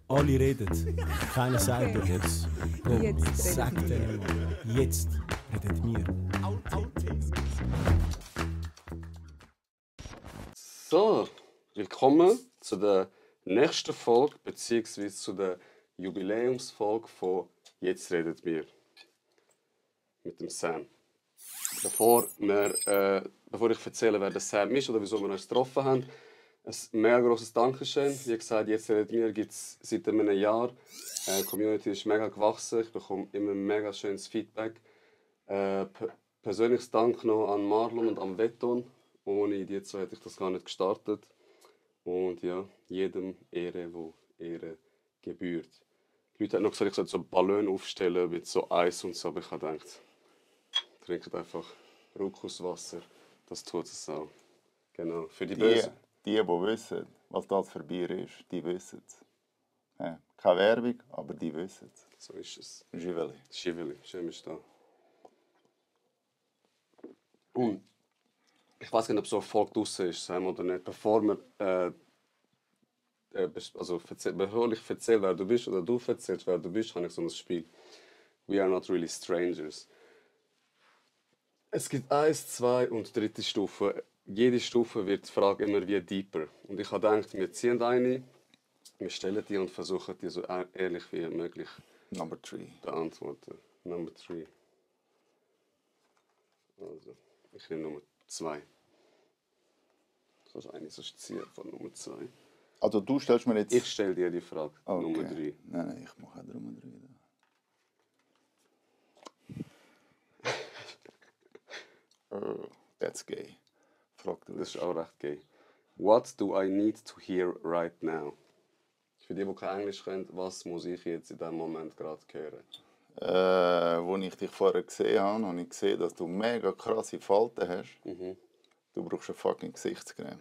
Alle reden, keiner sagt Okay. etwas. Jetzt Sag redet denen mal, jetzt redet wir. So, willkommen zu der nächsten Folge, beziehungsweise zu der Jubiläumsfolge von Jetzt redet wir. Mit dem Sam. Bevor ich erzähle, wer der Sam ist oder wieso wir uns getroffen haben, ein mega grosses Dankeschön. Wie gesagt, Jetzt redet wir gibt es seit einem Jahr. Die Community ist mega gewachsen, ich bekomme immer mega schönes Feedback. Persönliches Dank noch an Marlon und an Vetton. Ohne die zwei hätte ich das gar nicht gestartet. Und ja, jedem Ehre, wo Ehre gebührt. Die Leute haben noch gesagt, ich sollte so Ballon aufstellen mit so Eis und so, aber ich habe gedacht, trinkt einfach Rukuswasser. Das tut es auch. Genau, für die Bösen. Die wissen, was das für Bier ist, die wissen es. Ja, keine Werbung, aber die wissen es. So ist es. Giveli. Schiveli, schön bist du da. Und ich weiß nicht, ob so eine Folge draussen ist, Sam, oder nicht. Bevor ich erzähle, wer du bist, oder du erzählst, wer du bist, habe ich so ein Spiel. We are not really strangers. Es gibt 1, 2 und 3. Stufe. Jede Stufe wird die Frage immer wie deeper. Und ich habe gedacht, wir ziehen eine, wir stellen die und versuchen die so ehrlich wie möglich Number 3. beantworten. Number 3. Also, ich nehme Nummer 2. Du kannst eine sonst ziehen von Nummer 2. Also du stellst mir jetzt... Ich stelle dir die Frage. Okay. Nummer 3. Nein, ich mache auch Nummer 3. That's gay. Frag du. Das ist auch recht gay. What do I need to hear right now? Für die kein Englisch können, was muss ich jetzt in diesem Moment gerade hören? Als ich dich vorher gesehen habe, habe ich gesehen, dass du mega krasse Falten hast. Du brauchst eine fucking Gesichtscreme.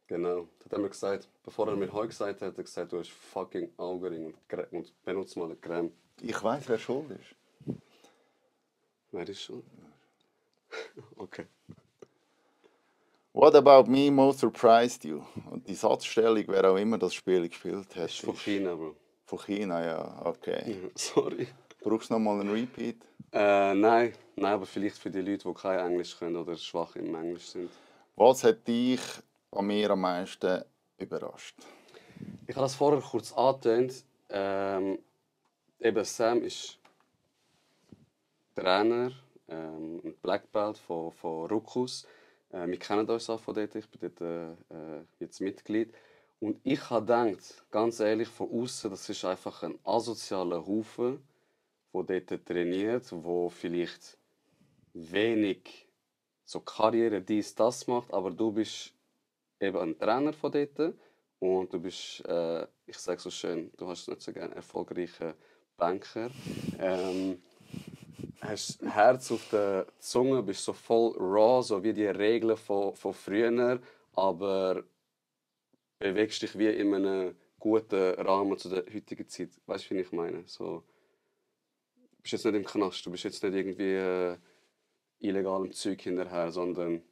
Genau. Das hat er mir gesagt, bevor er mir heute gesagt hat, hat er gesagt, du hast fucking Augenring und benutze mal eine Creme. Ich weiss, wer schuld ist. Wer ist schon? Okay. What about me most surprised you? Und die Satzstellung, wer auch immer das Spiel gespielt hat, Das ist von China, Bro. Von China, ja, okay. Sorry. Brauchst du nochmal einen Repeat? Nein, aber vielleicht für die Leute, die kein Englisch können oder schwach im Englisch sind. Was hat dich an mir am meisten überrascht? Ich habe das vorher kurz angetönt. Eben Sam ist Trainer, ein Black Belt von Rukus. Wir kennen uns auch von dort, ich bin dort jetzt Mitglied. Und ich habe gedacht, ganz ehrlich, von außen, das ist einfach ein asozialer Haufen, der dort trainiert, der vielleicht wenig so Karriere, das macht, aber du bist eben ein Trainer von dort und du bist, ich sage so schön, du hast nicht so gerne erfolgreichen Banker. Hast Herz auf der Zunge, bist so voll raw, so wie die Regeln von früher, aber bewegst dich wie in einem guten Rahmen zu der heutigen Zeit. Weißt du, wie ich meine? So, du bist jetzt nicht im Knast, du bist jetzt nicht irgendwie illegalem Zeug hinterher, sondern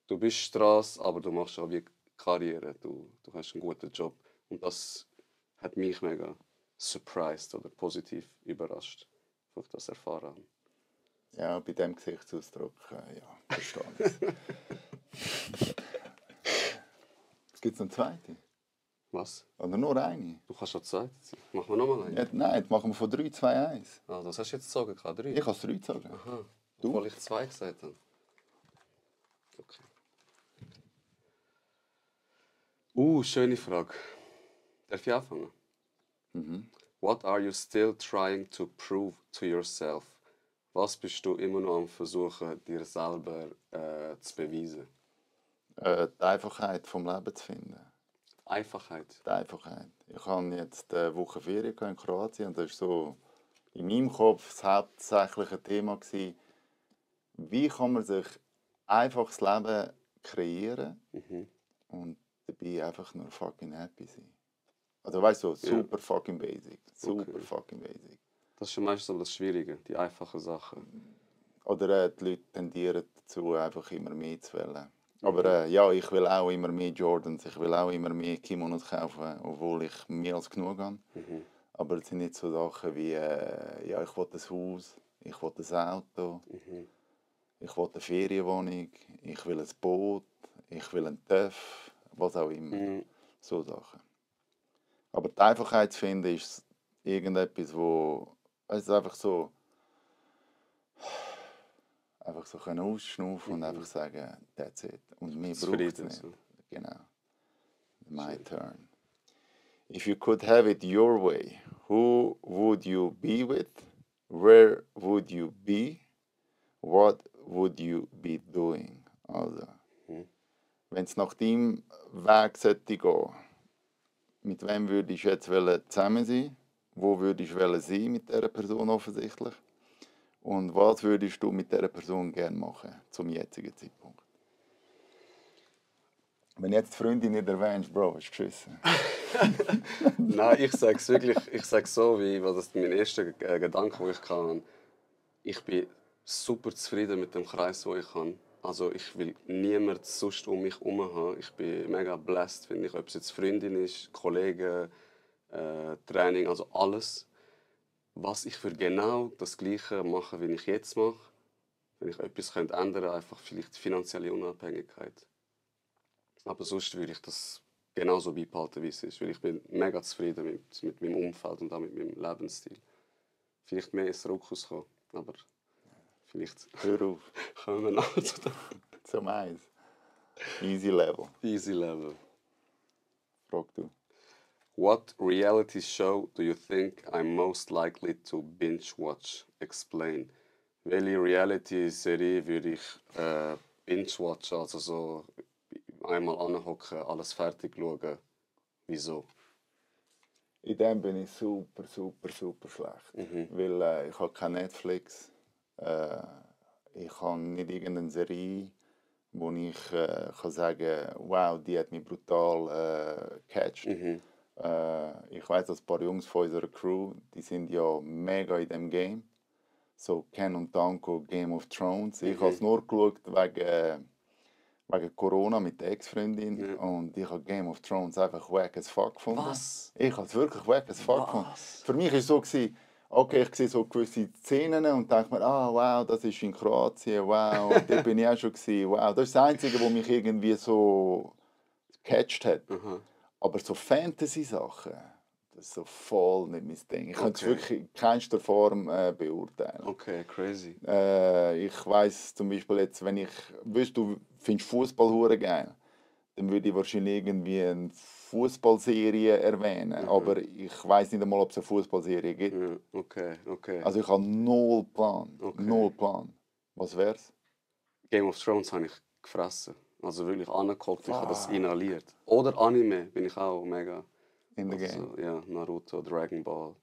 du bist Straße, aber du machst auch wie Karriere. Du hast einen guten Job. Und das hat mich mega surprised oder positiv überrascht, als ich das erfahren habe. Ja, bei diesem Gesichtsausdruck, ja, verstehe ich. Gibt es noch eine zweite? Was? Oder nur eine? Du kannst schon Zeit. Machen wir nochmal eine? Ja, nein, jetzt machen wir von 3, 2, 1. Ah, das hast du jetzt gezogen, K3? Ich habe es 3 gezogen. Aha, Du? obwohl ich 2 gesagt habe. Okay. Schöne Frage. Darf ich anfangen? What are you still trying to prove to yourself? Was bist du immer noch am Versuchen, dir selber zu beweisen? Die Einfachheit vom Leben zu finden. Einfachheit. Die Einfachheit. Ich habe jetzt eine Woche Ferien in Kroatien und das war so in meinem Kopf das hauptsächliche Thema gewesen, wie kann man sich einfaches Leben kreieren und dabei einfach nur fucking happy sein. Also weißt du, super fucking basic. Super fucking basic. Das ist meistens aber das Schwierige, die einfachen Sachen. Oder die Leute tendieren dazu, einfach immer mehr zu wollen. Aber ja, ich will auch immer mehr Jordans, ich will auch immer mehr Kimonos kaufen, obwohl ich mehr als genug habe. Mhm. Aber es sind nicht so Sachen wie, ja, ich will ein Haus, ich will ein Auto, Mhm. ich will eine Ferienwohnung, ich will ein Boot, ich will einen TÜV, was auch immer. Mhm. So Sachen. Aber die Einfachheit zu finden, ist irgendetwas, wo es einfach so können ausschnaufen und einfach sagen, that's it. Und mehr braucht es Zufrieden. nicht. So. Genau. My Schön. turn. If you could have it your way, who would you be with? Where would you be? What would you be doing? Also, Mhm. wenn es nach deinem Weg sollte gehen, mit wem würdest du jetzt zusammen sein? Wo würdest du sein mit dieser Person offensichtlich? Und was würdest du mit dieser Person gerne machen, zum jetzigen Zeitpunkt? Wenn jetzt die Freundin nicht erwähnst, Bro, ist geschissen. Nein, ich sage es wirklich, ich sage so, wie was das mein erster Gedanke, den ich hatte. Ich bin super zufrieden mit dem Kreis, den ich habe. Also ich will niemanden sonst um mich herum haben. Ich bin mega blessed, finde ich. Ob es jetzt Freundin ist, Kollegen, Training, also alles. Was ich für genau das Gleiche mache, wie ich jetzt mache, wenn ich etwas könnte ändern könnte, einfach vielleicht finanzielle Unabhängigkeit. Aber sonst würde ich das genauso beibehalten, wie es ist. Weil ich bin mega zufrieden mit meinem Umfeld und auch mit meinem Lebensstil. Vielleicht mehr ins Ruckus kommen, aber vielleicht Hör auf, kommen wir noch zu dem zum Eis. Easy Level, easy level. frag du. What reality show do you think I'm most likely to binge watch? Explain. Welche Reality-Serie würde ich binge watchen, also so einmal anhocken, alles fertig schauen? Wieso? In dem bin ich super, super, super schlecht. Weil ich habe kein Netflix. Ich habe nicht irgendeine Serie, wo ich kann sagen, wow, die hat mich brutal gecatcht. Ich weiß, dass ein paar Jungs von unserer Crew, die sind ja mega in dem Game. So Ken und Danko, Game of Thrones. Ich habe es nur geschaut wegen Corona mit der Ex-Freundin. Ja. Und ich habe Game of Thrones einfach wack as fuck gefunden. Was? Ich habe es wirklich wack as fuck gefunden. Was? Für mich war es so, okay, ich sehe so gewisse Szenen und denke mir, wow, das ist in Kroatien, wow, da bin ich auch schon gewesen, wow. Das ist das Einzige, was mich irgendwie so gecatcht hat. Aha. Aber so Fantasy-Sachen, das ist so voll nicht mein Ding. Ich kann es Okay. wirklich in keinster Form beurteilen. Okay, crazy. Ich weiss zum Beispiel jetzt, wenn ich wüsste, du findest Fußball hure geil, dann würde ich wahrscheinlich irgendwie eine Fußballserie erwähnen. Aber ich weiss nicht einmal, ob es eine Fußballserie gibt. Ja, okay. Also ich habe null Plan. Okay. Null Plan. Was wär's? Game of Thrones habe ich gefressen. Also wirklich angeguckt, ich habe das Fuck. inhaliert. Oder Anime bin ich auch mega. In the Also, game. ja, Naruto, Dragon Ball.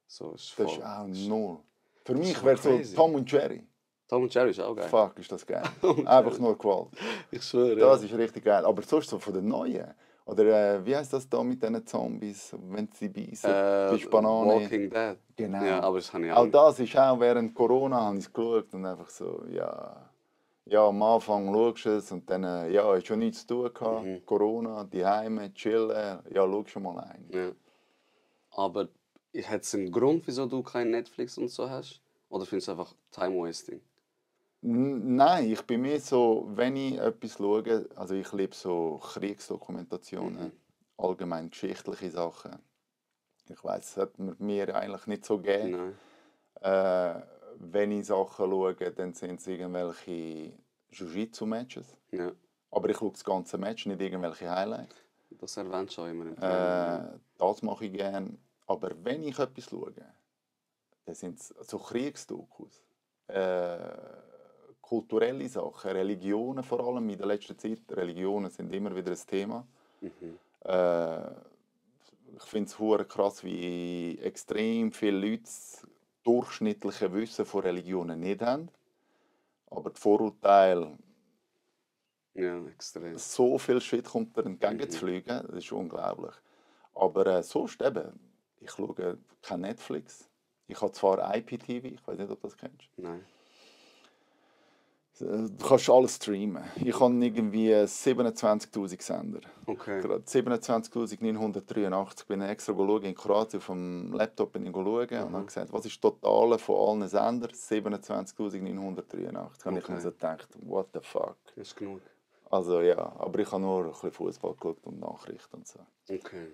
So ist Das voll. ist auch null. Für ist mich schon wäre so crazy. Tom und Jerry. Tom und Jerry ist auch geil. Fuck, ist das geil. Einfach nur Gewalt. Ich schwöre. Das ist richtig geil. Aber sonst so von den Neuen. Oder wie heißt das da mit diesen Zombies, wenn sie beißen? Bist Banane. Walking Dead. Genau. Ja, aber das habe ich Auch auch. das ist auch während Corona, habe ich es geschaut und einfach so, ja, am Anfang schaust du es und dann, ja, hast schon nichts zu tun gehabt. Corona, die Heime, chillen, ja, schau schon mal ein. Ja. Aber hat es einen Grund, wieso du kein Netflix und so hast? Oder findest du einfach Time-Wasting? Nein, ich bin mehr so, wenn ich etwas schaue, also ich liebe so Kriegsdokumentationen, allgemein geschichtliche Sachen. Ich weiß, das hat mir eigentlich nicht so gegeben. Nein. Wenn ich Sachen schaue, dann sind es irgendwelche Jiu-Jitsu-Matches. Ja. Aber ich schaue das ganze Match, nicht irgendwelche Highlights. Das erwähnst du auch immer im Training. Das mache ich gerne. Aber wenn ich etwas schaue, dann sind es so Kriegsdokus. Kulturelle Sachen, Religionen vor allem in der letzten Zeit. Religionen sind immer wieder ein Thema. Ich finde es hure krass, wie extrem viele Leute das durchschnittliche Wissen von Religionen nicht haben. Aber die Vorurteile, Ja, extrem. so viel Shit kommt dir entgegen zu fliegen, das ist unglaublich. Aber sonst eben, ich schaue kein Netflix. Ich habe zwar IPTV, ich weiß nicht, ob du das kennst. Nein. Du kannst alles streamen. Ich habe irgendwie 27'000 Sender. Okay. Gerade 27'983. Bin ich extra schauen, in Kroatien auf dem Laptop bin ich schauen und habe gesagt, was ist das Totale von allen Sendern? 27'983. Und ich habe so gedacht, what the fuck. Das ist genug. Also ja, aber ich habe nur ein bisschen Fußball geschaut und Nachrichten und so. Okay.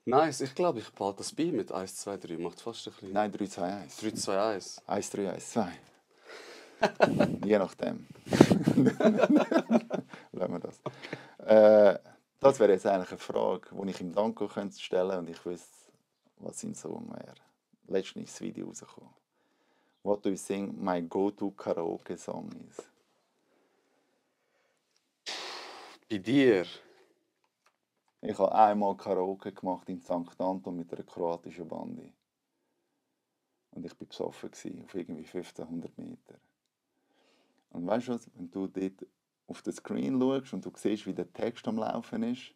Nice, ich glaube, ich behalte das bei mit 1, 2, 3. Macht fast ein bisschen. Nein, 3, 2, 1. 3, 2, 1. 1, 3, 1, 2. Je nachdem. Lassen wir das. Das wäre jetzt eigentlich eine Frage, die ich ihm Danko könnte stellen und ich wüsste, was sein Song wäre. Letztens ist das Video rausgekommen. What do you think my go-to Karaoke song is? Bei dir? Ich habe einmal Karaoke gemacht in St. Anton mit einer kroatischen Bande. Und ich war besoffen auf irgendwie 1500 Meter. Und weißt du was, wenn du dort auf den Screen schaust und du siehst, wie der Text am Laufen ist,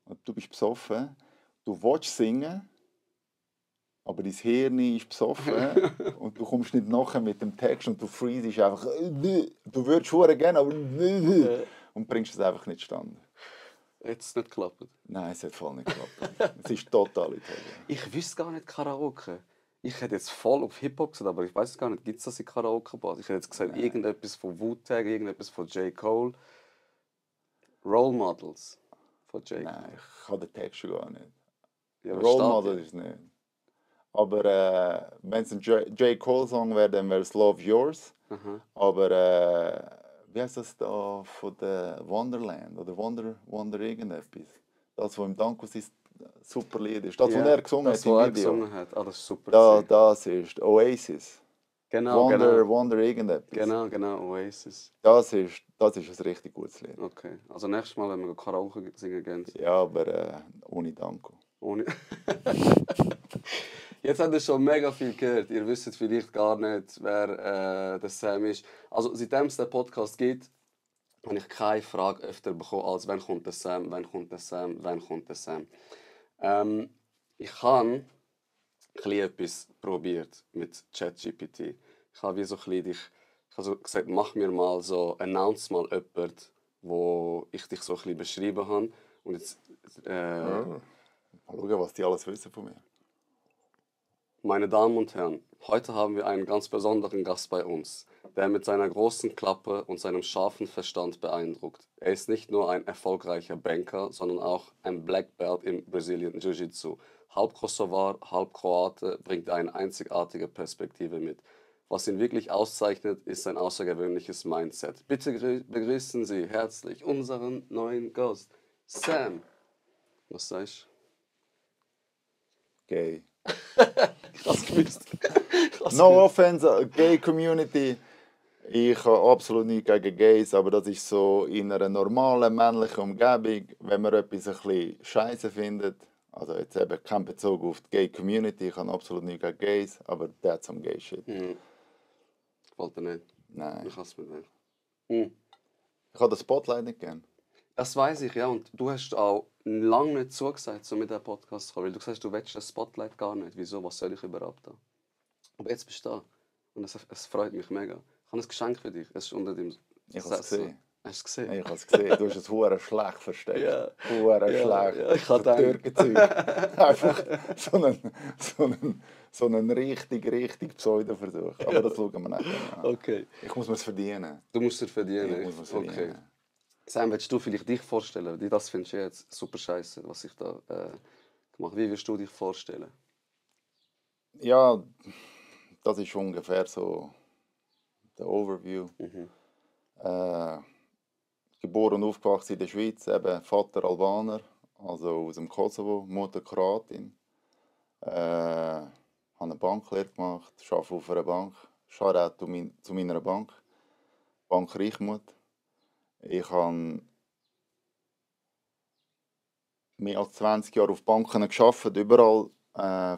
und du bist besoffen, du willst singen, aber dein Hirn ist besoffen und du kommst nicht nachher mit dem Text und du freezest einfach, du würdest schon gerne, aber und bringst es einfach nicht zustande. Hat es nicht geklappt? Nein, es hat voll nicht geklappt. Es ist total in Ich wüsste gar nicht Karaoke. Ich hätte jetzt voll auf Hip-Hop gesagt, aber ich weiß gar nicht, gibt es das in Karaoke-Bars? Ich hätte jetzt gesagt, irgendetwas von Wu-Tang, irgendetwas von J. Cole. Role Models von J. Cole. Nein, ich kann den Text schon gar nicht. Ja, Role Model ist nicht. Aber wenn es ein J. Cole-Song wäre, dann wäre es Love Yours. Aber wie heißt das da von der Wonderland oder Wonder irgendetwas? Das, was im Danko sein super Lied ist. Das, was er gesungen hat im Video. Gesungen hat. Ah, das ist super. Das ist Oasis. Genau, Wonder irgendetwas. Genau, Oasis. Das ist ein richtig gutes Lied. Okay, also nächstes Mal, wenn wir Karaoke singen gehen. Ja, aber ohne Danko. Ohne. Jetzt habt ihr schon mega viel gehört. Ihr wisst vielleicht gar nicht, wer der Sam ist. Also seitdem es den Podcast gibt, habe ich keine Frage öfter bekommen, als «Wann kommt der Sam? Wann kommt der Sam? Wann kommt der Sam?» Ich habe etwas probiert mit ChatGPT. Ich habe wie so dich, ich habe so gesagt, mach mir mal so, announce mal jemanden, wo ich dich so ein bisschen beschrieben habe. Und jetzt, Mal schauen, was die alles wissen von mir. Meine Damen und Herren, heute haben wir einen ganz besonderen Gast bei uns, der mit seiner großen Klappe und seinem scharfen Verstand beeindruckt. Er ist nicht nur ein erfolgreicher Banker, sondern auch ein Black Belt im Brazilian Jiu-Jitsu. Halb Kosovar, halb Kroate, bringt eine einzigartige Perspektive mit. Was ihn wirklich auszeichnet, ist sein außergewöhnliches Mindset. Bitte begrüßen Sie herzlich unseren neuen Gast, Sam. Was sagst du? Gay. Ich hab's gewusst. No offense, Gay Community. Ich habe absolut nichts gegen Gays, aber das ist so in einer normalen männlichen Umgebung, wenn man etwas ein bisschen scheiße findet. Also jetzt eben kein Bezug auf die Gay Community, ich habe absolut nichts gegen Gays, aber that's some gay shit. Wollte nicht. Nein. Ich hasse mit Ich habe das Spotlight nicht gern. Das weiß ich, ja. Und du hast auch lange nicht zugesagt, so mit diesem Podcast zu kommen, weil du sagst, du willst das Spotlight gar nicht. Wieso? Was soll ich überhaupt da? Aber jetzt bist du da. Und es freut mich mega. Ich habe ein Geschenk für dich. Es ist unter dem Ich habe es gesehen. Hast du es gesehen? Ich habe es gesehen. Du hast es hure schlecht versteckt. Ja. Hure schlecht. Ja, ich habe Türkenzeug. Einfach so einen richtig Pseudo-Versuch. Aber das schauen wir nachher an. Okay. Ich muss es verdienen. Du musst es verdienen. Ich muss es verdienen. Okay. Sam, willst du vielleicht dich vorstellen? Das findest du jetzt super scheiße, was ich da gemacht habe. Wie würdest du dich vorstellen? Ja, das ist ungefähr so der Overview. Geboren und aufgewachsen in der Schweiz, eben Vater Albaner, also aus dem Kosovo, Mutter Kroatin. Habe eine Banklehre gemacht, arbeite auf einer Bank, Shoutout zu meiner Bank, Bank Reichmuth. Ich habe mehr als 20 Jahre auf Banken gearbeitet, überall,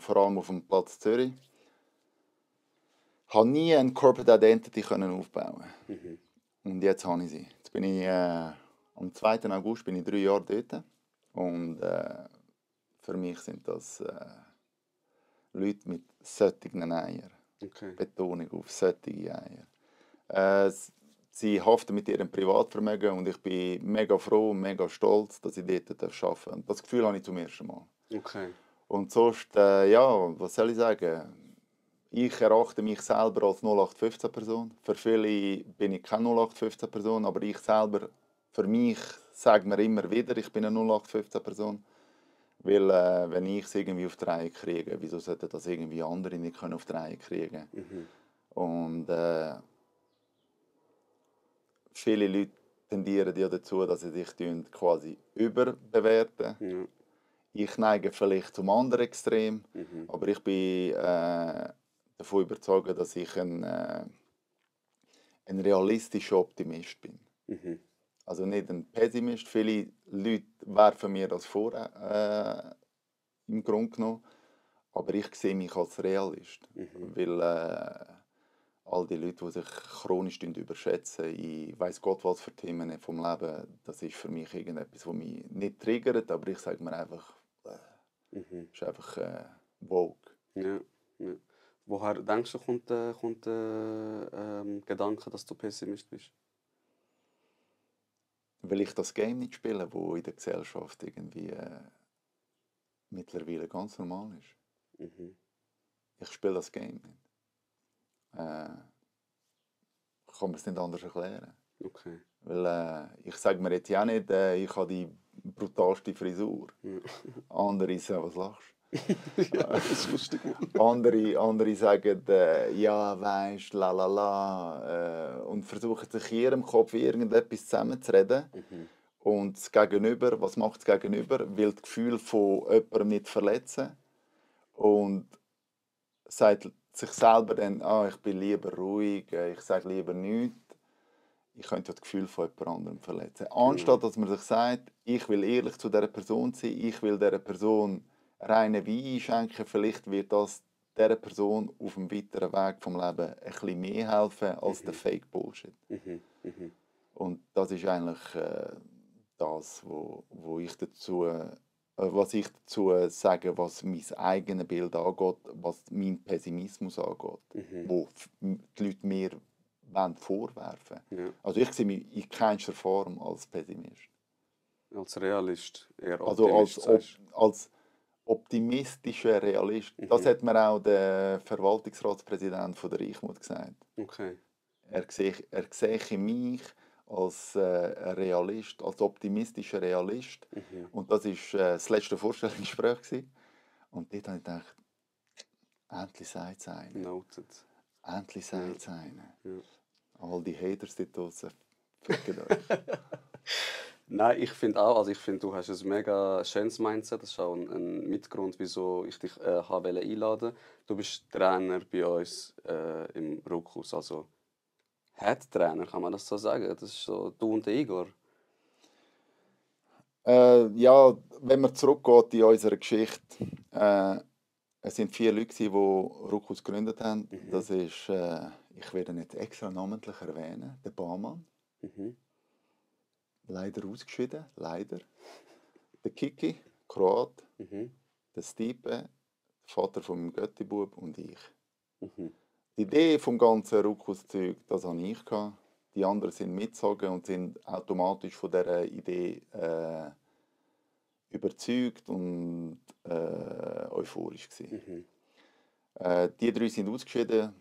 vor allem auf dem Platz Zürich. Ich konnte nie eine Corporate Identity aufbauen. Und jetzt habe ich sie. Jetzt bin ich, am 2. August bin ich 3 Jahre dort. Und für mich sind das Leute mit solchen Eiern. Okay. Betonung auf solche Eier. Sie haften mit ihrem Privatvermögen und ich bin mega froh und mega stolz, dass ich dort arbeiten darf. Und das Gefühl habe ich zum ersten Mal. Okay. Und sonst, ja, was soll ich sagen? Ich erachte mich selber als 0815-Person. Für viele bin ich keine 0815-Person, aber ich selber, für mich, sage mir immer wieder, ich bin eine 0815-Person. Weil, wenn ich es irgendwie auf die Reihe kriege, wieso sollten das irgendwie andere nicht können auf die Reihe kriegen? Und viele Leute tendieren ja dazu, dass sie sich quasi überbewerten. Ja. Ich neige vielleicht zum anderen Extrem, aber ich bin davon überzeugt, dass ich ein realistischer Optimist bin. Also nicht ein Pessimist. Viele Leute werfen mir das vor, im Grunde genommen. Aber ich sehe mich als Realist. Weil all die Leute, die sich chronisch überschätzen, ich weiss Gott was für Themen vom Leben, das ist für mich irgendetwas, was mich nicht triggert, aber ich sage mir einfach, ist einfach Vogue. Ja. Ja. Woher denkst du, kommt Gedanke, dass du Pessimist bist? Weil ich das Game nicht spiele, das in der Gesellschaft irgendwie mittlerweile ganz normal ist. Ich spiele das Game nicht. Kann man es nicht anders erklären. Okay. Weil ich sage mir jetzt ja nicht, ich habe die brutalste Frisur. Andere sagen, was lachst du? Ja, das ist lustig. Andere sagen, ja, weisst, la la la. Und versuchen sich in ihrem Kopf irgendetwas zusammenzureden. Und das Gegenüber, was macht das Gegenüber? Will das Gefühl von jemandem nicht verletzen. Und sagt sich selber dann, ich bin lieber ruhig, ich sage lieber nichts. Ich könnte ja das Gefühl von jemand anderem verletzen. Anstatt dass man sich sagt, ich will ehrlich zu dieser Person sein, ich will dieser Person reinen Wein einschenken, vielleicht wird das dieser Person auf dem weiteren Weg vom Leben ein bisschen mehr helfen als der Fake Bullshit. Und das ist eigentlich das, was ich dazu sage, was mein eigenes Bild angeht, was mein Pessimismus angeht, wo die Leute mir vorwerfen wollen. Ja. Also ich sehe mich in keinster Form als Pessimist. Als Realist, eher Also Optimist. als optimistischer Realist. Das hat mir auch der Verwaltungsratspräsident von der Reichmut gesagt. Okay. Er sehe mich als Realist, als optimistischer Realist. Und das war das letzte Vorstellungsgespräch. Und dort habe ich gedacht, endlich sagt es einer. Noted. Endlich sagt es einer. Ja. All die Haters dort draussen, ficken euch. Nein, ich finde auch, also ich finde, du hast ein mega schönes Mindset. Das ist auch ein Mitgrund, wieso ich dich einladen wollte. Du bist Trainer bei uns im Ruckhaus, also Head-Trainer, kann man das so sagen? Das ist so du und der Igor. Ja, wenn man zurückgeht in unserer Geschichte, es sind 4 Leute, die Ruckhaus gegründet haben. Das ist, ich werde nicht extra namentlich erwähnen, der Bahmann. Leider ausgeschieden, leider. Der Kiki, Kroat. Der Stipe, der Vater von meinem Göttibub und ich. Die Idee vom ganzen Ruckhaus-Zeug, das hatte ich. Die anderen sind mitgezogen und sind automatisch von dieser Idee überzeugt und euphorisch gewesen. Die 3 sind ausgeschieden,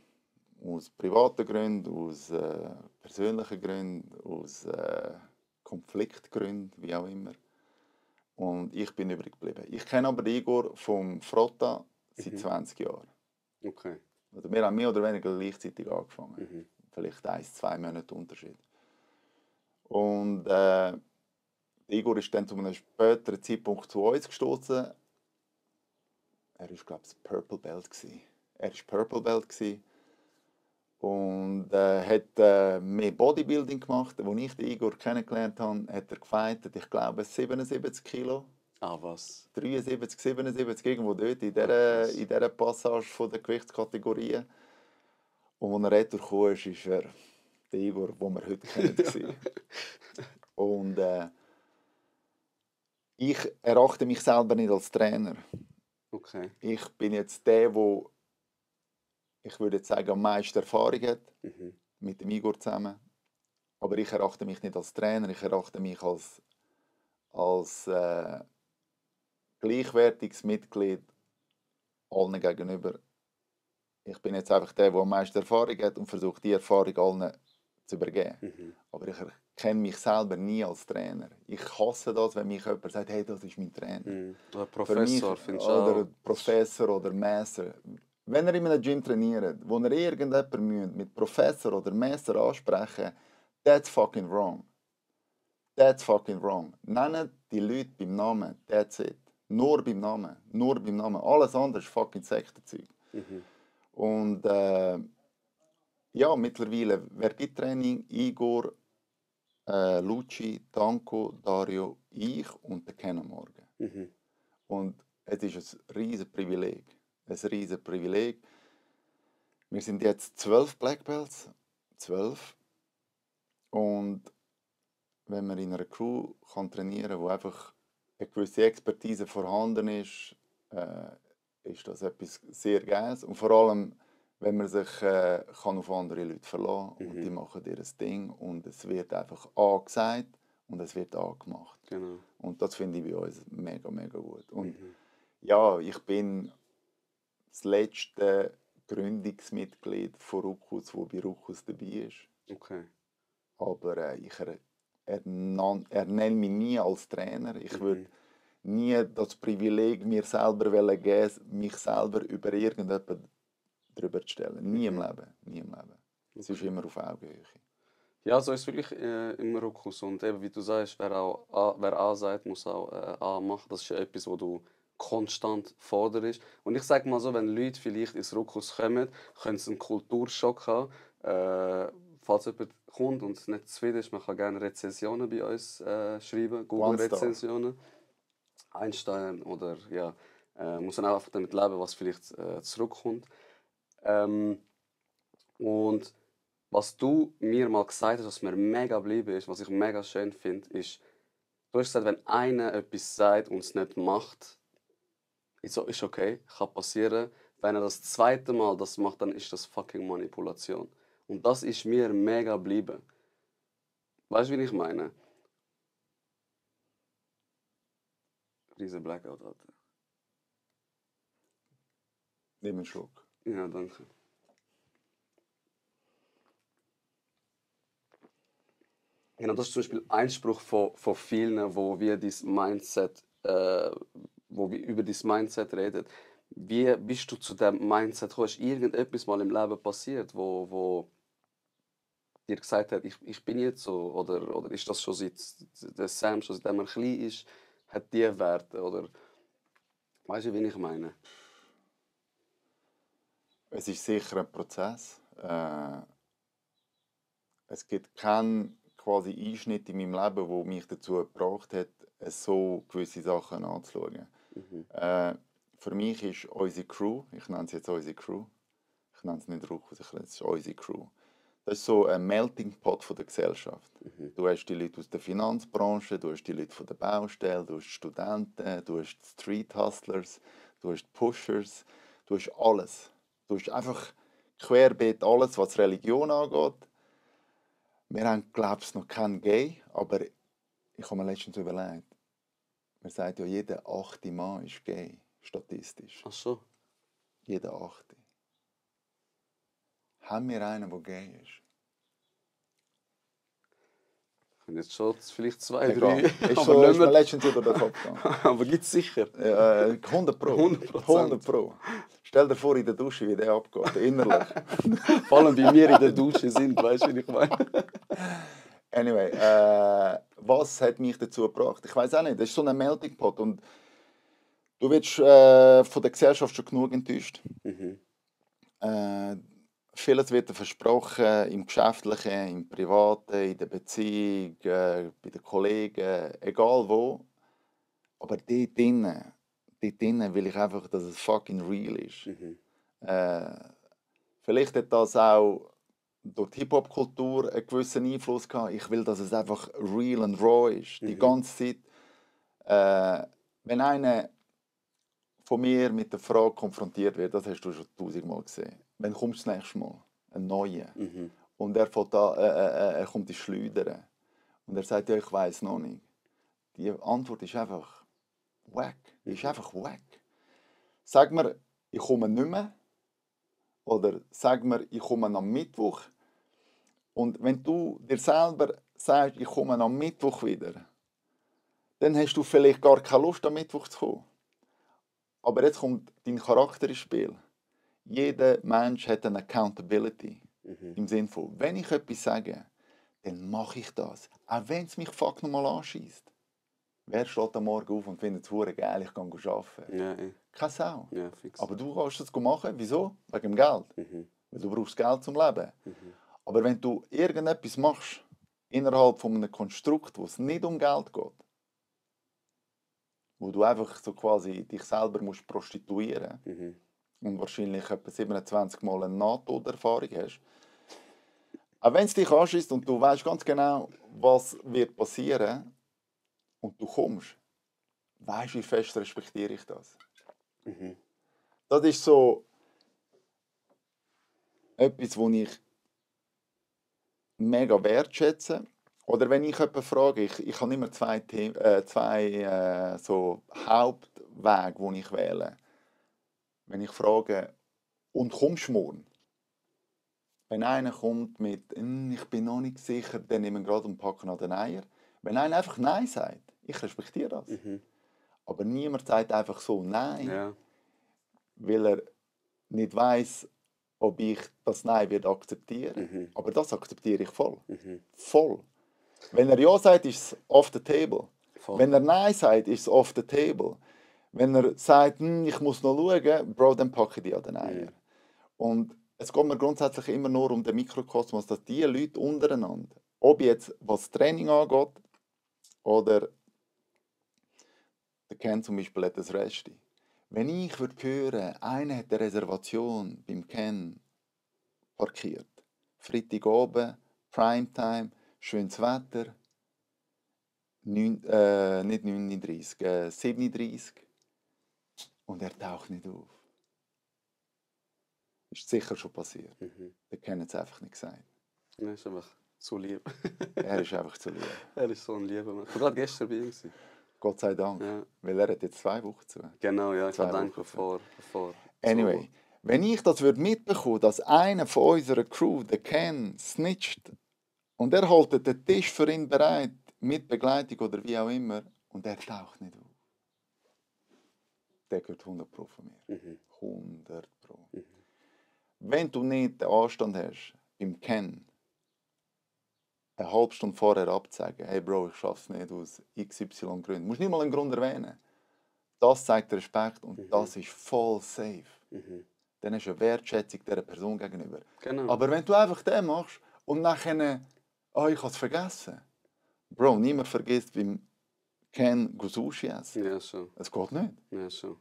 aus privaten Gründen, aus persönlichen Gründen, aus Konfliktgründen, wie auch immer. Und ich bin übrig geblieben. Ich kenne aber Igor vom Frotta seit 20 Jahren. Okay. Also wir haben mehr oder weniger gleichzeitig angefangen. Vielleicht 1-2 Monate Unterschied. Und Igor ist dann zu einem späteren Zeitpunkt zu uns gestoßen. Er war, glaube ich, Purple Belt. Er war Purple Belt und hat mehr Bodybuilding gemacht. Als ich den Igor kennengelernt habe, hat er gefightet, ich glaube, 77 Kilo. Ah, was? 73, 77, irgendwo dort, in dieser Passage von der Gewichtskategorien. Und als er retourgekommen ist, ist er der Igor, den wir heute kennen. Und ich erachte mich selber nicht als Trainer. Okay. Ich bin jetzt der ich würde jetzt sagen, am meisten Erfahrung hat. mit dem Igor zusammen. Aber ich erachte mich nicht als Trainer, ich erachte mich als gleichwertiges Mitglied allen gegenüber. Ich bin jetzt einfach der am meisten Erfahrung hat und versuche die Erfahrung allen zu übergeben. Aber ich erkenne mich selber nie als Trainer. Ich hasse das, wenn mich jemand sagt, hey, das ist mein Trainer. Oder Für mich, Professor, findest du oder auch? Professor oder Master. Wenn ihr in einem Gym trainiert, wo ihr irgendjemanden mit Professor oder Master ansprechen, that's fucking wrong. That's fucking wrong. Nennt die Leute beim Namen, that's it. Nur beim Namen, nur beim Namen. Alles andere ist fucking Sektenzeug. Und ja, mittlerweile, wer gibt Training? Igor, Luci, Danko, Dario, ich und der Ken am Morgen. Und es ist ein riesiges Privileg. Ein riesiges Privileg. Wir sind jetzt 12 Black Belts. 12. Und wenn man in einer Crew kann trainieren kann, wo einfach eine gewisse Expertise vorhanden ist das etwas sehr Geiles. Und vor allem, wenn man sich kann auf andere Leute verlassen kann und die machen ihr Ding und es wird einfach A gesagt und es wird A gemacht. Genau. Und das finde ich bei uns mega, mega gut. Und ja, ich bin das letzte Gründungsmitglied von Ruckus, das bei Ruckus dabei ist. Okay. Aber er nennt mich nie als Trainer. Ich würde nie das Privileg mir selber geben, mich selber über irgendjemanden drüber zu stellen. Nie im Leben. Nie im Leben. Es ist immer auf Augenhöhe. Ja, so ist es wirklich im Ruckus. Und eben, wie du sagst, wer A sagt, muss auch A machen. Das ist ja etwas, wo du konstant forderst. Und ich sage mal so, wenn Leute vielleicht ins Ruckus kommen, können sie einen Kulturschock haben. Falls jemand kommt und nicht zufrieden ist, man kann gerne Rezensionen bei uns schreiben, Google-Rezensionen. Einstein oder ja, muss dann auch einfach damit leben, was vielleicht zurückkommt. Und was du mir mal gesagt hast, was mir mega geblieben ist, was ich mega schön finde, ist, du hast gesagt, wenn einer etwas sagt und es nicht macht, ist okay, kann passieren. Wenn er das zweite Mal das macht, dann ist das fucking Manipulation. Und das ist mir mega geblieben. Weißt du, wie ich meine? Riesen Blackout, Alter. Nimm einen Schluck. Ja, danke. Genau, das ist zum Beispiel ein Spruch von vielen, wo wir dieses Mindset, wo wir über dieses Mindset reden. Wie bist du zu dem Mindset gekommen? Ist irgendetwas mal im Leben passiert, wo dir gesagt hat, ich bin jetzt so? Oder ist das schon der Sam, schon seitdem er klein ist, hat die Werte? Oder weißt du, wie ich meine? Es ist sicher ein Prozess. Es gibt keinen quasi Einschnitt in meinem Leben, der mich dazu gebracht hat, so gewisse Sachen anzuschauen. Für mich ist unsere Crew, ich nenne es jetzt unsere Crew, ich nenne es nicht Ruckus, ich nenne es unsere Crew. Das ist so ein Melting Pot von der Gesellschaft. Du hast die Leute aus der Finanzbranche, du hast die Leute von der Baustelle, du hast Studenten, du hast Street Hustlers, du hast Pushers, du hast alles. Du hast einfach querbeet alles, was Religion angeht. Wir haben, glaube ich, noch keinen Gay, aber ich habe mir letztens überlegt, man sagt ja, jeder 8. Mann ist gay, statistisch. Ach so. Jeder 8. Haben wir einen, der gay ist? Und jetzt schon vielleicht 2, Egal. 3. Ist, Aber so, ist nicht mir mehr. letztens über den Kopf gegangen. Aber gibt es sicher. 100 Pro. 100%. 100 Pro. Stell dir vor, in der Dusche, wie der abgeht, innerlich. Vor allem, wie wir in der Dusche sind, weißt du, wie ich meine? Anyway, was hat mich dazu gebracht? Ich weiß auch nicht, das ist so ein Melting Pot und du wirst von der Gesellschaft schon genug enttäuscht. Vieles wird dir versprochen, im Geschäftlichen, im Privaten, in der Beziehung, bei den Kollegen, egal wo. Aber dort drinnen will ich einfach, dass es fucking real ist. Vielleicht hat das auch durch die Hip-Hop-Kultur einen gewissen Einfluss gehabt. Ich will, dass es einfach real und raw ist, die ganze Zeit. Wenn einer von mir mit der Frage konfrontiert wird, das hast du schon 1000-mal gesehen. Wann kommst du das nächste Mal? Ein neuer. und er, er kommt ins Schleudern. Und er sagt, ja, ich weiß noch nicht. Die Antwort ist einfach wack. Ist einfach wack. Sag mir, ich komme nicht mehr. Oder sag mir, ich komme am Mittwoch. Und wenn du dir selber sagst, ich komme am Mittwoch wieder, dann hast du vielleicht gar keine Lust, am Mittwoch zu kommen. Aber jetzt kommt dein Charakter ins Spiel. Jeder Mensch hat eine Accountability. Im Sinne von, wenn ich etwas sage, dann mache ich das. Auch wenn es mich fuck nochmal anschießt. Wer steht am Morgen auf und findet es verdammt geil, ich kann arbeiten? Ja, Keine Sau. ja, fix. Aber du kannst es machen. Wieso? Wegen dem Geld. Weil du brauchst Geld zum Leben. Aber wenn du irgendetwas machst, innerhalb von einem Konstrukt, wo es nicht um Geld geht, wo du einfach so quasi dich selber musst prostituieren und wahrscheinlich etwa 27 Mal eine Nahtoderfahrung hast, auch wenn es dich anschießt und du weißt ganz genau, was wird passieren und du kommst, weißt du, wie fest respektiere ich das? Das ist so etwas, was ich mega wertschätze. Oder wenn ich jemanden frage, ich habe immer zwei so Hauptwege, die ich wähle. Wenn ich frage, und kommst du morgen? Wenn einer kommt mit, ich bin noch nicht sicher, dann nehmen wir gerade und packen an den Eier. Wenn einer einfach Nein sagt, ich respektiere das. Aber niemand sagt einfach so Nein, Ja. weil er nicht weiss, ob ich das Nein wird akzeptieren. Aber das akzeptiere ich voll. Voll. Wenn er Ja sagt, ist es off the table. Voll. Wenn er Nein sagt, ist es off the table. Wenn er sagt, ich muss noch schauen, Bro, dann packe ich die an den Eier. Und es geht mir grundsätzlich immer nur um den Mikrokosmos, dass die Leute untereinander, ob jetzt was Training angeht, oder der Ken zum Beispiel hat das Resti. Wenn ich würde hören, einer hat eine Reservation beim Ken parkiert, Freitag oben, Primetime, schönes Wetter, nicht 39, 37, und er taucht nicht auf. Ist sicher schon passiert. Der Ken hat es einfach nicht gesagt. Er ist einfach zu lieb. Er ist einfach zu lieb. Er ist so ein lieber Mann. Ich war gerade gestern bei ihm. Gewesen. Gott sei Dank. Ja. Weil er hat jetzt 2 Wochen zu. Genau, ja, ich 2 habe gedacht, Wochen bevor. Anyway, wenn ich das mitbekomme, dass einer von unserer Crew, der Ken, snitcht und er hält den Tisch für ihn bereit, mit Begleitung oder wie auch immer, und er taucht nicht auf, der gehört 100 Pro von mir. 100 Pro. Wenn du nicht den Anstand hast, beim Ken, eine halbe Stunde vorher abzusagen, hey Bro, ich schaffe es nicht aus XY Gründen. Du musst nicht mal einen Grund erwähnen. Das zeigt Respekt und das ist voll safe. Dann hast du eine Wertschätzung dieser Person gegenüber. Genau. Aber wenn du einfach den machst und nachher, ich habe es vergessen. Bro, niemand vergisst beim Ken Sushi essen. Ja, schon. Es geht nicht. Ja, schon.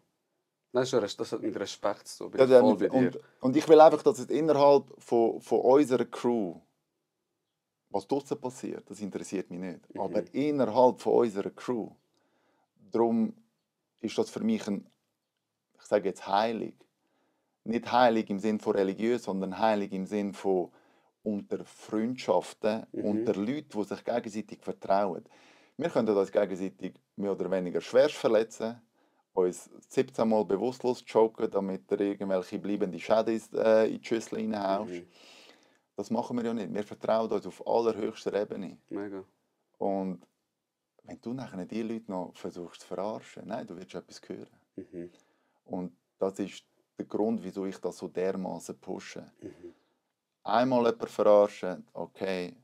Das hat mit Respekt zu tun. Ja, Bin voll bei dir. Und ich will einfach, dass es innerhalb von unserer Crew, was draussen passiert, das interessiert mich nicht. Aber innerhalb von unserer Crew, darum ist das für mich ich sage jetzt heilig. Nicht heilig im Sinne von religiös, sondern heilig im Sinne von unter Freundschaften, unter Leuten, die sich gegenseitig vertrauen. Wir können uns gegenseitig mehr oder weniger schwerst verletzen, uns 17 Mal bewusstlos choken, damit du irgendwelche bleibende Schäden in die Schüssel reinhaust. Das machen wir ja nicht. Wir vertrauen uns auf allerhöchster Ebene. Mega. Und wenn du nachher die Leute noch versuchst zu verarschen, nein, du wirst etwas hören. Und das ist der Grund, wieso ich das so dermaßen pushe. Einmal jemanden verarschen, okay,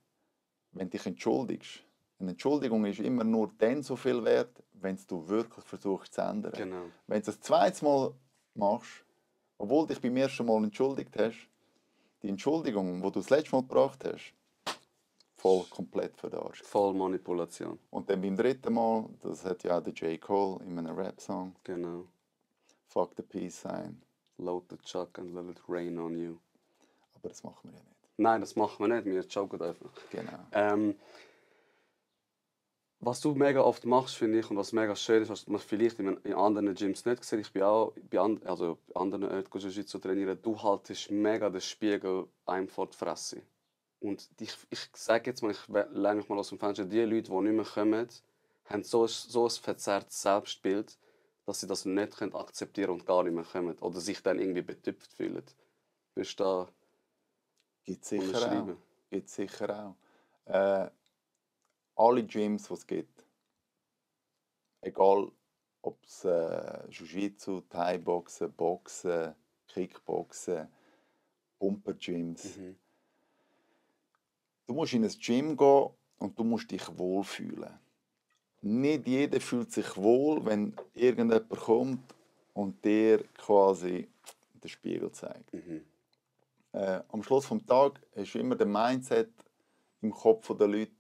wenn du dich entschuldigst. Eine Entschuldigung ist immer nur dann so viel wert, wenn du wirklich versuchst zu ändern. Genau. Wenn du es das zweite Mal machst, obwohl du dich beim ersten Mal entschuldigt hast, die Entschuldigung, die du das letzte Mal gebracht hast, voll komplett für den Arsch. Voll Manipulation. Und dann beim dritten Mal, das hat ja auch der J. Cole in einem Rap-Song, Genau. Fuck the Peace Sign. Load the chuck and let it rain on you. Aber das machen wir ja nicht. Nein, das machen wir nicht. Wir joken einfach. Genau. Was du mega oft machst, finde ich, und was mega schön ist, was man vielleicht in anderen Gyms nicht sieht, ich bin auch bei anderen Jiu-Jitsu trainieren, du haltest mega den Spiegel einem vor die Fresse. Und ich sage jetzt mal, ich lehne mich mal aus dem Fenster, die Leute, die nicht mehr kommen, haben so ein verzerrtes Selbstbild, dass sie das nicht akzeptieren und gar nicht mehr kommen. Oder sich dann irgendwie betüpft fühlen. Willst du da Gibt es sicher auch. unterschreiben? Gibt sicher auch. Alle Gyms, die es gibt, egal ob es Jiu-Jitsu, Thai-Boxen, Boxen, Kickboxen, Pumper-Gyms. Mhm. Du musst in ein Gym gehen und du musst dich wohlfühlen. Nicht jeder fühlt sich wohl, wenn irgendjemand kommt und dir quasi den Spiegel zeigt. Mhm. Am Schluss des Tages ist immer der Mindset im Kopf der Leute,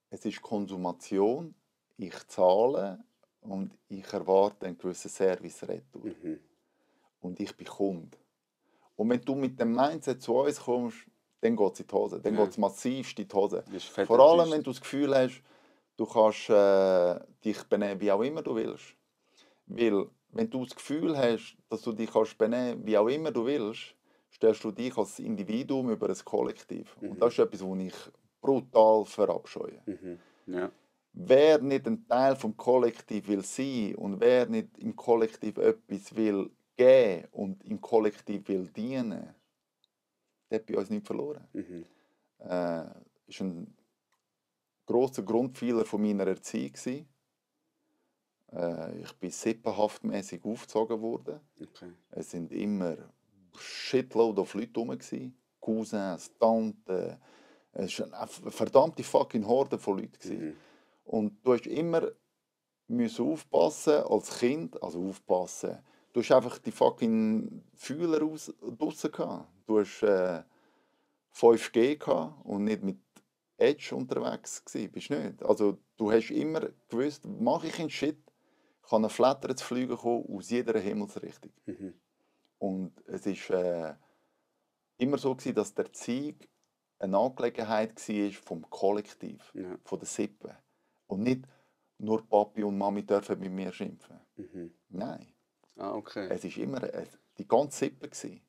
es ist Konsumation, ich zahle und ich erwarte einen gewissen Service retour. Mhm. Und ich bin Kunde. Und wenn du mit dem Mindset zu uns kommst, dann geht es in die Hose. Dann geht es massivst in die Hose. Du bist fett Vor allem, enttäuscht. wenn du das Gefühl hast, du kannst dich benehmen, wie auch immer du willst. Weil, wenn du das Gefühl hast, dass du dich kannst benehmen, wie auch immer du willst, stellst du dich als Individuum über ein Kollektiv. Und das ist etwas, was ich brutal verabscheue. Mhm. Ja. Wer nicht ein Teil des Kollektivs will sein und wer nicht im Kollektiv etwas will geben und im Kollektiv will dienen, der hat bei uns nicht verloren. Mhm. Ist ein grosser Grundpfeiler von meiner Erziehung gewesen. Ich bin sippenhaftmäßig aufgezogen worden. Okay. Es sind immer shitload of Leute rum gewesen. Cousins, Tanten. Es war eine verdammte fucking Horde von Leuten gewesen. Mhm. Und du hast immer müssen aufpassen als Kind, also aufpassen. Du hast einfach die fucking Fühler draussen gehabt. Du hast 5G gehabt und nicht mit Edge unterwegs gewesen. Bist nicht. Also du hast immer gewusst, mache ich einen Shit, kann ein Flatter zu fliegen kommen aus jeder Himmelsrichtung. Mhm. Und es war immer so gewesen, dass der Erziehung eine Angelegenheit war vom Kollektiv, Ja. von der Sippe. Und nicht nur Papi und Mami dürfen mit mir schimpfen. Mhm. Nein, Ah, okay. es war immer die ganze Sippe gewesen.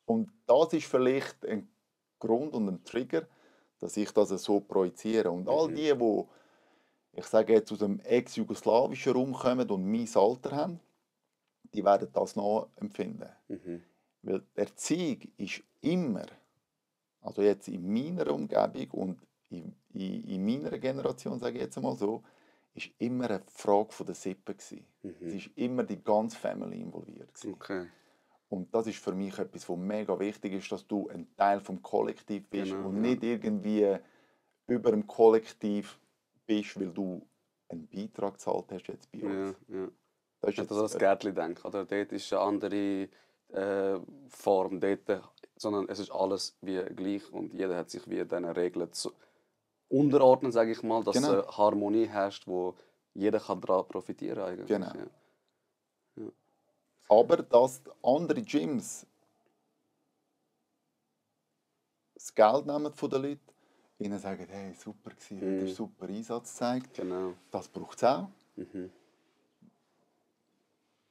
Und das ist vielleicht ein Grund und ein Trigger, dass ich das so projiziere. Und all die, ich sage jetzt aus dem ex-jugoslawischen Raum kommen und mein Alter haben, die werden das noch empfinden. Mhm. Weil die Erziehung ist immer, also jetzt in meiner Umgebung und in meiner Generation, sage ich jetzt mal so, ist immer eine Frage von der Sippe gewesen. Es ist immer die ganze Family involviert gewesen. Okay. Und das ist für mich etwas, was mega wichtig ist, dass du ein Teil vom Kollektiv bist Genau, und ja. nicht irgendwie über dem Kollektiv bist, weil du einen Beitrag gezahlt hast jetzt bei uns. Ja, ja. Das ist Ich jetzt, habe das Gärtchen denken. Oder? Dort ist eine andere Form. Dort, sondern es ist alles wie gleich und jeder hat sich wie diesen Regeln zu unterordnen, sage ich mal, dass Genau. eine Harmonie herrscht, wo jeder kann daran profitieren eigentlich. Genau. Ja. aber dass andere Gyms das Geld nehmen von den Leuten, ihnen sagen, hey, super gewesen, heute hast du super Einsatz gezeigt, Genau. das braucht es auch.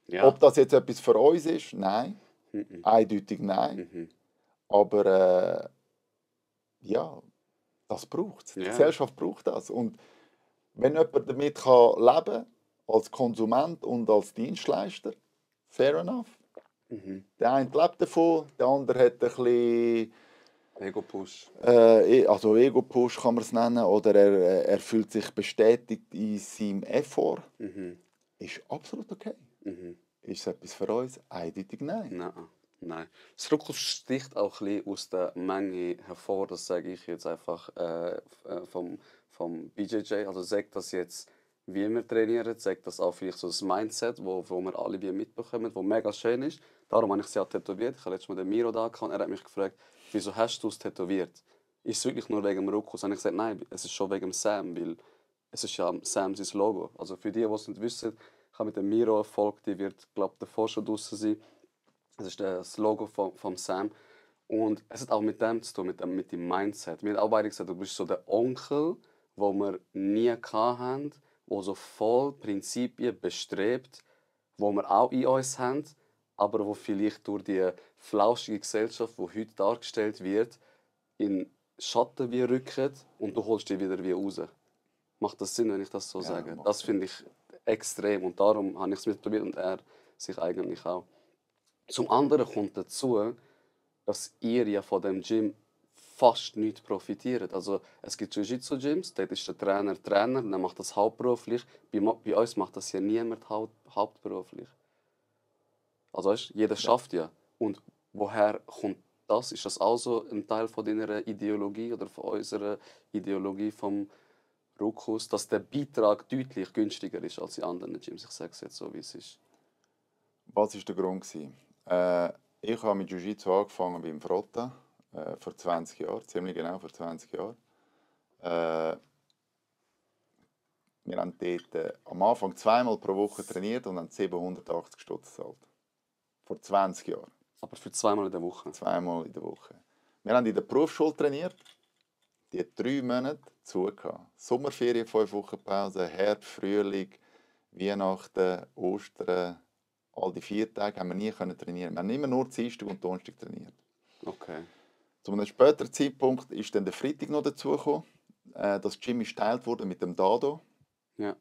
Ja. Ob das jetzt etwas für uns ist? Nein. Mhm. Eindeutig nein. Mhm. Aber ja, das braucht es. Die Ja. Gesellschaft braucht das. Und wenn jemand damit kann leben kann, als Konsument und als Dienstleister, fair enough. Mhm. Der eine lebt davon, der andere hat ein bisschen Ego-Push. also Ego-Push kann man es nennen, oder er fühlt sich bestätigt in seinem Effort. Mhm. Ist absolut okay. Mhm. Ist es etwas für uns? Eindeutig nein. Nein. Nein. Das Rückkurs sticht auch ein bisschen aus der Menge hervor, das sage ich jetzt einfach vom BJJ. Also sagt das jetzt, wie wir trainieren, sagt das auch vielleicht so das Mindset, wo wir alle wie mitbekommen, wo mega schön ist. Darum habe ich es ja tätowiert. Ich habe letztes Mal den Miro da gehabt, er hat mich gefragt, wieso hast du es tätowiert? Ist es wirklich nur wegen dem Rückkurs? Dann habe ich gesagt, nein, es ist schon wegen dem Sam, weil es ist ja Sam sein Logo. Also für die es nicht wissen, ich habe mit dem Miro Erfolg, die wird, glaube ich, davor schon draußen sein. Das ist das Logo vom Sam. Und es hat auch mit dem zu tun, mit dem Mindset. Wir haben auch beide gesagt, du bist so der Onkel, den wir nie hatten, der so voll Prinzipien bestrebt, die wir auch in uns haben, aber wo vielleicht durch die flauschige Gesellschaft, die heute dargestellt wird, in Schatten wie rücken und du holst dich wieder wie raus. Macht das Sinn, wenn ich das so Ja, sage? macht Das Sinn. finde ich extrem und darum habe ich es mitprobiert und er sich eigentlich auch. Zum anderen kommt dazu, dass ihr ja von dem Gym fast nicht profitiert. Also es gibt Jiu-Jitsu-Gyms, dort ist der Trainer, der macht das hauptberuflich. Bei uns macht das ja niemand hauptberuflich. Also weißt, jeder schafft ja. Und woher kommt das? Ist das auch so ein Teil von deiner Ideologie oder von unserer Ideologie vom Ruckus, dass der Beitrag deutlich günstiger ist als in anderen Gyms? Ich sage es jetzt so, wie es ist. Was war der Grund? Ich habe mit Jiu-Jitsu angefangen beim Frotta vor 20 Jahren, ziemlich genau vor 20 Jahren. Äh, Wir haben dort am Anfang zweimal pro Woche trainiert und haben 780 Stutz gezahlt. Vor 20 Jahren. Aber für zweimal in der Woche. Zweimal in der Woche. Wir haben in der Berufsschule trainiert. Die hat 3 Monate zu. Sommerferien, 5 Wochen Pause, Herbst, Frühling, Weihnachten, Ostern. All die 4 Tage haben wir nie trainieren. Wir haben immer nur Dienstag und Donnerstag trainiert. Okay. Zu einem späteren Zeitpunkt ist dann der Freitag noch dazugekommen. Das Gym ist geteilt worden mit dem Dado, Ja,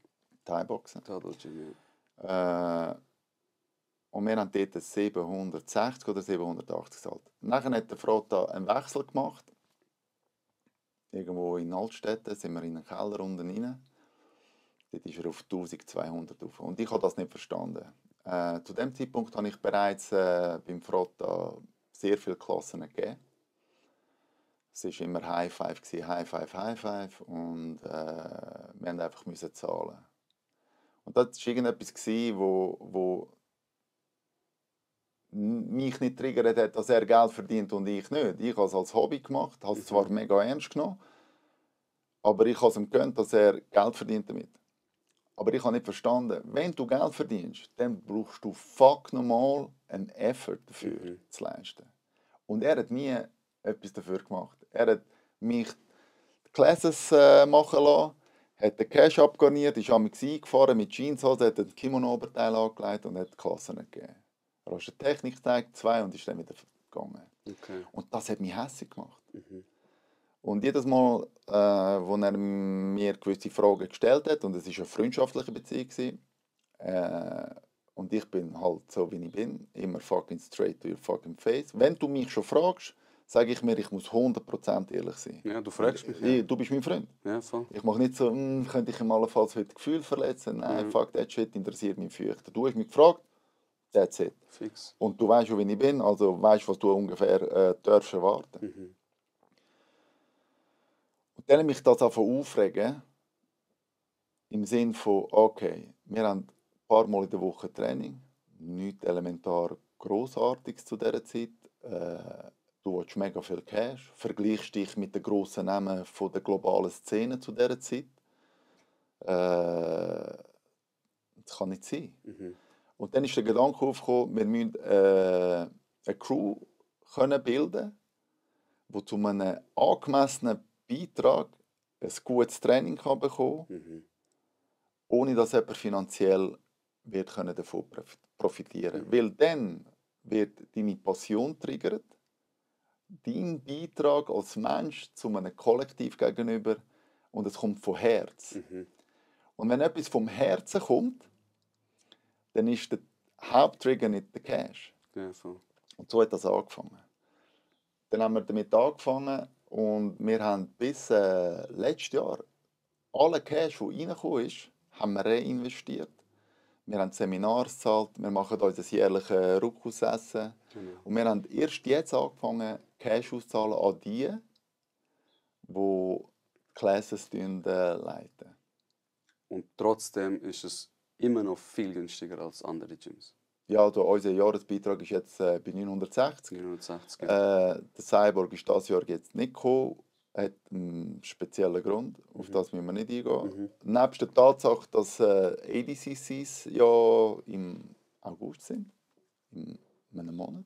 Thai-Boxen. da der Gym. Ja. Und wir haben dort 760 oder 780 gezahlt. Nachher hat der Frotta einen Wechsel gemacht. Irgendwo in Altstädten sind wir in den Keller unten rein. Dort ist er auf 1200 rauf. Und ich habe das nicht verstanden. Zu dem Zeitpunkt habe ich bereits beim Frotta sehr viele Klassen gegeben. Es war immer High Five, High Five, High Five. Und wir mussten einfach zahlen. Und das war irgendetwas, wo mich nicht triggert hat, dass er Geld verdient und ich nicht. Ich habe es als Hobby gemacht, habe es zwar mega ernst genommen, aber ich habe es ihm gegönnt, dass er Geld verdient damit. Aber ich habe nicht verstanden, wenn du Geld verdienst, dann brauchst du fuck nochmal einen Effort dafür zu leisten. Und er hat nie etwas dafür gemacht. Er hat mich die Classes machen lassen, hat den Cash abgarniert, ist an mich eingefahren mit Jeanshose, hat ein Kimono-Oberteil angelegt und hat die Klassen gegeben. Er hat eine Technik gezeigt, 2 und ist dann wieder gegangen. Okay. Und das hat mich hässlich gemacht. Und jedes Mal, wo er mir gewisse Fragen gestellt hat, und es war eine freundschaftliche Beziehung, und ich bin halt so, wie ich bin, immer fucking straight to your fucking face. Wenn du mich schon fragst, sage ich mir, ich muss 100% ehrlich sein. Ja, du fragst mich. Ja. Du bist mein Freund. Ja, voll. Ich mache nicht so, könnte ich im allenfalls heute Gefühl verletzen? Nein, fuck that shit, interessiert mich fürchten. Du hast mich gefragt, that's it. Fix. Und du weißt schon, wie ich bin, also weißt, was du ungefähr darfst erwarten. Und dann mich das aufregen, im Sinne von, okay, wir haben ein paar Mal in der Woche Training, nichts elementar Grossartiges zu dieser Zeit. Du willst mega viel Cash, vergleichst dich mit den grossen Namen der globalen Szene zu dieser Zeit. Das kann nicht sein. Und dann ist der Gedanke aufgekommen, wir müssen eine Crew bilden, die zu einem angemessenen Beitrag ein gutes Training bekommen kann, ohne dass jemand finanziell davon profitieren kann. Weil dann wird deine Passion triggert, dein Beitrag als Mensch zu einem Kollektiv gegenüber, und es kommt vom Herz. Und wenn etwas vom Herzen kommt, dann ist der Haupttrigger nicht der Cash. Ja, voll. Und so hat das angefangen. Dann haben wir damit angefangen und wir haben bis letztes Jahr alle Cash, der reingekommen ist, haben wir reinvestiert. Wir haben Seminare gezahlt, wir machen unser jährliches Ruckusessen. Und wir haben erst jetzt angefangen, Cash auszahlen an die Classes leiten. Und trotzdem ist es immer noch viel günstiger als andere Gyms. Ja, also unser Jahresbeitrag ist jetzt bei 960. 960. Der Cyborg ist dieses Jahr jetzt nicht gekommen. Hat einen speziellen Grund, auf das müssen wir nicht eingehen. Neben der Tatsache, dass ADCCs ja im August sind, in einem Monat,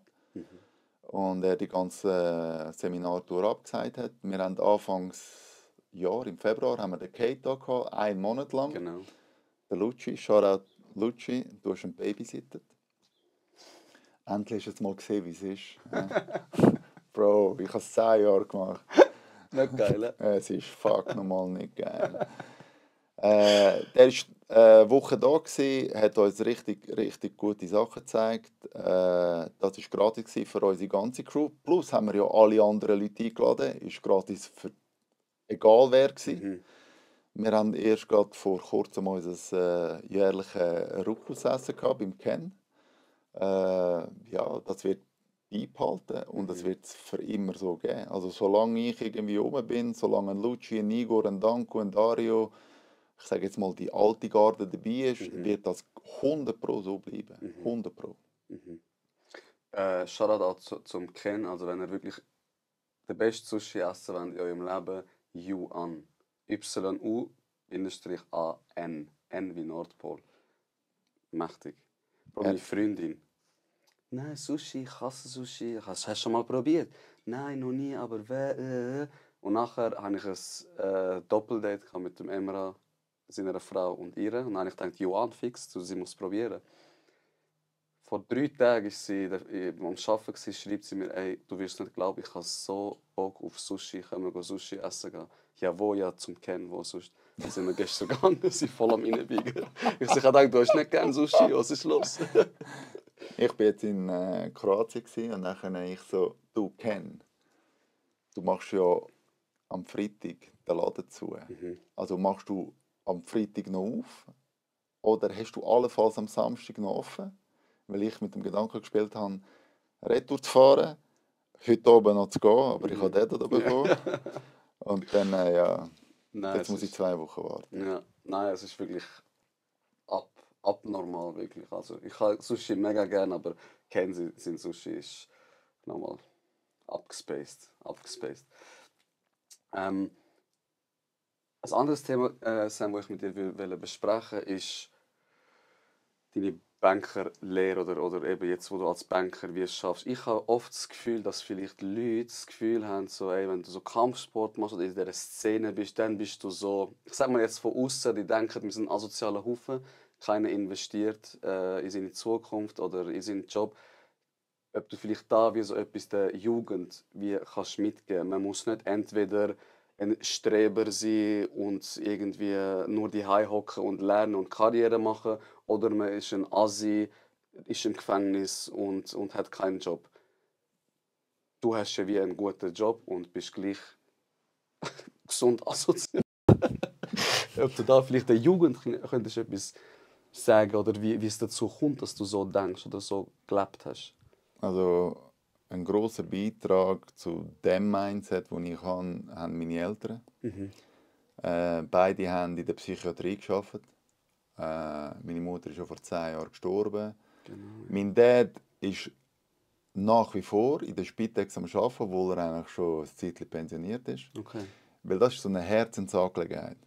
und er die ganze Seminartour abgesagt hat. Wir haben Anfangsjahr, im Februar, haben wir den Kate da gehabt, 1 Monat lang. Genau. Der Lucci, Shoutout Lucci, du hast ihn babysittet. Endlich hast du es mal gesehen, wie es ist. Bro, ich habe es 10 Jahre gemacht. Nicht geil, Es ist fuck nochmal nicht geil. Der war eine Woche da, hat uns richtig gute Sachen gezeigt. Das war gratis für unsere ganze Crew. Plus haben wir ja alle anderen Leute eingeladen. Ist gratis für egal wer gewesen. Wir haben erst gerade vor kurzem unser jährliches Rückwärtsessen gehabt beim Ken. Ja, das wird beibehalten und es wird es für immer so geben. Also solange ich irgendwie rum bin, solange ein Luci, ein Igor, ein Danko, ein Dario, ich sage jetzt mal die alte Garde dabei ist, wird das 100 Pro so bleiben. 100 Pro. Shoutout auch zum Ken, also wenn ihr wirklich den besten Sushi essen wollt in eurem Leben, Yuan. YU-AN. N wie Nordpol. Mächtig. Bro, meine Freundin. Nein, Sushi, ich hasse Sushi. Hast du schon mal probiert? Nein, noch nie, aber Und nachher hatte ich ein Doppeldate mit dem Emra, seiner Frau und ihr. Und dann habe ich gedacht, Yuan fix, sie muss es probieren. Vor 3 Tagen war sie am Arbeiten, schreibt sie mir, ey, du wirst nicht glauben, ich habe so Bock auf Sushi, können wir Sushi essen gehen? Ja, wo? Ja, zum Ken, wo sonst? Dann sind wir gestern gegangen, sie voll am Reinbiegen. Ich dachte, du hast nicht gerne Sushi, was ist los? Ich war jetzt in Kroatien und dann ich so, du Ken, du machst ja am Freitag den Laden zu. Also machst du am Freitag noch auf oder hast du allenfalls am Samstag noch offen? Weil ich mit dem Gedanken gespielt habe, Retour zu fahren, heute oben noch zu gehen, aber ich habe den da bekommen. Und dann, ja, Nein, jetzt muss ich 2 Wochen warten. Ja, nein, es ist wirklich abnormal, wirklich. Also, ich habe Sushi mega gerne, aber kennen Sie, sein Sushi ist nochmal abgespaced. Ein anderes Thema, Sam, das ich mit dir besprechen will, ist deine Bankerlehre oder eben jetzt, wo du als Banker wie es schaffst. Ich habe oft das Gefühl, dass vielleicht Leute das Gefühl haben, so, ey, wenn du so Kampfsport machst oder in dieser Szene bist, dann bist du so, ich sag mal jetzt von außen, die denken, wir sind ein asozialer Haufen, keiner investiert in seine Zukunft oder in seinen Job. Ob du vielleicht da wie so etwas der Jugend wie kannst mitgeben. Man muss nicht entweder ein Streber sein und irgendwie nur die hocken und lernen und Karriere machen, oder man ist ein Assi, ist im Gefängnis und hat keinen Job. Du hast ja wie einen guten Job und bist gleich gesund asozial. Ob du da vielleicht der Jugend könntest etwas sagen oder wie es dazu kommt, dass du so denkst oder so gelebt hast. Also ein grosser Beitrag zu dem Mindset, das ich habe, haben meine Eltern. Beide haben in der Psychiatrie gearbeitet. Meine Mutter ist schon vor 10 Jahren gestorben. Genau. Mein Dad ist nach wie vor in der Spitex am Arbeiten, obwohl er eigentlich schon ein Zeitchen pensioniert ist. Okay. Weil das ist so eine Herzensangelegenheit.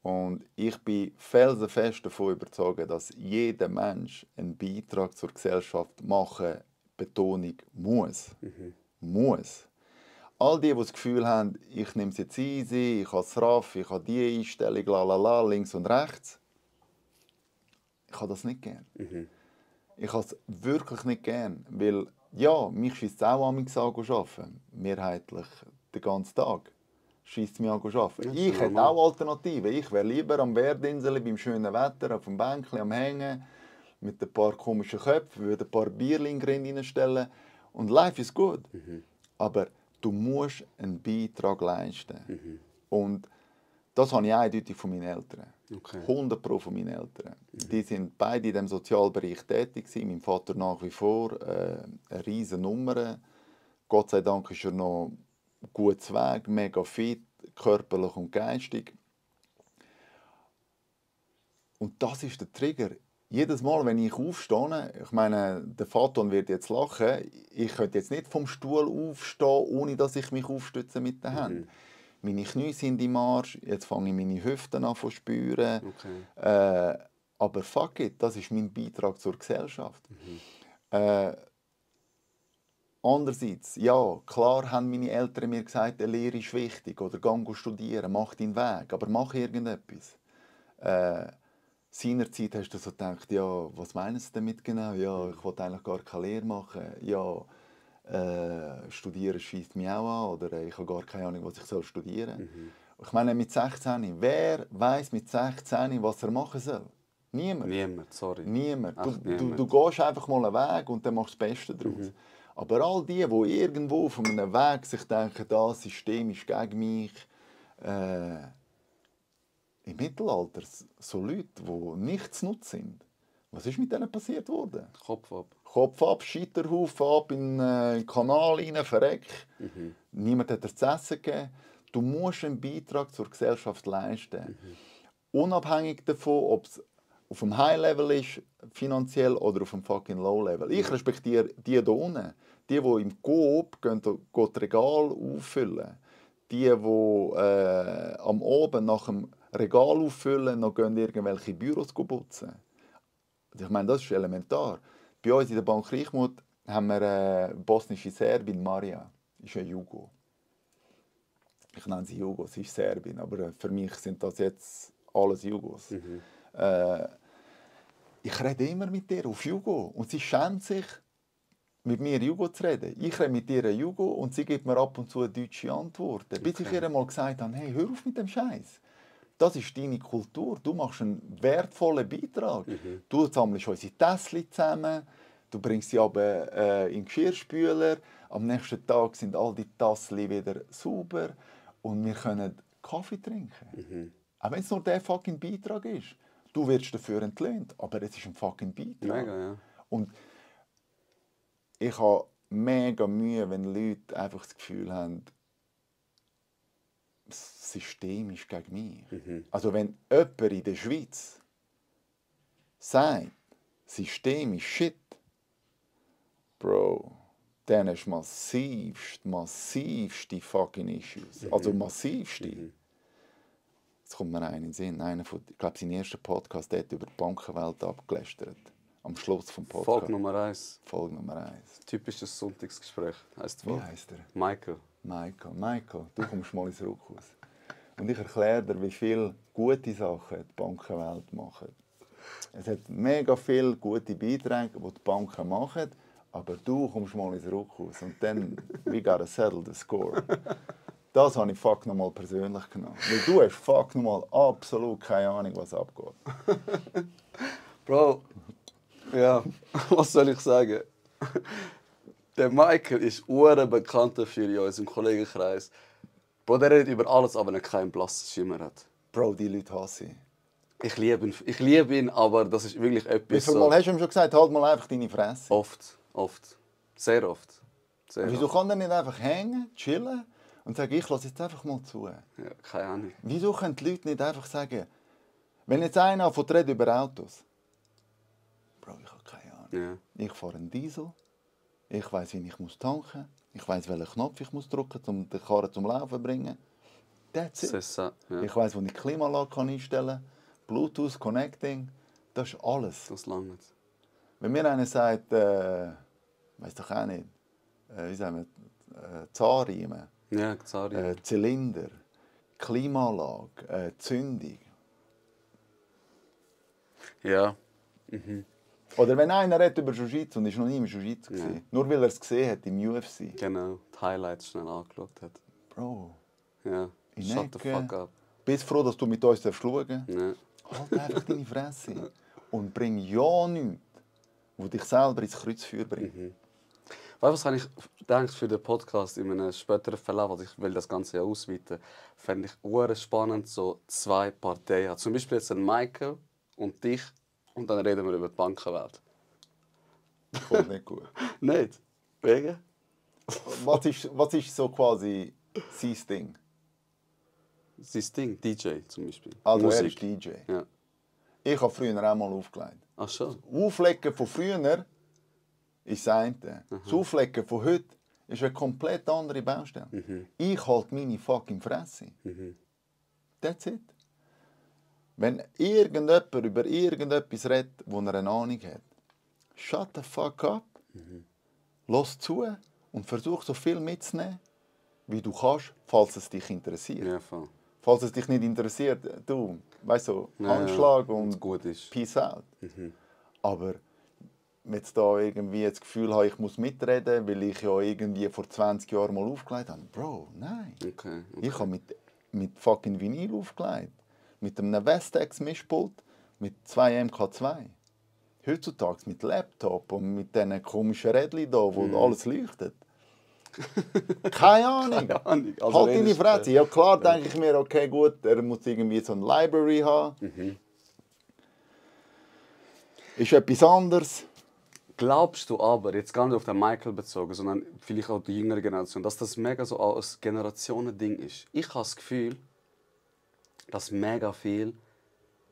Und ich bin felsenfest davon überzeugt, dass jeder Mensch einen Beitrag zur Gesellschaft machen, Betonung, muss. Muss. All die das Gefühl haben, ich nehme es jetzt easy, ich habe es raff, ich habe diese Einstellung, lalala, links und rechts. Ich habe das nicht gern. Ich habe es wirklich nicht gern, weil ja, mich scheisst es auch an mich an arbeiten. Mehrheitlich den ganzen Tag scheisst es mich an arbeiten. Ja, Ich hätte auch Alternativen. Ich wäre lieber am Werdinsel beim schönen Wetter, auf dem Bänkchen am Hängen, mit ein paar komischen Köpfen, würde ein paar Bierchen reinstellen und life is good. Aber du musst einen Beitrag leisten. Und das habe ich eindeutig von meinen Eltern. Okay. 100% von meinen Eltern. Die sind beide in diesem Sozialbereich tätig gewesen. Mein Vater nach wie vor eine riesige Nummer. Gott sei Dank ist er noch gut Weg, mega fit, körperlich und geistig. Und das ist der Trigger. Jedes Mal, wenn ich aufstehe, ich meine, der Faton wird jetzt lachen, ich könnte jetzt nicht vom Stuhl aufstehen, ohne dass ich mich aufstütze mit den Händen. Meine Knie sind im Arsch, jetzt fange ich meine Hüften an zu spüren. Okay. Aber fuck it, das ist mein Beitrag zur Gesellschaft. Andererseits, ja, klar haben meine Eltern mir gesagt, eine Lehre ist wichtig oder geh studieren, mach deinen Weg, aber mach irgendetwas. Seinerzeit hast du so gedacht, ja, was meinen sie damit genau? Ja, ich wollte eigentlich gar keine Lehre machen. Ja, Studieren scheisst mich auch an oder ich habe gar keine Ahnung, was ich studieren soll. Ich meine, mit 16, wer weiß mit 16, was er machen soll? Niemand. Niemand, sorry. Niemand. Echt Du niemand. gehst einfach mal einen Weg und dann machst du das Beste daraus. Aber all die irgendwo auf einem Weg sich denken, das System ist gegen mich, im Mittelalter, so Leute, die nichts nutz sind, was ist mit denen passiert worden? Kopf ab. Kopf ab, Scheiterhaufen ab, in den Kanal rein, verreck. Niemand hat dir zu essen gegeben. Du musst einen Beitrag zur Gesellschaft leisten. Unabhängig davon, ob es auf dem High-Level ist, finanziell, oder auf dem fucking Low-Level. Ich respektiere die hier unten. Die im Coop gehen das Regal auffüllen. Die am Oben nach dem Regal auffüllen, noch gehen irgendwelche Büros putzen. Ich meine, das ist elementar. Bei uns in der Bank Reichmuth haben wir eine bosnische Serbin, Maria. Das ist eine Jugo. Ich nenne sie Jugo, sie ist Serbin, aber für mich sind das jetzt alles Jugos. Ich rede immer mit ihr auf Jugo und sie schämt sich, mit mir Jugo zu reden. Ich rede mit ihr Jugo und sie gibt mir ab und zu deutsche Antworten. Okay. Bis ich ihr mal gesagt habe, hey, hör auf mit dem Scheiß. Das ist deine Kultur. Du machst einen wertvollen Beitrag. Du sammelst unsere Tässchen zusammen, du bringst sie aber in den Geschirrspüler. Am nächsten Tag sind all die Tassen wieder sauber und wir können Kaffee trinken. Auch wenn es nur der fucking Beitrag ist. Du wirst dafür entlöhnt, aber es ist ein fucking Beitrag. Mega, ja. Und ich habe mega Mühe, wenn Leute einfach das Gefühl haben, das System ist gegen mich. Also wenn jemand in der Schweiz sagt, das System ist shit, Bro, dann hast du massivste fucking Issues. Also massivste. Jetzt kommt mir einer in den Sinn. Einer von, ich glaube, sein erster Podcast hat über die Bankenwelt abgelästert. Am Schluss des Podcasts. Folge Nummer 1. Folge Nummer 1. Typisches Sonntagsgespräch heisst Wie heisst er? Michael. Michael, du kommst mal ins Ruckhaus. Und ich erkläre dir, wie viele gute Sachen die Bankenwelt macht. Es hat mega viele gute Beiträge, die die Banken machen, aber du kommst mal ins Ruckhaus und dann, we gotta settle the score. Das habe ich fuck nochmal persönlich genommen. Weil du hast fuck nochmal absolut keine Ahnung, was abgeht. Bro, ja, was soll ich sagen? Der Michael ist bekannt dafür in unserem Kollegenkreis. Bro, der redet über alles, aber er keinen blassen Schimmer hat. Bro, die Leute hasse ich. Ich liebe ihn, aber das ist wirklich etwas Wie viel Mal hast du ihm schon gesagt, halt mal einfach deine Fresse? Oft. Sehr oft. Wieso kann der nicht einfach hängen, chillen und sagen, ich lasse jetzt einfach mal zu? Ja, keine Ahnung. Wieso können die Leute nicht einfach sagen, wenn jetzt einer anfängt reden über Autos, Bro, ich habe keine Ahnung. Ja. Ich fahre einen Diesel, ich weiss, wie ich tanken muss, ich weiss, welchen Knopf ich drücken muss, um den Karren zum Laufen zu bringen. That's it. Ja. Ich weiss, wo ich die Klimaanlage einstellen kann, Bluetooth, Connecting, das ist alles. Das langt. Wenn mir einer sagt, weiss doch auch nicht, wie sagen wir, Zahnriemen, Ja, sorry. Zylinder, Klimaanlage, Zündung. Ja. Oder wenn einer redet über Jiu-Jitsu und ist noch nie im Jiu-Jitsu Ja. gesehen, nur weil er es gesehen hat im UFC. Genau, die Highlights schnell angeschaut hat. Bro, Ja, in shut the Ecke. fuck up. Bist froh, dass du mit uns schauen darfst? Ja. Halt einfach deine Fresse. Und bring ja nichts, wo dich selber ins Kreuzfeuer bringt. Weißt du, was habe ich gedacht für den Podcast in einem späteren Verlauf, also ich will das Ganze ja ausweiten, fände ich sehr spannend, so zwei Parteien. Zum Beispiel jetzt ein Michael und dich und dann reden wir über die Bankenwelt. Kommt nicht gut. Nicht? Wegen? Was ist so quasi sein Ding? Sein Ding, DJ zum Beispiel. Also er Musik. ist DJ. Ja. Ich habe früher auch mal aufgelegt. Ach schon? Auflegen von früher ist das eine. Das Auflegen von heute ist eine komplett andere Baustelle. Ich halte meine fucking Fresse. That's it. Wenn irgendjemand über irgendetwas redet, wo er eine Ahnung hat, shut the fuck up, lass zu und versuch so viel mitzunehmen, wie du kannst, falls es dich interessiert. Ja, voll. Falls es dich nicht interessiert, du, weißt du, Ja, Handschlag ja, und gut ist. Peace out. Aber jetzt da irgendwie das Gefühl habe, ich muss mitreden, weil ich ja irgendwie vor 20 Jahren mal aufgelegt habe. Bro, nein. Okay. Ich habe mit fucking Vinyl aufgelegt. Mit einem Vestex-Mischpult, mit 2 MK2. Heutzutage mit Laptop und mit diesen komischen Rädchen da, wo alles leuchtet. Keine Ahnung. Keine Ahnung. Also Halt wenn deine ich- Fresse. Ja klar, denke ich mir, okay, gut, er muss irgendwie so eine Library haben. Ist etwas anderes. Glaubst du aber, jetzt gar nicht auf den Michael bezogen, sondern vielleicht auch die jüngere Generation, dass das mega so ein Generationending ist? Ich habe das Gefühl, dass mega viel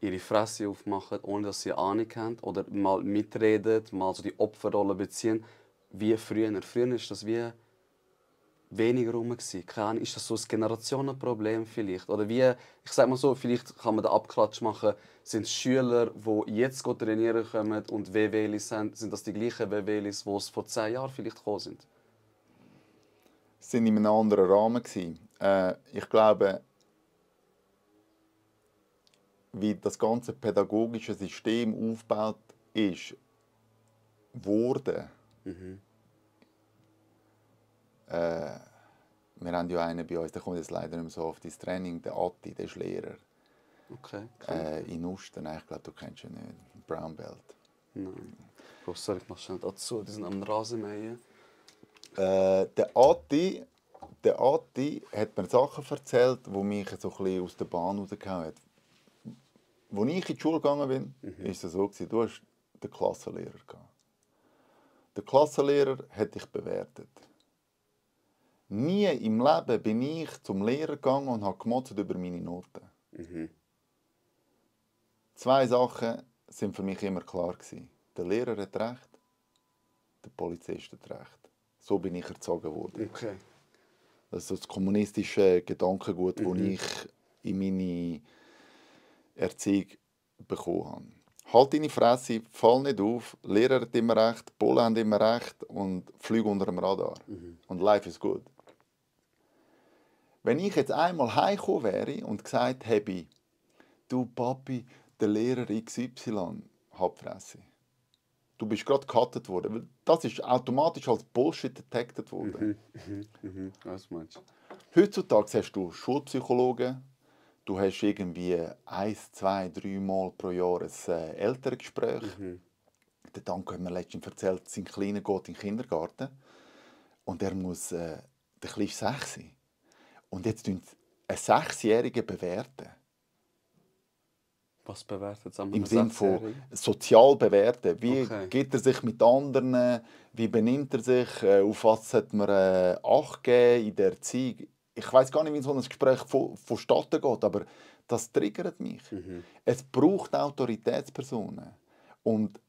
ihre Fresse aufmachen, ohne dass sie eine Ahnung haben oder mal mitreden, mal so die Opferrolle beziehen, wie früher. Früher ist das wie weniger rum gewesen. Keine Ahnung, ist das so ein Generationenproblem vielleicht? Oder wie, ich sag mal so, vielleicht kann man den Abklatsch machen, sind es Schüler, die jetzt trainieren kommen und WWlis sind das die gleichen WWlis, die es vor 10 Jahren vielleicht gekommen sind? Es waren in einem anderen Rahmen. Ich glaube, wie das ganze pädagogische System aufgebaut ist, wurde. Wir haben ja einen bei uns, der kommt jetzt leider nicht mehr so oft ins Training, der Atti, der ist Lehrer. Okay. In Usten, ich glaube, du kennst ihn nicht. Brown Belt. Nein. Oh, sorry, ich mach schnell dazu. Die sind am Rasenmähen. Der Atti hat mir Sachen erzählt, die mich so ein bisschen aus der Bahn rausgehauen haben. Als ich in die Schule gegangen bin, war es so, du hast den Klassenlehrer gehabt. Der Klassenlehrer hat dich bewertet. Nie im Leben bin ich zum Lehrer gegangen und habe gemotzt über meine Noten. 2 Sachen sind für mich immer klar gewesen. Der Lehrer hat recht, der Polizist hat recht. So bin ich erzogen worden. Okay. Das ist so das kommunistische Gedankengut, das ich in meine Erziehung bekommen habe. Halt deine Fresse, fall nicht auf, Lehrer hat immer recht, Bullen haben immer recht und flieg unter dem Radar. Und life is good. Wenn ich jetzt einmal heimgekommen wäre und gesagt hätte, du Papi, der Lehrer XY, Hauptfresse. Du bist gerade gecuttet worden. Weil das ist automatisch als Bullshit detected worden. Was meinst du? Heutzutage hast du Schulpsychologen, du hast irgendwie 1, 2, 3 Mal pro Jahr ein Elterngespräch. Der Danko hat mir letztens erzählt, sein Kleiner geht in den Kindergarten und er muss, der Kleine ist 6. Und jetzt tun einen 6-Jährigen bewerten. Was bewertet es am Im Sinne von 6-Jährigen? sozial bewerten. Wie Okay. gibt er sich mit anderen? Wie benimmt er sich? Auf was sollte man Acht geben in der Erziehung? Ich weiß gar nicht, wie so ein Gespräch vonstatten geht, aber das triggert mich. Es braucht Autoritätspersonen. Und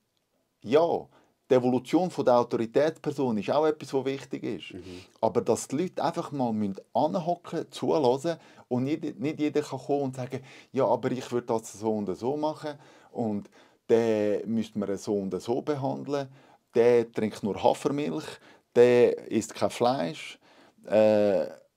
ja, die Evolution der Autoritätsperson ist auch etwas, was wichtig ist. Aber dass die Leute einfach mal anhocken, zuhören und nicht jeder kann kommen und sagen, ja, aber ich würde das so und so machen und den müsste man so und so behandeln, der trinkt nur Hafermilch, der isst kein Fleisch.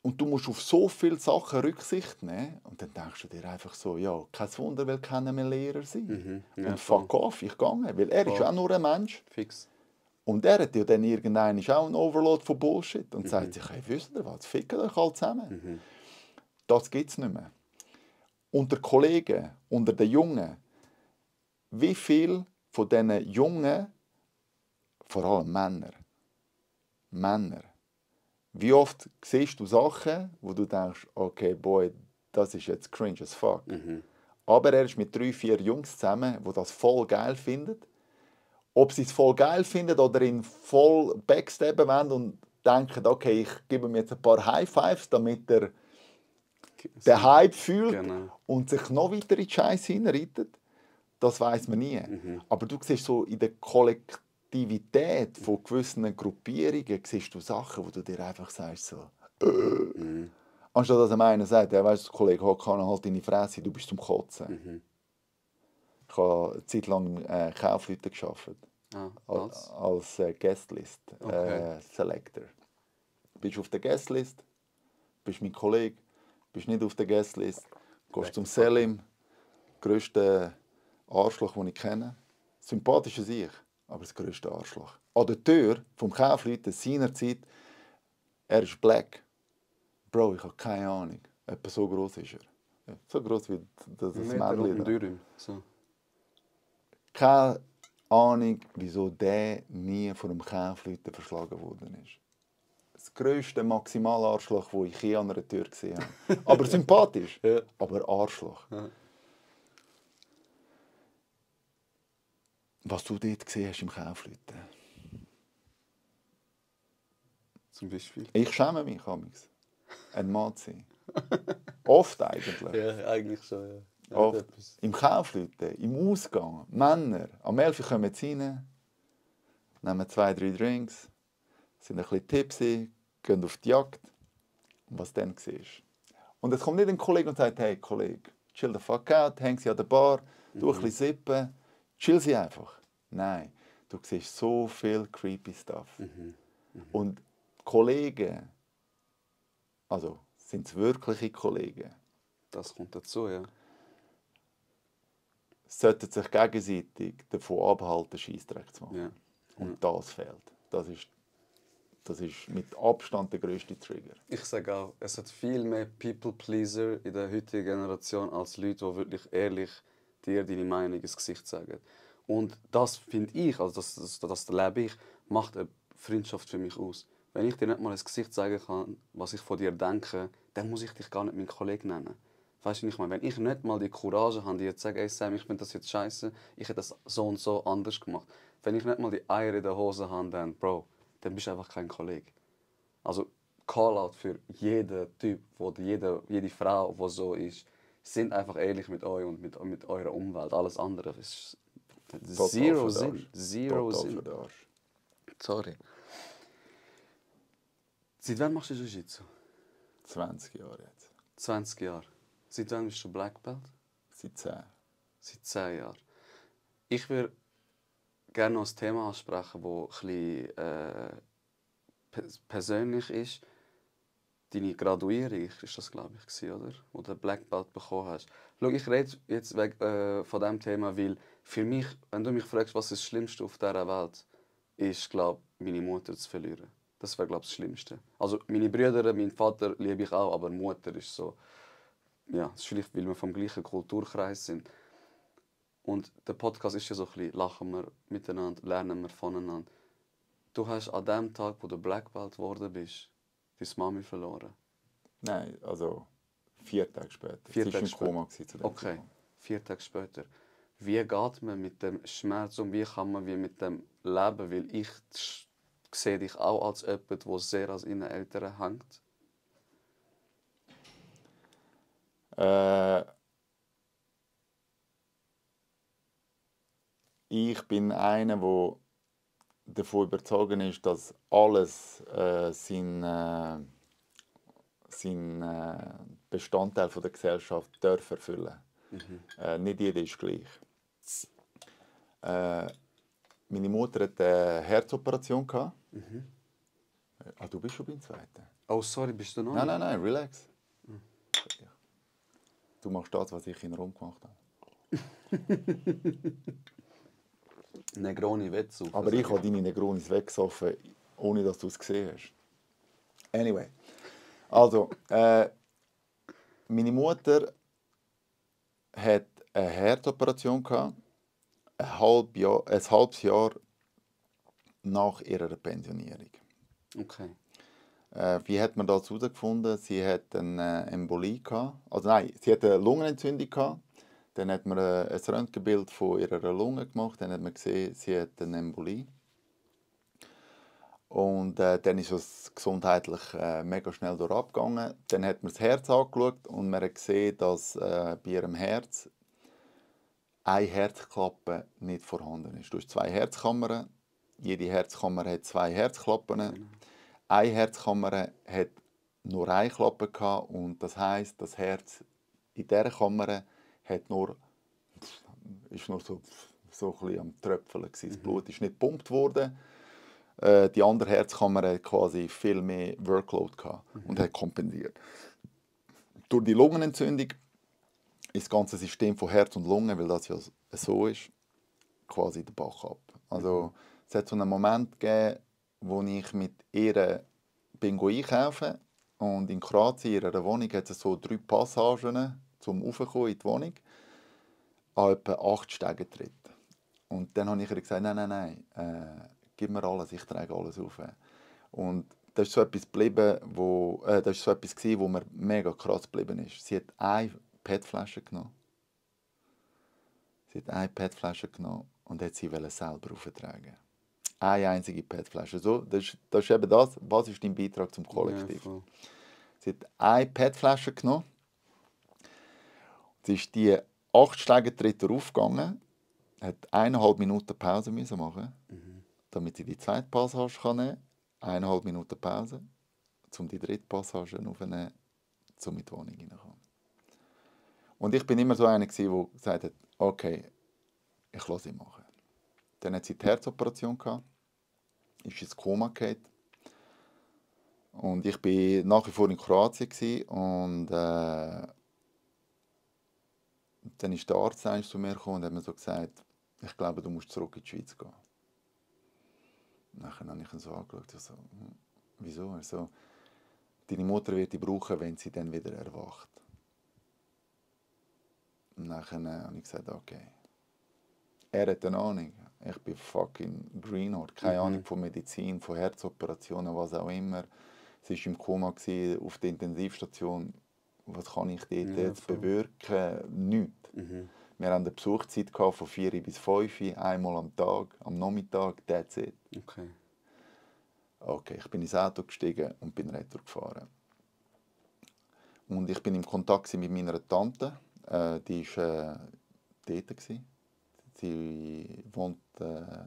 Und du musst auf so viele Sachen Rücksicht nehmen. Und dann denkst du dir einfach so, ja, kein Wunder, weil keiner mehr Lehrer sein. Ja, und fuck off, ich gehe. Weil er ist Voll. auch nur ein Mensch. Fix. Und er hat ja dann irgendwann auch einen Overload von Bullshit. Und sagt sich, hey, wisst ihr was, fickt euch alle zusammen. Das gibt es nicht mehr. Unter Kollegen, unter den Jungen, wie viele von diesen Jungen, vor allem Männer, wie oft siehst du Sachen, wo du denkst, okay, boy, das ist jetzt cringe as fuck. Aber er ist mit 3, 4 Jungs zusammen, die das voll geil finden. Ob sie es voll geil finden oder ihn voll backstabben wollen und denken, okay, ich gebe ihm jetzt ein paar High Fives, damit er den Hype fühlt und sich noch weiter in die Scheiße hineinreitet, das weiß man nie. Aber du siehst so in der Kollektivität von gewissen Gruppierungen siehst du Sachen, wo du dir einfach sagst, so, anstatt dass einer sagt, ja, weißt du, Kollege, halt deine Fresse, du bist zum Kotzen. Ich habe eine Zeit lang Kaufleute gearbeitet. Als Guestlist Selector. Bist auf der Guestlist, bist mein Kollege, bist nicht auf der Guestlist, gehst zum Selim, grösster Arschloch, den ich kenne. Sympathischer Sieg. aber das grösste Arschloch. An der Tür vom Kaufleuten seinerzeit, er ist black. Bro, ich habe keine Ahnung. Etwa so groß ist er. So groß wie das Männchen da. Dürüm. So. Keine Ahnung, wieso der nie von einem Kaufleuten verschlagen worden ist. Das grösste Maximalarschloch, das ich je an einer Tür gesehen habe. Aber sympathisch. Ja. Aber Arschloch. Ja. Was du dort gesehen hast im Kaufleuten. Zum Beispiel. Ich schäme mich, amigs. Ein Mann zu sein. Oft eigentlich. Ja, eigentlich schon, ja. Oft. Im Kaufleuten, im Ausgang, Männer. Am 11 Uhr kommen sie rein, nehmen 2, 3 Drinks, sind ein bisschen tipsy, gehen auf die Jagd. Und was dann siehst. Und es kommt nicht ein Kollege und sagt, hey Kollege, chill the fuck out, häng sie an der Bar, du ein bisschen sippen, chill sie einfach. Nein, du siehst so viel creepy Stuff. Und Kollegen, also sind es wirkliche Kollegen, Das kommt dazu, ja. sollten sich gegenseitig davon abhalten, Scheissdreck zu machen. Ja. Und das fehlt. Das ist mit Abstand der grösste Trigger. Ich sage auch, es hat viel mehr People-Pleaser in der heutigen Generation als Leute, die wirklich ehrlich dir deine Meinung ins Gesicht sagen. Und das finde ich, also das lebe ich, macht eine Freundschaft für mich aus. Wenn ich dir nicht mal ins Gesicht sagen kann, was ich von dir denke, dann muss ich dich gar nicht meinen Kollegen nennen. Weißt du, was ich meine? Wenn ich nicht mal die Courage habe, dir zu sagen, hey Sam, ich finde das jetzt scheiße, ich hätte das so und so anders gemacht. Wenn ich nicht mal die Eier in der Hose habe, dann, Bro, dann bist du einfach kein Kollege. Also, Callout für jeden Typ, jede Frau, die so ist, sind einfach ehrlich mit euch und mit eurer Umwelt. Alles andere ist zero Sinn. Zero Total Sinn. für den Arsch. Sorry. Seit wann machst du Jiu-Jitsu? 20 Jahre jetzt. 20 Jahre. Seit wann bist du Black Belt? Seit 10. Seit 10 Jahren. Ich würde gerne noch ein Thema ansprechen, das ein bisschen persönlich ist. Deine Graduierung ist das, glaube ich, oder? Wo du Black Belt bekommen hast. Schau, ich rede jetzt von diesem Thema, weil für mich, wenn du mich fragst, was ist das Schlimmste auf dieser Welt, ist, glaube ich, meine Mutter zu verlieren. Das wäre, glaube ich, das Schlimmste. Also meine Brüder, meinen Vater liebe ich auch, aber Mutter ist so... Ja, das ist vielleicht, weil wir vom gleichen Kulturkreis sind. Und der Podcast ist ja so ein bisschen, lachen wir miteinander, lernen wir voneinander. Du hast an dem Tag, wo du Black Belt geworden bist, deine Mami verloren. Nein, also 4 Tage später. 4 Sie war Tage im Koma zu dem Okay, Zeitpunkt. 4 Tage später. Wie geht man mit dem Schmerz um? Wie kann man mit dem leben? Weil ich sehe dich auch als jemand, der sehr an seinen Eltern hängt. Ich bin einer, der davon überzeugt ist, dass alles seinen Bestandteil der Gesellschaft darf erfüllen. Nicht jeder ist gleich. Meine Mutter hatte eine Herzoperation. Du bist schon beim zweiten. Oh, sorry, bist du noch? Nein, relax. Du machst das, was ich in Rom gemacht habe. Negroni Wetzel. Aber ich habe deine Negronis weggesoffen, ohne dass du es gesehen hast. Anyway. Also, meine Mutter hat eine Herzoperation gehabt, ein halbes Jahr nach ihrer Pensionierung. Okay. Wie hat man das herausgefunden? Sie hat eine Embolie gehabt. Also nein, sie hat eine Lungenentzündung gehabt. Dann hat man ein Röntgenbild von ihrer Lunge gemacht. Dann hat man gesehen, sie hat eine Embolie. Und dann ist es gesundheitlich mega schnell durchgegangen. Dann hat man das Herz angeschaut und man hat gesehen, dass bei ihrem Herz eine Herzklappe nicht vorhanden ist. Du hast 2 Herzkammern. Jede Herzkammer hat 2 Herzklappen. Eine Herzkammer hat nur eine Klappe gehabt, und das heisst, das Herz in dieser Kammer ist nur so ein bisschen am Tröpfeln gewesen. Das Blut ist nicht gepumpt worden. Die andere Herzkammer hat quasi viel mehr Workload gehabt und hat kompensiert. Durch die Lungenentzündung ist das ganze System von Herz und Lunge, weil das ja so ist, quasi den Bach ab. Also es hat so einen Moment gegeben, wo ich mit ihr bin einkaufen und in Kroatien, in ihrer Wohnung, hat es so 3 Passagen zum Raufkommen in die Wohnung, an etwa 8 Stegentritten. Und dann habe ich ihr gesagt, nein, gib mir alles, ich trage alles auf. Und das ist so etwas geblieben, das ist so etwas gewesen, wo mir mega krass geblieben ist. Sie hat eine PET-Flasche genommen. Und hat sie selber auftragen. Eine einzige PET-Flasche. So, das ist eben das, was ist dein Beitrag zum Kollektiv? Ja, Sie hat eine PET-Flasche genommen. Sie ist die 8 Stegentritte aufgegangen, hat 1,5 Minuten Pause müssen machen, damit sie die zweite Passage nehmen kann. 1,5 Minuten Pause, um die dritte Passage aufzunehmen, um in die Wohnung hineinzukommen. Und ich bin immer so einer, der gesagt hat, okay, ich lasse sie machen. Dann hat sie die Herzoperation gehabt, ist ins Koma gefallen. Und ich war nach wie vor in Kroatien und dann ist der Arzt zu mir gekommen und hat mir so gesagt, ich glaube, du musst zurück in die Schweiz gehen. Und dann habe ich ihn so angeschaut, so, wieso? So, deine Mutter wird dich brauchen, wenn sie dann wieder erwacht. Und dann habe ich gesagt, okay. Er hat eine Ahnung. Ich bin fucking Greenhorn. Keine Ahnung von Medizin, von Herzoperationen, was auch immer. Sie war im Koma auf der Intensivstation. Was kann ich dort jetzt bewirken? Nichts. Wir hatten eine Besuchszeit von 4 bis 5, einmal am Tag, am Nachmittag, that's it. Okay, ich bin ins Auto gestiegen und bin retour gefahren. Und ich bin in Kontakt mit meiner Tante. Die war dort. Sie wohnt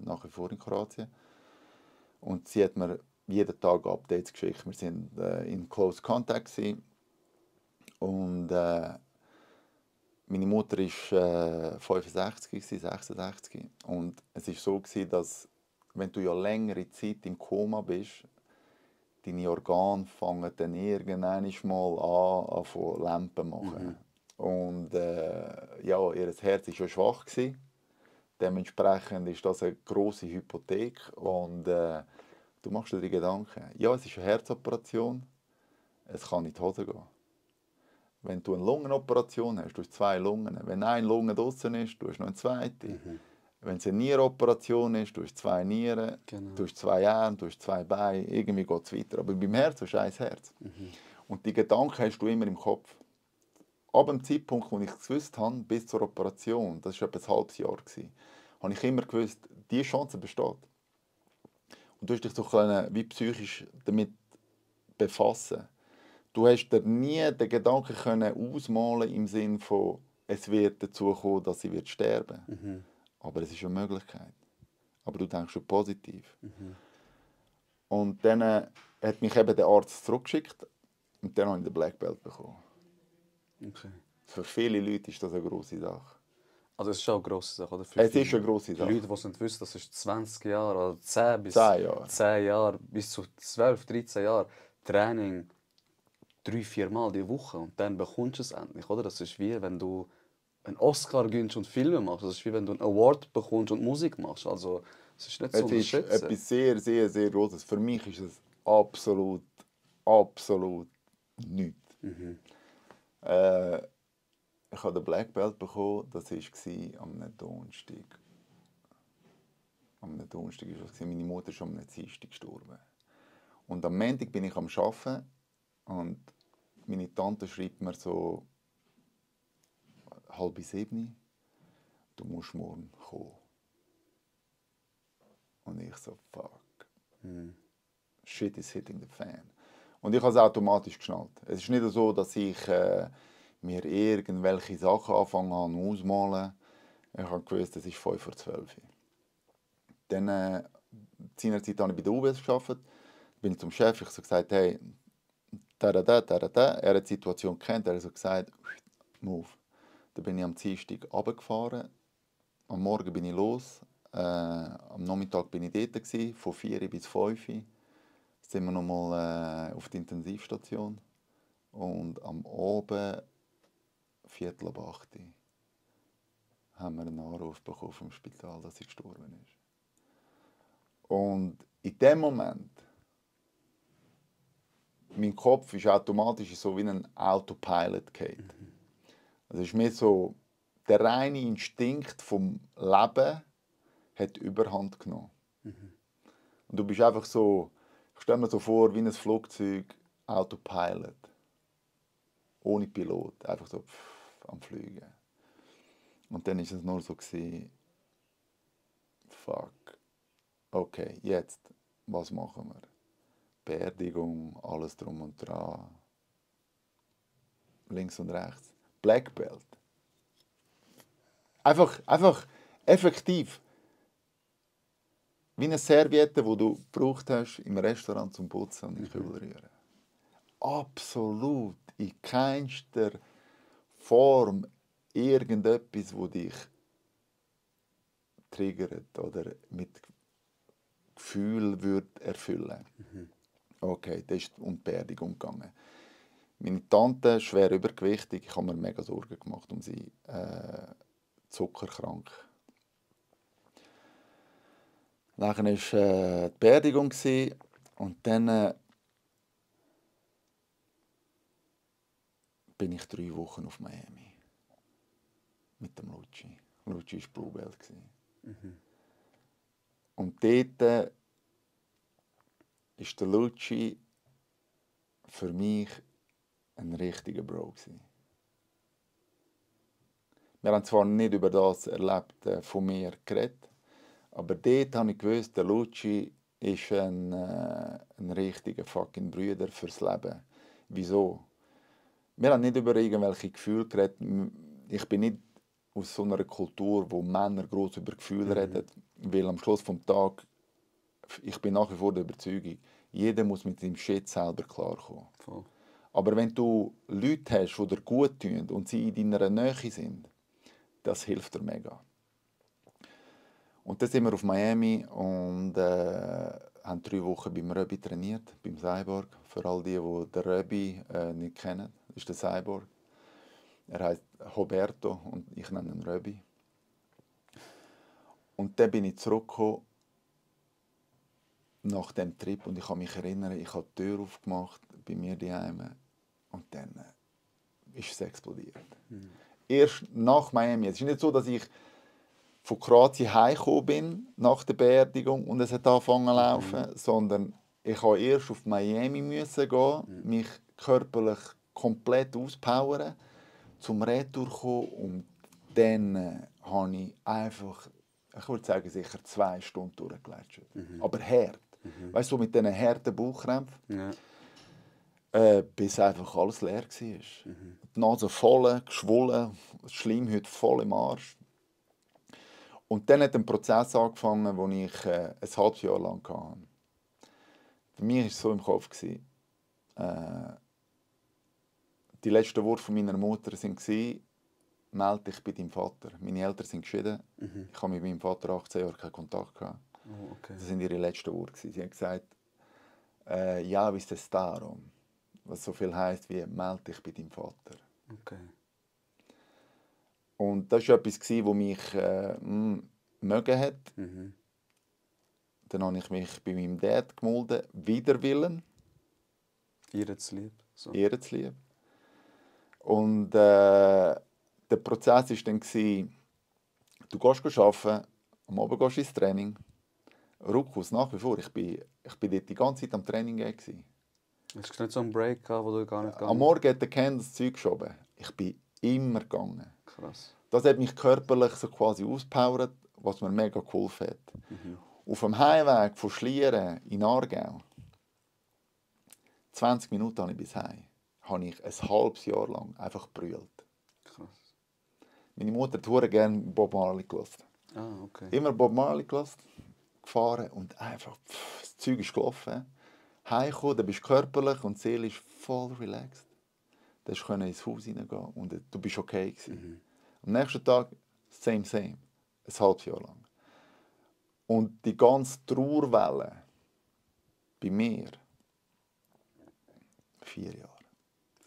nach wie vor in Kroatien. Und sie hat mir jeden Tag Updates geschickt. Wir waren in close contact. Und meine Mutter war 65, 66. Und es war so, dass, wenn du ja längere Zeit im Koma bist, deine Organe fangen dann irgendwann mal an von Lampen zu machen. Und ja, ihr Herz war schon schwach. Dementsprechend ist das eine grosse Hypothek. Und du machst dir die Gedanken. Ja, es ist eine Herzoperation. Es kann in die Hose gehen. Wenn du eine Lungenoperation hast, du hast 2 Lungen. Wenn eine Lunge draussen ist, du hast noch eine zweite. Wenn es eine Nierenoperation ist, du hast 2 Nieren, du hast 2 Arme, du hast 2 Beine, irgendwie geht es weiter. Aber beim Herz hast du ein Herz. Und die Gedanken hast du immer im Kopf. Ab dem Zeitpunkt, wo ich es gewusst habe, bis zur Operation, das war etwa ein halbes Jahr, habe ich immer gewusst, diese Chance besteht. Und du hast dich so wie psychisch damit befassen. Du hast dir nie den Gedanken ausmalen im Sinne von, es wird dazu kommen, dass sie wird sterben. Aber es ist eine Möglichkeit. Aber du denkst schon positiv. Und dann hat mich eben der Arzt zurückgeschickt und dann habe ich den Black Belt bekommen. Okay. Für viele Leute ist das eine grosse Sache. Also es ist auch eine grosse Sache, oder? Es ist eine grosse Sache. Die Leute, die es nicht wissen, das ist 20 Jahre oder 10 bis 10 Jahre, bis zu 12, 13 Jahre Training 3-4 Mal die Woche und dann bekommst du es endlich, oder? Das ist wie wenn du einen Oscar gewinnst und Filme machst. Das ist wie wenn du einen Award bekommst und Musik machst. Also es ist nicht so unterschätzen. Es ist etwas sehr, sehr, sehr Großes. Für mich ist es absolut, absolut nichts. Ich habe den Black Belt bekommen, das war am Donnerstag. Am Donnerstag war es. Meine Mutter ist am Dienstag gestorben. Und am Montag bin ich am Arbeiten und meine Tante schreibt mir so 6:30, du musst morgen kommen. Und ich so, fuck. Shit is hitting the fan. Und ich habe es automatisch geschnallt. Es ist nicht so, dass ich mir irgendwelche Sachen anfangen auszumalen. Ich habe gewusst, es ist 11:55. Dann, seinerzeit habe ich bei der UBS gearbeitet. Bin ich zum Chef, ich habe gesagt, hey, da. Er hat die Situation gekannt, er hat so gesagt, move. Dann bin ich am Dienstag runtergefahren. Am Morgen bin ich los. Am Nachmittag bin ich dort, von 4 bis 5. Dann sind wir nochmal auf der Intensivstation. Und am Abend, 7:45, haben wir einen Anruf bekommen vom Spital, dass sie gestorben ist. Und in dem Moment, mein Kopf ist automatisch so wie ein Autopilot geht. Also es ist mir so, der reine Instinkt vom Leben hat Überhand genommen. Und du bist einfach so, ich stelle mir so vor, wie ein Flugzeug, Autopilot. Ohne Pilot, einfach so am Fliegen. Und dann war es nur so, fuck, okay, jetzt, was machen wir? Beerdigung, alles drum und dran. Links und rechts. Black Belt. Einfach effektiv. Wie eine Serviette, die du gebraucht hast im Restaurant zum Putzen und in den Kühl rühren. Absolut in keinster Form irgendetwas, das dich triggert oder mit Gefühl erfüllen. Okay, das ist um die Beerdigung gegangen. Meine Tante, schwer übergewichtig, ich habe mir mega Sorgen gemacht um sie. Zuckerkrank. Dann war die Beerdigung und dann bin ich 3 Wochen auf Miami. Mit dem Lucci. Lucci war Blue Belt. Und dort war der Lucci für mich ein richtiger Bro. Wir haben zwar nicht über das Erlebte von mir geredet, aber dort habe ich gewusst, der Lucci ist ein richtiger fucking Brüder fürs Leben. Wieso? Wir haben nicht über irgendwelche Gefühle geredet. Ich bin nicht aus so einer Kultur, wo Männer gross über Gefühle reden, weil am Schluss des Tages, ich bin nach wie vor der Überzeugung, jeder muss mit seinem Shit selber klarkommen. Voll. Aber wenn du Leute hast, die dir gut tun und sie in deiner Nähe sind, das hilft dir mega. Und dann sind wir auf Miami und haben 3 Wochen beim Röbi trainiert, beim Cyborg. Für all die den Röbi nicht kennen, das ist der Cyborg. Er heißt Roberto und ich nenne ihn Röbi. Und dann bin ich zurückgekommen nach dem Trip und ich kann mich erinnern, ich habe die Tür aufgemacht bei mir daheim und dann ist es explodiert. Erst nach Miami. Es ist nicht so, dass ich von Kroatien heimgekommen bin nach der Beerdigung und es hat angefangen zu laufen, sondern ich musste erst auf Miami gehen, mich körperlich komplett auspowern, zum Retour kommen und dann habe ich einfach, ich würde sagen, sicher 2 Stunden durchgelatscht. Aber hart. Weißt du, mit diesen harten Bauchkrämpfen. Ja. Bis einfach alles leer war. Die Nase voll, geschwollen, die Schleimhaut voll im Arsch. Und dann hat ein Prozess angefangen, den ich ein halbes Jahr lang hatte. Für mich war es so im Kopf. Die letzten Worte von meiner Mutter waren, melde dich bei deinem Vater. Meine Eltern sind geschieden. Ich habe mit meinem Vater 18 Jahre keinen Kontakt gehabt. Oh, okay. Das waren ihre letzten Worte. Sie haben gesagt, ja, wie ist es darum? Was so viel heisst wie, melde dich bei deinem Vater. Okay. Und das war etwas, das mich mögen hat. Dann habe ich mich bei meinem Dad gemeldet, wider Willen. Ihr zu lieb. So. Ehre zu lieb. Und der Prozess war dann, du gehst arbeiten, am Abend gehst du ins Training. Rückhaus nach wie vor. Ich bin dort die ganze Zeit am Training. Hast du nicht so einen Break gehabt, wo du gar nicht gegangen Am Morgen hat der Ken das Zeug geschoben. Ich bin immer gegangen. Krass. Das hat mich körperlich so quasi auspowert, was mir mega geholfen hat. Auf dem Heimweg von Schlieren in Aargau, 20 Minuten habe ich bis heim, habe ich ein halbes Jahr lang einfach gebrüllt. Krass. Meine Mutter hat verdammt gerne Bob Marley gehört. Ah, okay. Immer Bob Marley gehört, gefahren und einfach, das Zeug ist gelaufen. Heimgekommen, dann bist du körperlich und seelisch voll relaxed. Du konntest ins Haus hineingehen und du bist okay gewesen. Am nächsten Tag, same. Ein halbes Jahr lang. Und die ganze Trauerwelle bei mir, 4 Jahre.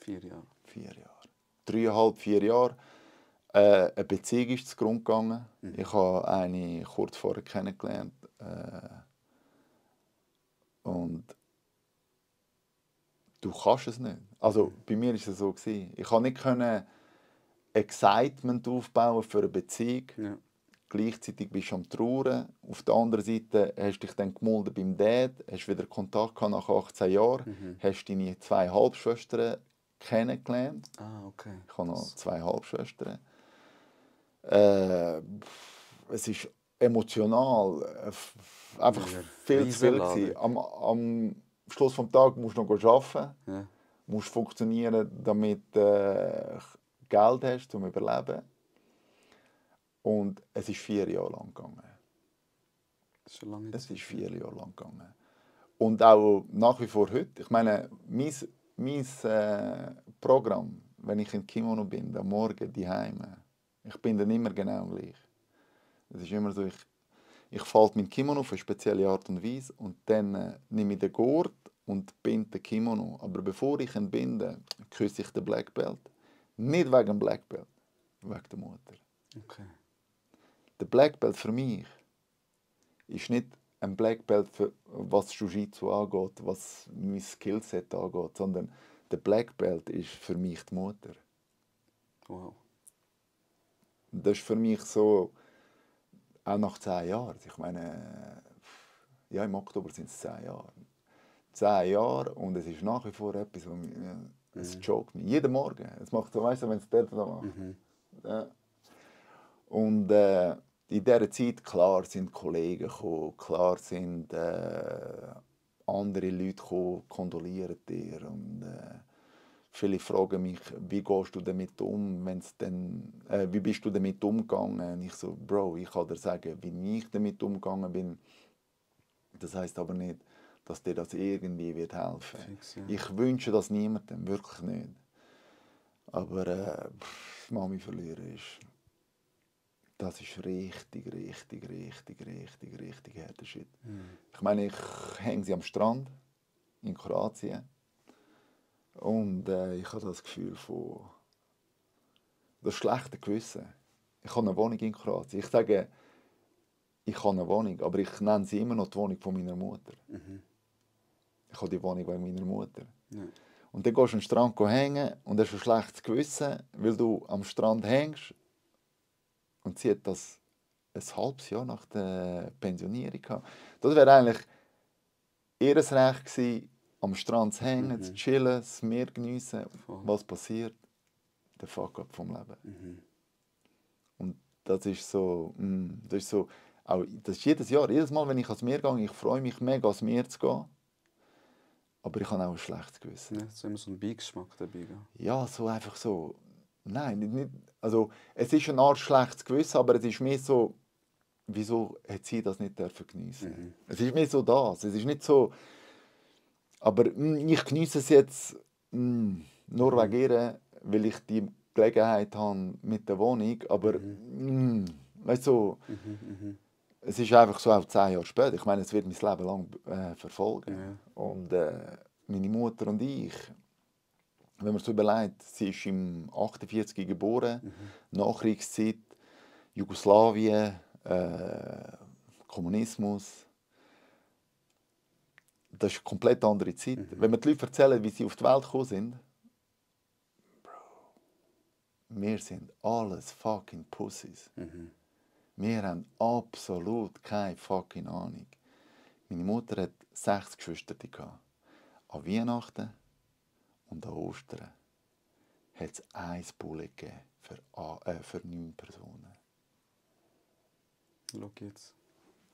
4 Jahre. 4 Jahre. 3,5, 4 Jahre. Eine Beziehung ist zugrunde gegangen. Ich habe eine kurz vorher kennengelernt. Und du kannst es nicht. Also bei mir war es so gewesen. Ich konnte nicht Excitement aufbauen für eine Beziehung. Ja. Gleichzeitig bist du am Trauern. Auf der anderen Seite hast du dich dann gemolden beim Dad, hast wieder Kontakt gehabt nach 18 Jahren, hast deine 2 Halbschwestern kennengelernt. Ah, okay. Ich habe noch 2 Halbschwestern. Es ist emotional einfach Ja, viel zu viel Riesenladung. gewesen. Am Schluss des Tages musst du noch arbeiten, Ja. musst funktionieren, damit Geld hast, um zu überleben. Und es ist 4 Jahre lang gegangen. Das ist schon lange Es Zeit. ist 4 Jahre lang gegangen. Und auch nach wie vor heute. Ich meine, mein Programm, wenn ich in Kimono bin, am Morgen daheim, ich bin dann immer genau gleich. Es ist immer so, ich falte mein Kimono auf eine spezielle Art und Weise und dann nehme ich den Gurt und binde den Kimono. Aber bevor ich ihn binde, küsse ich den Black Belt. Nicht wegen dem Black Belt, wegen der Mutter. Okay. Der Black Belt für mich ist nicht ein Black Belt, für, was Jiu-Jitsu angeht, was mein Skillset angeht, sondern der Black Belt ist für mich die Mutter. Wow. Das ist für mich so, auch nach 10 Jahren. Ich meine, ja, im Oktober sind es 10 Jahre. 10 Jahre und es ist nach wie vor etwas, was mich, es joked mich. Jeden Morgen. Es macht so, weißt du, wenn es dort da macht. Ja. Und in dieser Zeit, klar, sind Kollegen gekommen, klar sind andere Leute gekommen, kondolieren dir. Und viele fragen mich, wie gehst du damit um, wenn's dann, wie bist du damit umgegangen? Und ich so, Bro, ich kann dir sagen, wie ich damit umgegangen bin. Das heisst aber nicht, dass dir das irgendwie wird helfen. Fix, ja. Ich wünsche das niemandem, wirklich nicht. Aber Mami verlieren das ist richtig harter Shit. Ich meine, ich hänge sie am Strand in Kroatien und ich habe das Gefühl von das schlechte Gewissen. Ich habe eine Wohnung in Kroatien. Ich sage, ich habe eine Wohnung, aber ich nenne sie immer noch die Wohnung von meiner Mutter. Ich habe die Wohnung wegen meiner Mutter. Ja. Und dann gehst du am Strand hängen und hast ein schlechtes Gewissen, weil du am Strand hängst. Und sie hat das ein halbes Jahr nach der Pensionierung gehabt. Das wäre eigentlich ihr Recht gewesen, am Strand zu hängen, zu chillen, das Meer geniessen. Voll. Was passiert? Der Fuck-up vom Leben. Und das ist so, auch, das ist jedes Jahr, jedes Mal, wenn ich ans Meer gehe, ich freue mich mega, ans Meer zu gehen. Aber ich habe auch ein schlechtes Gewissen. Ja, es ist immer so ein Beigeschmack dabei. Gell? Ja, so einfach so. Nein, nicht, also es ist eine Art schlechtes Gewissen, aber es ist mehr so, wieso hat sie das nicht geniessen? Es ist mehr so das. Es ist nicht so, aber ich genieße es jetzt nur wegen ihr, weil ich die Gelegenheit habe mit der Wohnung, aber weißt du, es ist einfach so auch 10 Jahre später. Ich meine, es wird mein Leben lang verfolgen. Ja. Und meine Mutter und ich, wenn man so überlegt, sie ist im 48 geboren, Nachkriegszeit, Jugoslawien, Kommunismus. Das ist eine komplett andere Zeit. Wenn mir die Leute erzählen, wie sie auf die Welt gekommen sind, Bro, wir sind alles fucking Pussies. Wir haben absolut keine fucking Ahnung. Meine Mutter hat 6 Geschwister gehabt. An Weihnachten und an Ostern hat es 1 Bulle gegeben für 9 Personen. Schau jetzt.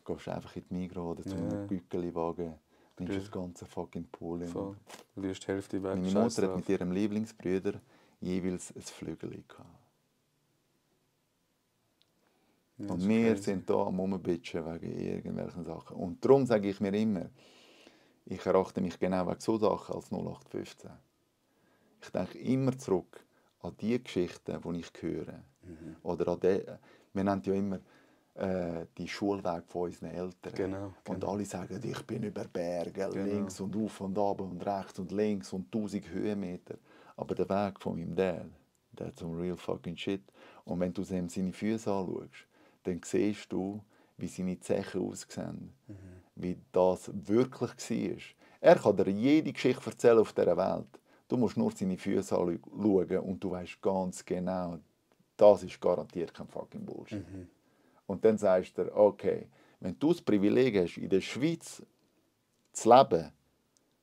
Du gehst einfach in die Migros oder zu Ja. einem Gückeli-Wagen, nimmst Ja. das ganze fucking Pool. Voll. Du liest die Hälfte weg. Meine Scheiß Mutter hat drauf. mit ihrem Lieblingsbrüder jeweils ein Flügel gehabt. Ja, das Und ist wir crazy. sind da am Rumbitschen wegen irgendwelchen Sachen. Und darum sage ich mir immer, ich erachte mich genau wegen so Sachen als 0815. Ich denke immer zurück an die Geschichten, die ich höre. Oder an die, wir nennen ja immer die Schulweg von unseren Eltern. Genau, Und genau. alle sagen, ich bin über Berge, Genau. links und auf und ab und rechts und links und 1000 Höhenmeter. Aber der Weg von meinem Dad, der hat some real fucking shit. Und wenn du ihm seine Füße anschaust, dann siehst du, wie seine Zehen aussehen. wie das wirklich war. Er kann dir jede Geschichte erzählen auf dieser Welt. Du musst nur seine Füße anschauen und du weißt ganz genau, das ist garantiert kein fucking Bullshit. Und dann sagst du dir, okay, wenn du das Privileg hast, in der Schweiz zu leben,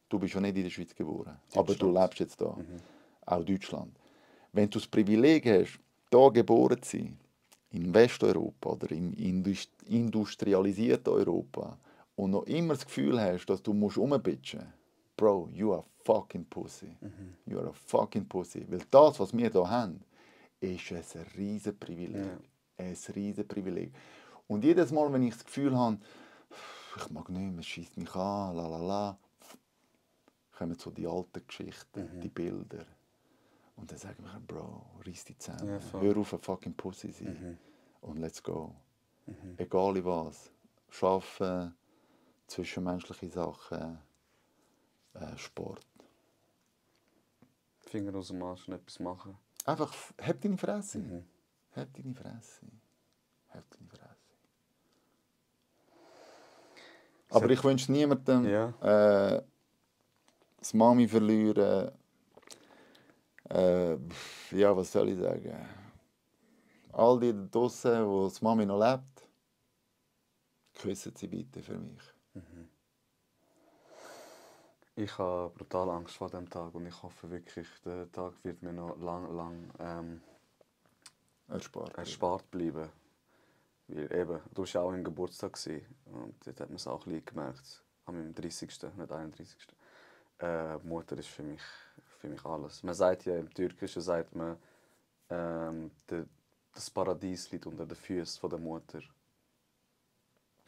du bist ja nicht in der Schweiz geboren, aber du lebst jetzt da, auch Deutschland. Wenn du das Privileg hast, da geboren zu sein, in Westeuropa oder im industrialisierten Europa und noch immer das Gefühl hast, dass du rumbitchen musst, Bro, you are fucking pussy. You are a fucking pussy. Weil das, was wir hier haben, ist ein riesen Privileg. Ja. Ein riesen Privileg. Und jedes Mal, wenn ich das Gefühl habe, ich mag nicht mehr, es scheisst mich an, la, kommen so die alten Geschichten, die Bilder. Und dann sagen wir, Bro, reiss dich zusammen. Ja, voll. Hör auf, ein fucking Pussy sein. Und let's go. Egal in was. Arbeiten, zwischenmenschliche Sachen, Sport. Finger aus dem Arsch und etwas machen. Einfach, hab deine Fresse. Hab deine Fresse. Hab deine Fresse. Aber ich wünsche niemandem, Ja. das Mami verlieren. Ja, was soll ich sagen? All die da draussen, wo das Mami noch lebt, küssen Sie bitte für mich. Ich habe brutal Angst vor dem Tag und ich hoffe wirklich, der Tag wird mir noch lang erspart bleiben. Weil eben, du warst ja auch im Geburtstag und dort hat man es auch ein bisschen gemerkt. An meinem 30., nicht 31. Mutter ist für mich alles. Man sagt ja im Türkischen, sagt man, das Paradies liegt unter den Füßen der Mutter.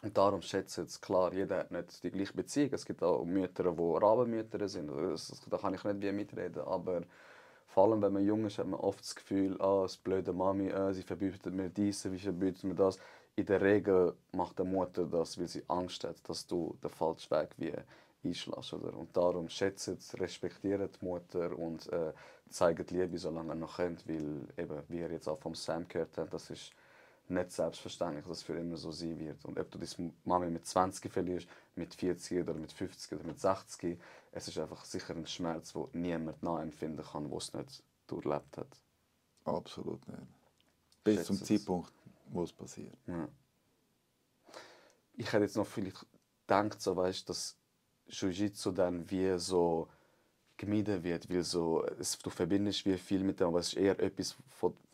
Und darum schätze ich es klar, jeder hat nicht die gleiche Beziehung. Es gibt auch Mütter, die Rabenmütter sind. Da kann ich nicht wie mitreden. Aber vor allem, wenn man jung ist, hat man oft das Gefühl, das blöde Mami, sie verbietet mir dies, wie verbietet mir das. In der Regel macht die Mutter das, weil sie Angst hat, dass du den falschen Weg wie einschlägst. Oder? Und darum schätzt, respektiert die Mutter und zeigt Liebe, solange ihr noch könnt. Weil, eben, wie ihr jetzt auch vom Sam gehört habt, das ist nicht selbstverständlich, dass es für immer so sein wird. Und ob du deine Mami mit 20 verlierst, mit 40 oder mit 50 oder mit 60, es ist einfach sicher ein Schmerz, den niemand nachempfinden kann, der es nicht durchlebt hat. Absolut nicht. Bis Schätze zum es. Zeitpunkt, wo es passiert. Ja. Ich hätte jetzt noch vielleicht gedacht, so, weißt, dass Jiu-Jitsu dann wie so gemieden wird, weil so, du verbindest wie viel mit dem, aber es ist eher etwas,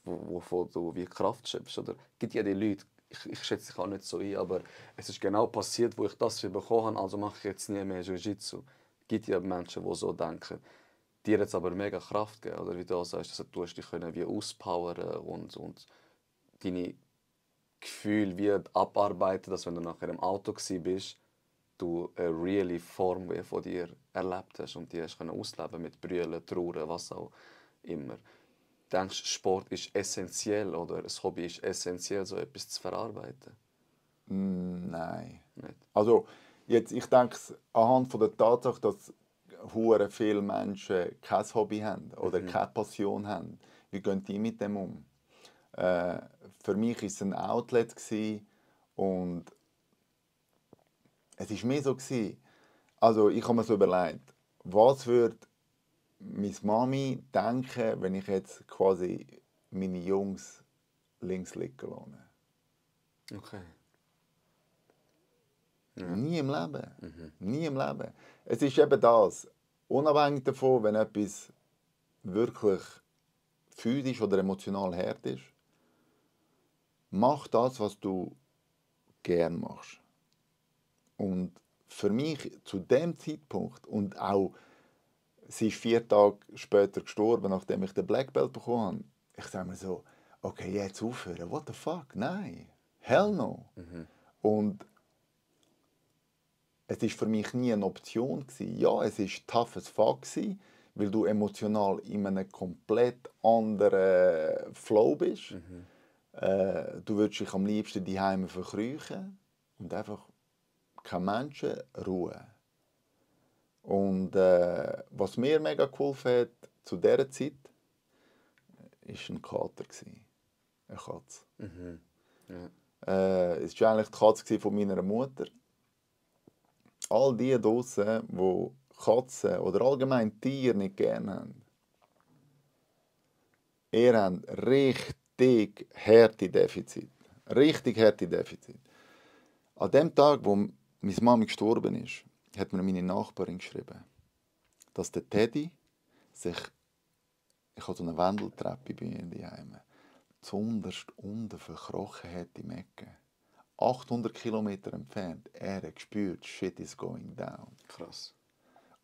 wovon du wie Kraft schöpfst. Oder? Es gibt ja die Leute, ich schätze dich auch nicht so ein, aber es ist genau passiert, wo ich das bekommen habe, also mache ich jetzt nie mehr Jiu-Jitsu. Es gibt ja Menschen, die so denken. Dir hat es aber mega Kraft gegeben, oder wie du auch sagst, dass du dich wie auspowern und deine Gefühle wie abarbeiten, dass wenn du nachher im Auto bist, du eine reale Form wie von dir erlebt hast und die hast ausleben mit Brüllen, Trauern, was auch immer. Denkst du, Sport ist essentiell oder ein Hobby ist essentiell, so etwas zu verarbeiten? Nein. Nicht? Also, jetzt, ich denke anhand von der Tatsache, dass hure viele Menschen kein Hobby haben oder keine Passion haben, wie gehen die mit dem um? Für mich war es ein Outlet und es war mehr so. Also ich habe mir so überlegt, was würde meine Mami denken, wenn ich jetzt quasi meine Jungs links liegen lasse? Okay. Nie im Leben. Nie im Leben. Es ist eben das. Unabhängig davon, wenn etwas wirklich physisch oder emotional hart ist, mach das, was du gern machst. Und für mich zu dem Zeitpunkt, und auch, sie ist 4 Tage später gestorben, nachdem ich den Black Belt bekommen habe, ich sage mir so, okay, jetzt aufhören, what the fuck, nein, hell no. Und es war für mich nie eine Option gewesen. Ja, es war tough as fuck gewesen, weil du emotional in einem komplett anderen Flow bist. Du würdest dich am liebsten daheim verkriechen und einfach kein Menschen, Ruhe. Und was mir mega geholfen hat zu dieser Zeit, war ein Kater. Eine Katze. Ja. Es war eigentlich die Katze von meiner Mutter. all die draussen, die Katzen oder allgemein Tiere nicht gerne haben, ihr habt richtig harte Defizite. Richtig harte Defizite. An dem Tag, wo meine Mami gestorben ist, hat mir meine Nachbarin geschrieben, dass der Teddy sich, ich habe so eine Wendeltreppe bei mir daheim, zuunterst unten verkrochen hat im Ecken. 800 Kilometer entfernt, er hat gespürt, shit is going down. Krass.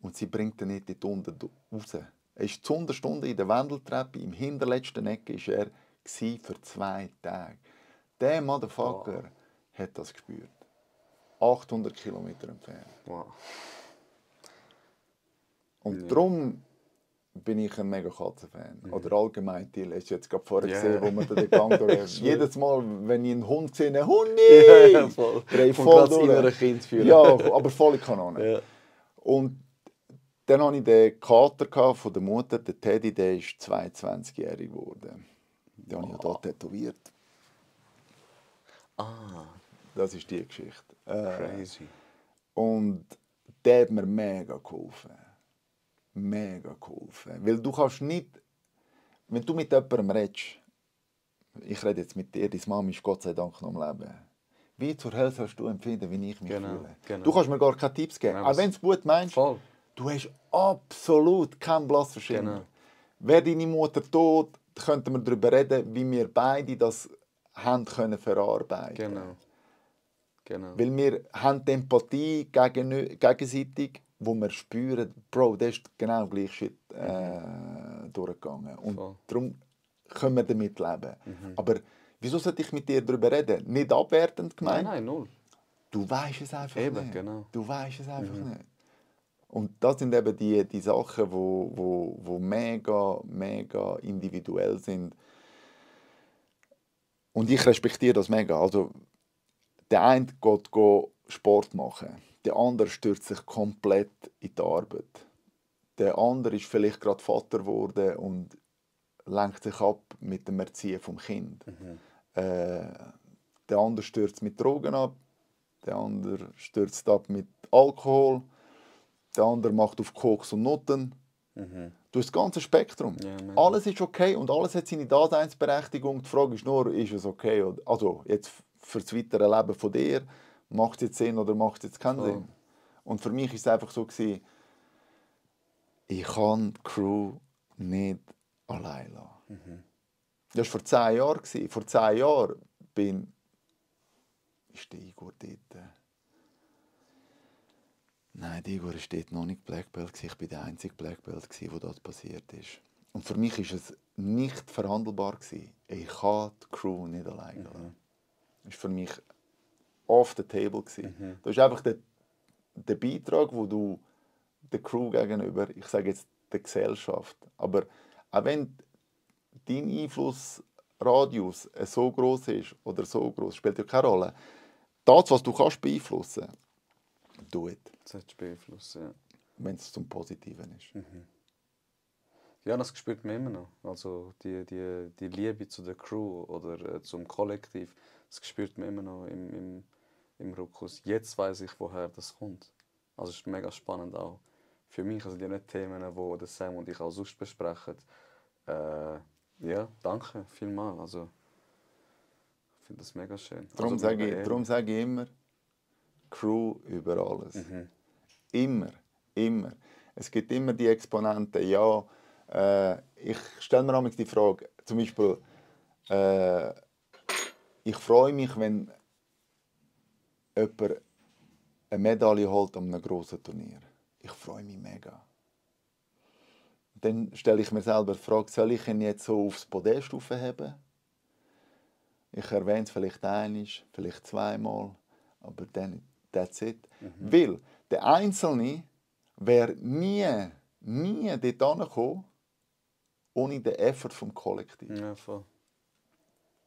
Und sie bringt ihn nicht dort unten raus. Er ist zuunterst unten in der Wendeltreppe, im hinterletzten Ecke war er für 2 Tage. Der Motherfucker hat das gespürt. 800 Kilometer entfernt. Wow. Und darum bin ich ein mega Katzenfan. Oder allgemein, Till, hast du jetzt gerade vorher gesehen, wo wir den Gang durch. Jedes Mal, wenn ich einen Hund sehe, einen Hundi! Ja, voll. Drehe ich Und voll gerade das durch. innere Kind fühlen. Ja, aber volle Kanone. Ja. Und dann hatte ich den Kater von der Mutter, der Teddy, der ist 22-jährig geworden. Den habe ich hier tätowiert. Ah, Das ist die Geschichte. crazy. Und der hat mir mega geholfen. Mega geholfen. Weil du kannst nicht, wenn du mit jemandem redest, ich rede jetzt mit dir, deine Mama ist Gott sei Dank noch am Leben. Wie zur Hölle sollst du empfinden, wie ich mich fühle? Genau. Du kannst mir gar keine Tipps geben, Nein, auch wenn du es gut meinst. Voll. Du hast absolut keinen blassen Schimmer. Genau. Wäre deine Mutter tot, könnten wir darüber reden, wie wir beide das haben können verarbeiten. Genau. Weil wir haben die Empathie gegenseitig, wo wir spüren, Bro, der ist genau gleich Shit durchgegangen. Und Voll. darum können wir damit leben. Aber wieso sollte ich mit dir darüber reden? Nicht abwertend gemeint. Nein, null. Du weißt es einfach Eben, nicht. genau. Du weißt es einfach nicht. Und das sind eben die Sachen, wo mega, mega individuell sind. Und ich respektiere das mega. Also, der eine geht Sport machen, der andere stürzt sich komplett in die Arbeit. Der andere ist vielleicht gerade Vater geworden und lenkt sich ab mit dem Erziehen vom Kind. Der andere stürzt mit Drogen ab, der andere stürzt ab mit Alkohol, der andere macht auf Koks und Nutten. Du hast das ganze Spektrum. Ja, Alles ist okay und alles hat seine Daseinsberechtigung. Die Frage ist nur, ist es okay? Also jetzt für das weitere Leben von dir, macht es jetzt Sinn oder macht es jetzt keinen Sinn? Und für mich war es einfach so gewesen, ich kann die Crew nicht allein lassen. Das war vor 10 Jahren. Vor 10 Jahren ist der Igor dort. Nein, der Igor war dort noch nicht Black Belt. Ich war der einzige Black Belt, wo das passiert ist. Und für mich war es nicht verhandelbar. Ich kann die Crew nicht allein lassen. Das war für mich off the table. Das ist einfach der Beitrag, den du der Crew gegenüber, ich sage jetzt der Gesellschaft, aber auch wenn dein Einflussradius so groß ist oder so groß, spielt ja keine Rolle. Das, was du kannst beeinflussen, do it. Das hat beeinflusst, ja. Wenn es zum Positiven ist. Ja, das spürt man immer noch. Also die Liebe zu der Crew oder zum Kollektiv, das spürt man immer noch im Ruckus. Jetzt weiß ich, woher das kommt. Also es ist mega spannend auch. Für mich, also die nicht Themen, die Sam und ich auch sonst besprechen. Ja, danke vielmals. Also, ich finde das mega schön. Darum also, sage ich immer, Crew über alles. Immer, immer. Es gibt immer die Exponenten. Ja, ich stelle mir manchmal die Frage, zum Beispiel, ich freue mich, wenn jemand eine Medaille holt an einem grossen Turnier. Ich freue mich mega. Dann stelle ich mir selber die Frage, soll ich ihn jetzt so aufs Podest aufheben? Ich erwähne es vielleicht einmal, vielleicht zweimal, aber dann, that's it. Weil der Einzelne wäre nie dort angekommen, ohne den Effort vom Kollektiv. Ja, voll.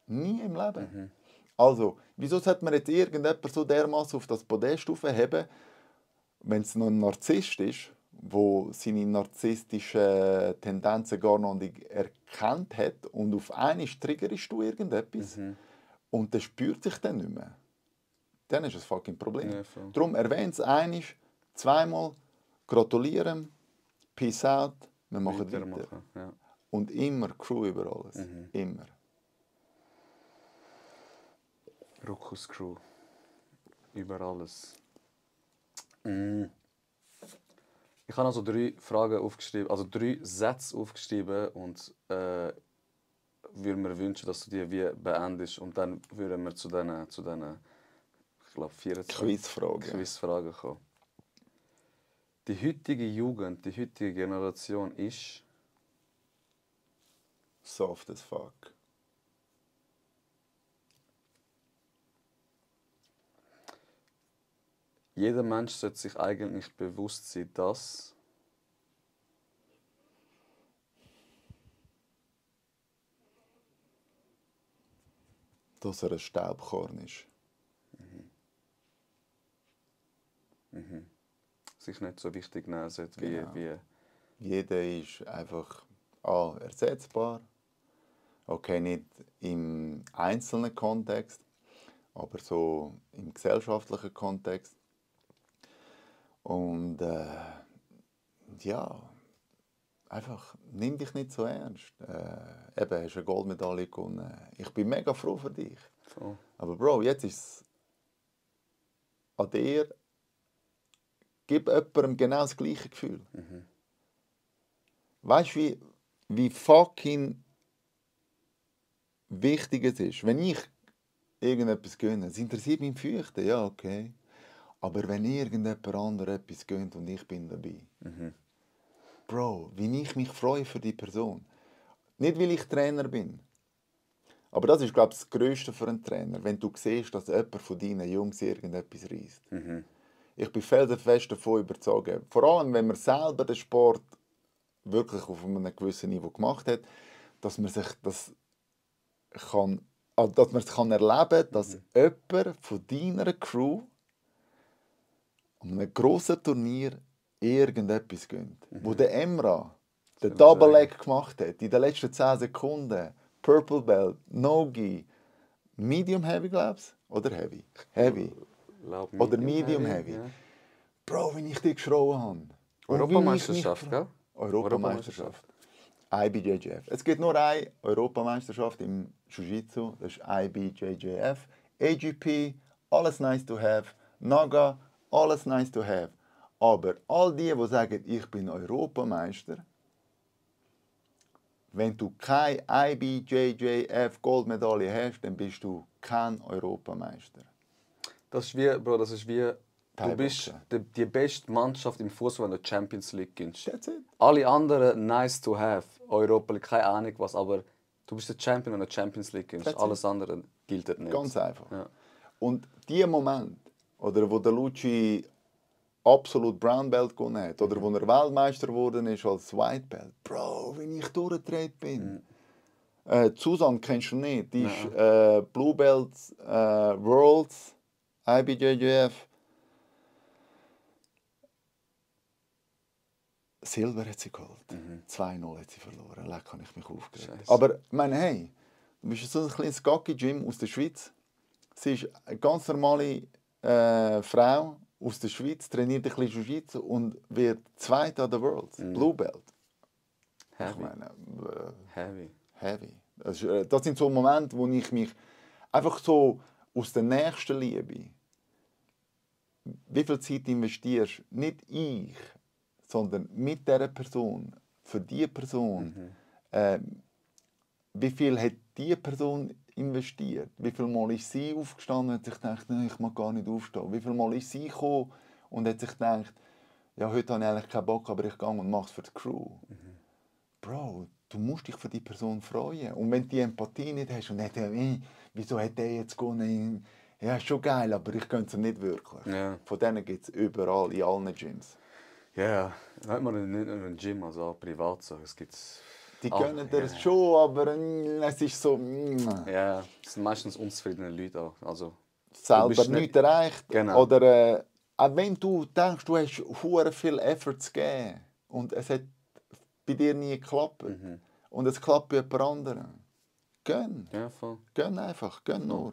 Nie im Leben. Also, wieso sollte man jetzt irgendjemand so dermaßen auf das Podest aufheben, wenn es noch ein Narzisst ist, der seine narzisstischen Tendenzen gar noch nicht erkannt hat und auf einmal triggerst du irgendetwas und das spürt sich dann nicht mehr. Dann ist es ein fucking Problem. Ja, voll. Darum erwähne es einmal, zweimal gratulieren, peace out, wir machen weiter. Weitermachen, ja. Und immer Crew über alles. Immer. Ruckus Crew. Über alles. Ich habe also 3 Fragen aufgeschrieben, also 3 Sätze aufgeschrieben und würde mir wünschen, dass du die wie beendest und dann würden wir zu diesen ich glaube 24 Quizfragen kommen. Die heutige Jugend, die heutige Generation ist Soft as fuck. jeder Mensch sollte sich eigentlich bewusst sein, dass Dass er ein Staubkorn ist. sich nicht so wichtig nehmen sollte Genau. wie Jeder ist einfach ersetzbar. Okay, nicht im einzelnen Kontext, aber so im gesellschaftlichen Kontext. Und ja, einfach nimm dich nicht so ernst. Eben, hast eine Goldmedaille gewonnen. Ich bin mega froh für dich. so. Aber Bro, jetzt ist es an dir. Gib jemandem genau das gleiche Gefühl. Weißt du, wie fucking wichtig es ist? Wenn ich irgendetwas gönne, es interessiert mich im Feuchten, ja, okay. Aber wenn irgendjemand anderes etwas gönnt und ich bin dabei. Bro, wie ich mich freue für die Person. Nicht, weil ich Trainer bin. Aber das ist, glaube ich, das Grösste für einen Trainer, wenn du siehst, dass jemand von deinen Jungs irgendetwas reisst. Ich bin felsenfest davon überzeugt. Vor allem, wenn man selber den Sport wirklich auf einem gewissen Niveau gemacht hat, dass man sich das kann, also dass man es kann erleben, dass jemand von deiner Crew an einem grossen Turnier irgendetwas gönnt. Wo der Emra den Double Leg gemacht hat, in den letzten 10 Sekunden, Purple Belt, No-Gi, Medium Heavy, glaubst du? Oder Heavy? Heavy. Oder Medium Heavy. Ja. Bro, wenn ich dich geschrauen habe. Europameisterschaft, gell? Europameisterschaft. IBJJF. Es gibt nur eine Europameisterschaft im Jiu-Jitsu, das ist IBJJF. AGP, alles nice to have. Naga, alles nice to have. Aber all die sagen, ich bin Europameister, wenn du keine IBJJF Goldmedaille hast, dann bist du kein Europameister. Das ist wie, Bro, das ist wie, du bist Thai-Boxen. die beste Mannschaft im Fußball, wenn du Champions League gewinnst. That's it. Alle anderen nice to have, Europa League, keine Ahnung was, aber du bist der Champion, wenn du Champions League gewinnst. That's it. Alles andere gilt nicht. Ganz einfach. Ja. Und dieser Moment, oder wo der Lucci absolut Brown Belt gewonnen hat, oder wo er Weltmeister geworden ist als White Belt, Bro, wenn ich durchgedreht bin. Susan kennst du nicht, die ist Blue Belt Worlds, IBJJF. Silber hat sie geholt. 2-0 hat sie verloren. Leck, habe ich mich aufgeregt. Scheisse. Aber ich meine, hey, du bist so ein kleines Gacki-Gym aus der Schweiz. Sie ist eine ganz normale Frau aus der Schweiz, trainiert ein bisschen Jiu-Jitsu und wird Zweite an der World. Blue Belt. Ich Heavy. meine, Heavy. heavy. Das sind so Momente, wo ich mich einfach so aus der nächsten Liebe, wie viel Zeit investierst, nicht ich, sondern mit dieser Person, für diese Person, wie viel hat diese Person investiert? Wie viel Mal ist sie aufgestanden und hat sich gedacht, nein, ich mag gar nicht aufstehen? Wie viel Mal ist sie gekommen und hat sich gedacht, ja, heute habe ich eigentlich keinen Bock, aber ich gehe und mache es für die Crew. Bro, du musst dich für die Person freuen. Und wenn du die Empathie nicht hast und nicht, wieso hat der jetzt gewonnen? Ja, ist schon geil, aber ich könnte es nicht wirklich. Ja. Von denen gibt es überall, in allen Gyms. Ja, nicht nur in Gym, also auch privat so. Es gibt Die gönnen dir es schon, aber es ist so... Ja, es sind meistens unzufriedene Leute auch. Also, selber bist nichts erreicht. Genau. Oder auch wenn du denkst, du hast hure viel Effort gegeben und es hat bei dir nie geklappt. Und es klappt bei jemand anderem. Gönn. ja, voll. Gönn einfach. Gönn nur.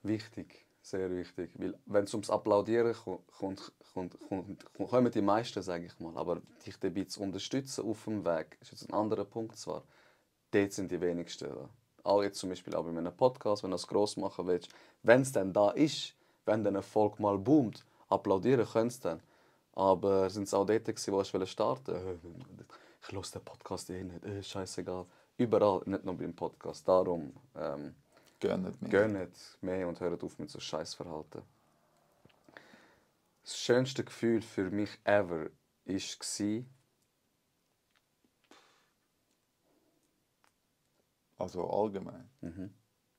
Wichtig. Sehr wichtig. Weil, wenn es ums Applaudieren kommen die meisten, sage ich mal. Aber dich dabei zu unterstützen auf dem Weg, ist jetzt ein anderer Punkt zwar. Dort sind die wenigsten. Da. Auch jetzt zum Beispiel auch bei einem Podcast, wenn du es gross machen willst. Wenn es dann da ist, wenn der Erfolg mal boomt, applaudieren können sie dann. Aber sind es auch dort, wo ich starten wollte? Ich höre den Podcast nicht. Scheißegal. Überall, nicht nur beim Podcast. Darum Gönnt mir. gönnt mehr und hört auf mit so Scheißverhalten. Das schönste Gefühl für mich ever war, Also allgemein. in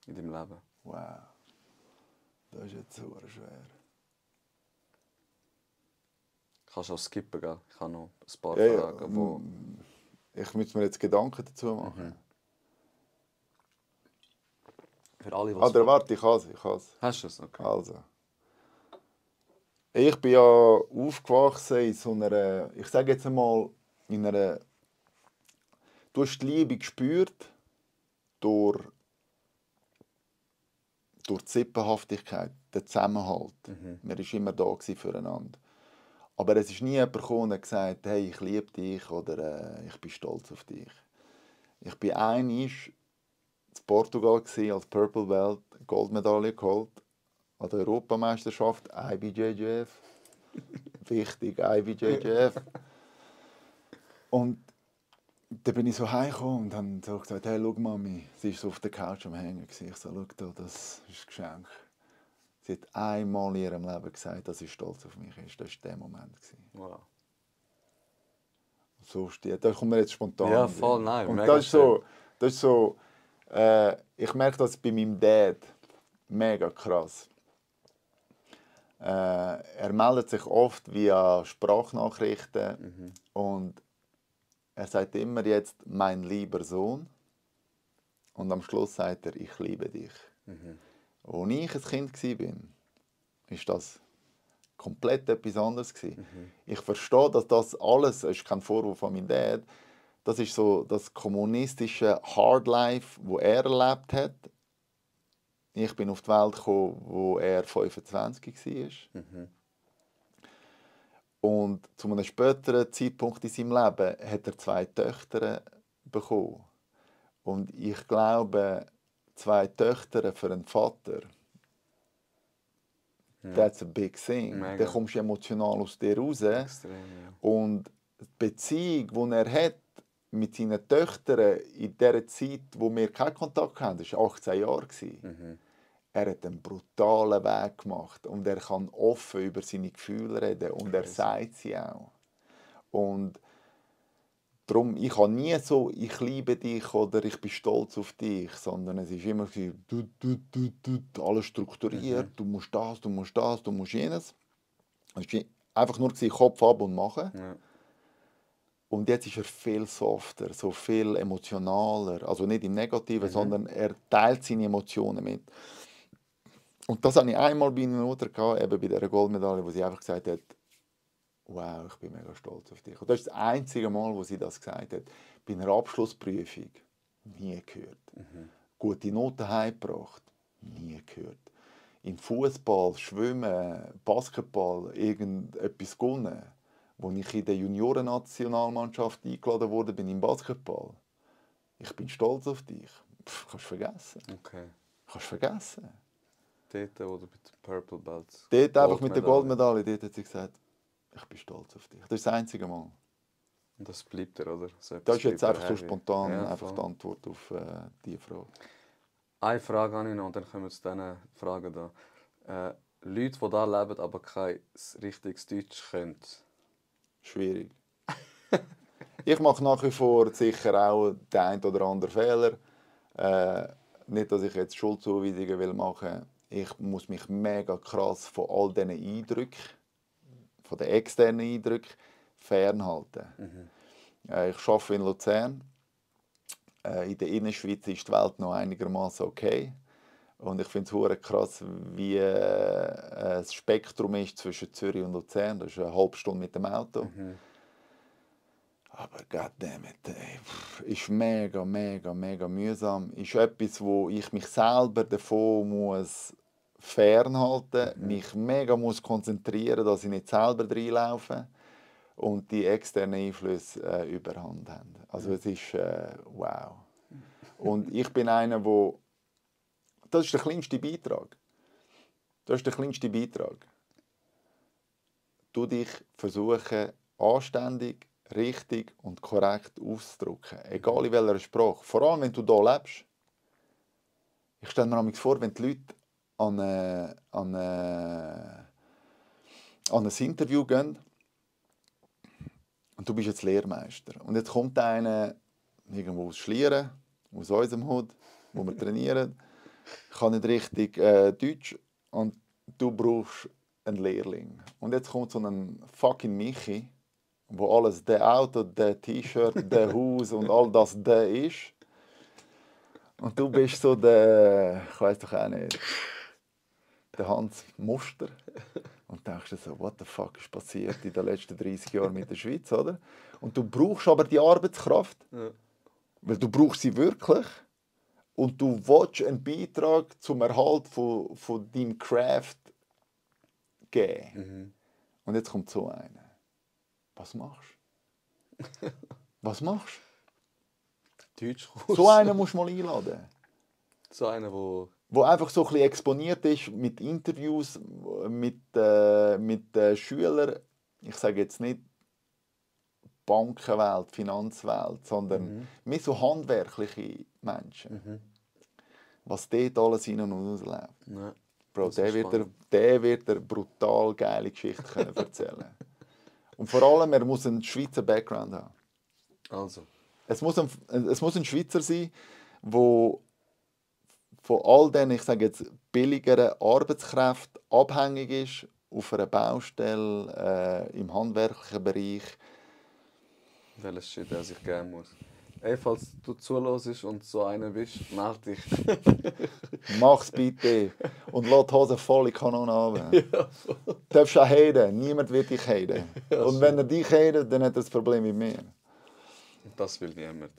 deinem Leben. Wow. Das ist jetzt so schwer. Kannst du auch skippen, gell? Ich habe noch ein paar Ja, Fragen, wo... Ich müsste mir jetzt Gedanken dazu machen. Für alle, die Warte, ich has. Hast du es? Okay. Also. Ich bin ja aufgewachsen in so einer, ich sage jetzt einmal, in einer... Du hast die Liebe gespürt durch die Sippenhaftigkeit, den Zusammenhalt. Man war immer da füreinander. Aber es ist nie jemand gekommen und gesagt, hey, ich liebe dich oder ich bin stolz auf dich. Ich war einmal in Portugal als Purple Belt, Goldmedaille geholt an der Europameisterschaft IBJJF. Wichtig, IBJJF. Und dann bin ich so heimgekommen und habe so gesagt, hey, schau Mami, sie war so auf der Couch am Hängen. Ich so, schau da, das ist ein Geschenk. Sie hat einmal in ihrem Leben gesagt, dass sie stolz auf mich ist. Das war der Moment. Wow. So steht. Da kommt mir jetzt spontan. Ja, voll, nein. Und Mega das ist so, ich merke das bei meinem Dad mega krass. Er meldet sich oft via Sprachnachrichten und er sagt immer jetzt, mein lieber Sohn. Und am Schluss sagt er, ich liebe dich. Als ich ein Kind war, war das komplett etwas anderes. Ich verstehe, dass das alles, das ist kein Vorwurf an meinen Dad, das ist so das kommunistische Hardlife, das er erlebt hat. Ich bin auf die Welt gekommen, wo er 25 war. Und zu einem späteren Zeitpunkt in seinem Leben hat er 2 Töchter bekommen. Und ich glaube, 2 Töchter für einen Vater, that's a big thing. Mega. Dann kommst du emotional aus dir raus. Extrem, ja. Und die Beziehung, die er hat mit seinen Töchtern in der Zeit, wo wir keinen Kontakt hatten, das war 18 Jahre. Er hat einen brutalen Weg gemacht und er kann offen über seine Gefühle reden und er sagt sie auch. Und darum, ich habe nie so, ich liebe dich oder ich bin stolz auf dich, sondern es war immer alles strukturiert, du musst das, du musst das, du musst jenes. Es war einfach nur Kopf ab und machen. Ja. Und jetzt ist er viel softer, so viel emotionaler. Also nicht im Negativen, sondern er teilt seine Emotionen mit. Und das hatte ich einmal bei meiner Mutter, eben bei dieser Goldmedaille, wo sie einfach gesagt hat, wow, ich bin mega stolz auf dich. Und das ist das einzige Mal, wo sie das gesagt hat. Bei einer Abschlussprüfung, nie gehört. Gute Noten heimgebracht, nie gehört. Im Fußball, Schwimmen, Basketball, irgendetwas gewonnen. Als ich in der Juniorennationalmannschaft eingeladen wurde, bin im Basketball. Ich bin stolz auf dich. Kannst du vergessen. Okay. Kannst du vergessen. Dort oder mit den Purple Belts? Dort einfach mit der Goldmedaille, dort hat sie gesagt, ich bin stolz auf dich. Das ist das einzige Mal. Und das bleibt er, oder? So Das ist jetzt bleibt einfach so heavy. spontan Ja, einfach voll. die Antwort auf diese Frage. Eine Frage habe ich noch, und dann kommen wir zu diesen Fragen da. Leute, die da leben, aber kein richtiges Deutsch können. Schwierig. Ich mache nach wie vor sicher auch den einen oder anderen Fehler. Nicht, dass ich jetzt Schuldzuweisungen machen will. Ich muss mich mega krass von all diesen Eindrücken, von den externen Eindrücken, fernhalten. Ich arbeite in Luzern. In der Innerschweiz ist die Welt noch einigermaßen okay. Und ich finde es hure krass, wie das Spektrum ist zwischen Zürich und Luzern. Das ist eine halbe Stunde mit dem Auto. Aber goddammit, ist mega mühsam. Ist etwas, wo ich mich selber davon muss fernhalten, mich mega muss konzentrieren, dass ich nicht selber reinlaufe und die externen Einflüsse überhand haben. Also es ist wow. Und ich bin einer, wo das ist der kleinste Beitrag. Das ist der kleinste Beitrag. Du dich versuchen, anständig, richtig und korrekt auszudrücken. Egal in welcher Sprache. Vor allem, wenn du hier lebst. Ich stelle mir manchmal vor, wenn die Leute an ein Interview gehen und du bist jetzt Lehrmeister. Und jetzt kommt einer irgendwo aus Schlieren, aus unserem Hut, wo wir trainieren, kann nicht richtig Deutsch und du brauchst einen Lehrling. Und jetzt kommt so ein fucking Michi, wo alles der Auto, der T-Shirt, der Haus und all das der ist. Und du bist so der, ich weiß doch auch nicht, der Hans Muster. Und denkst dir so, what the fuck ist passiert in den letzten 30 Jahren mit der Schweiz, oder? Und du brauchst aber die Arbeitskraft, weil du brauchst sie wirklich. Und du willst einen Beitrag zum Erhalt von deinem Craft geben. Und jetzt kommt so einer. Was machst du? Was machst du? Deutschkurs. So einen musst du mal einladen. So einer, wo Einfach so ein bisschen exponiert ist mit Interviews, mit Schülern. Ich sage jetzt nicht Bankenwelt, Finanzwelt, sondern mehr so handwerkliche Menschen. Was dort alles rein und rausläuft. Ja, Bro, der wird eine brutal geile Geschichte können erzählen. Und vor allem, er muss einen Schweizer Background haben. also. Es muss ein Schweizer sein, der von all den, ich sage jetzt, billigeren Arbeitskräften abhängig ist, auf einer Baustelle, im handwerklichen Bereich. Welches Shit er sich geben muss. Ey, falls du zuhörst und so einer bist, melde dich. Mach's bitte. Und lass die Hose voll in die Kanone runter. Ja, du darfst auch haten. Niemand wird dich haten. Ja, und wenn er dich hatet, dann hat er das Problem mit mir. Das will niemand.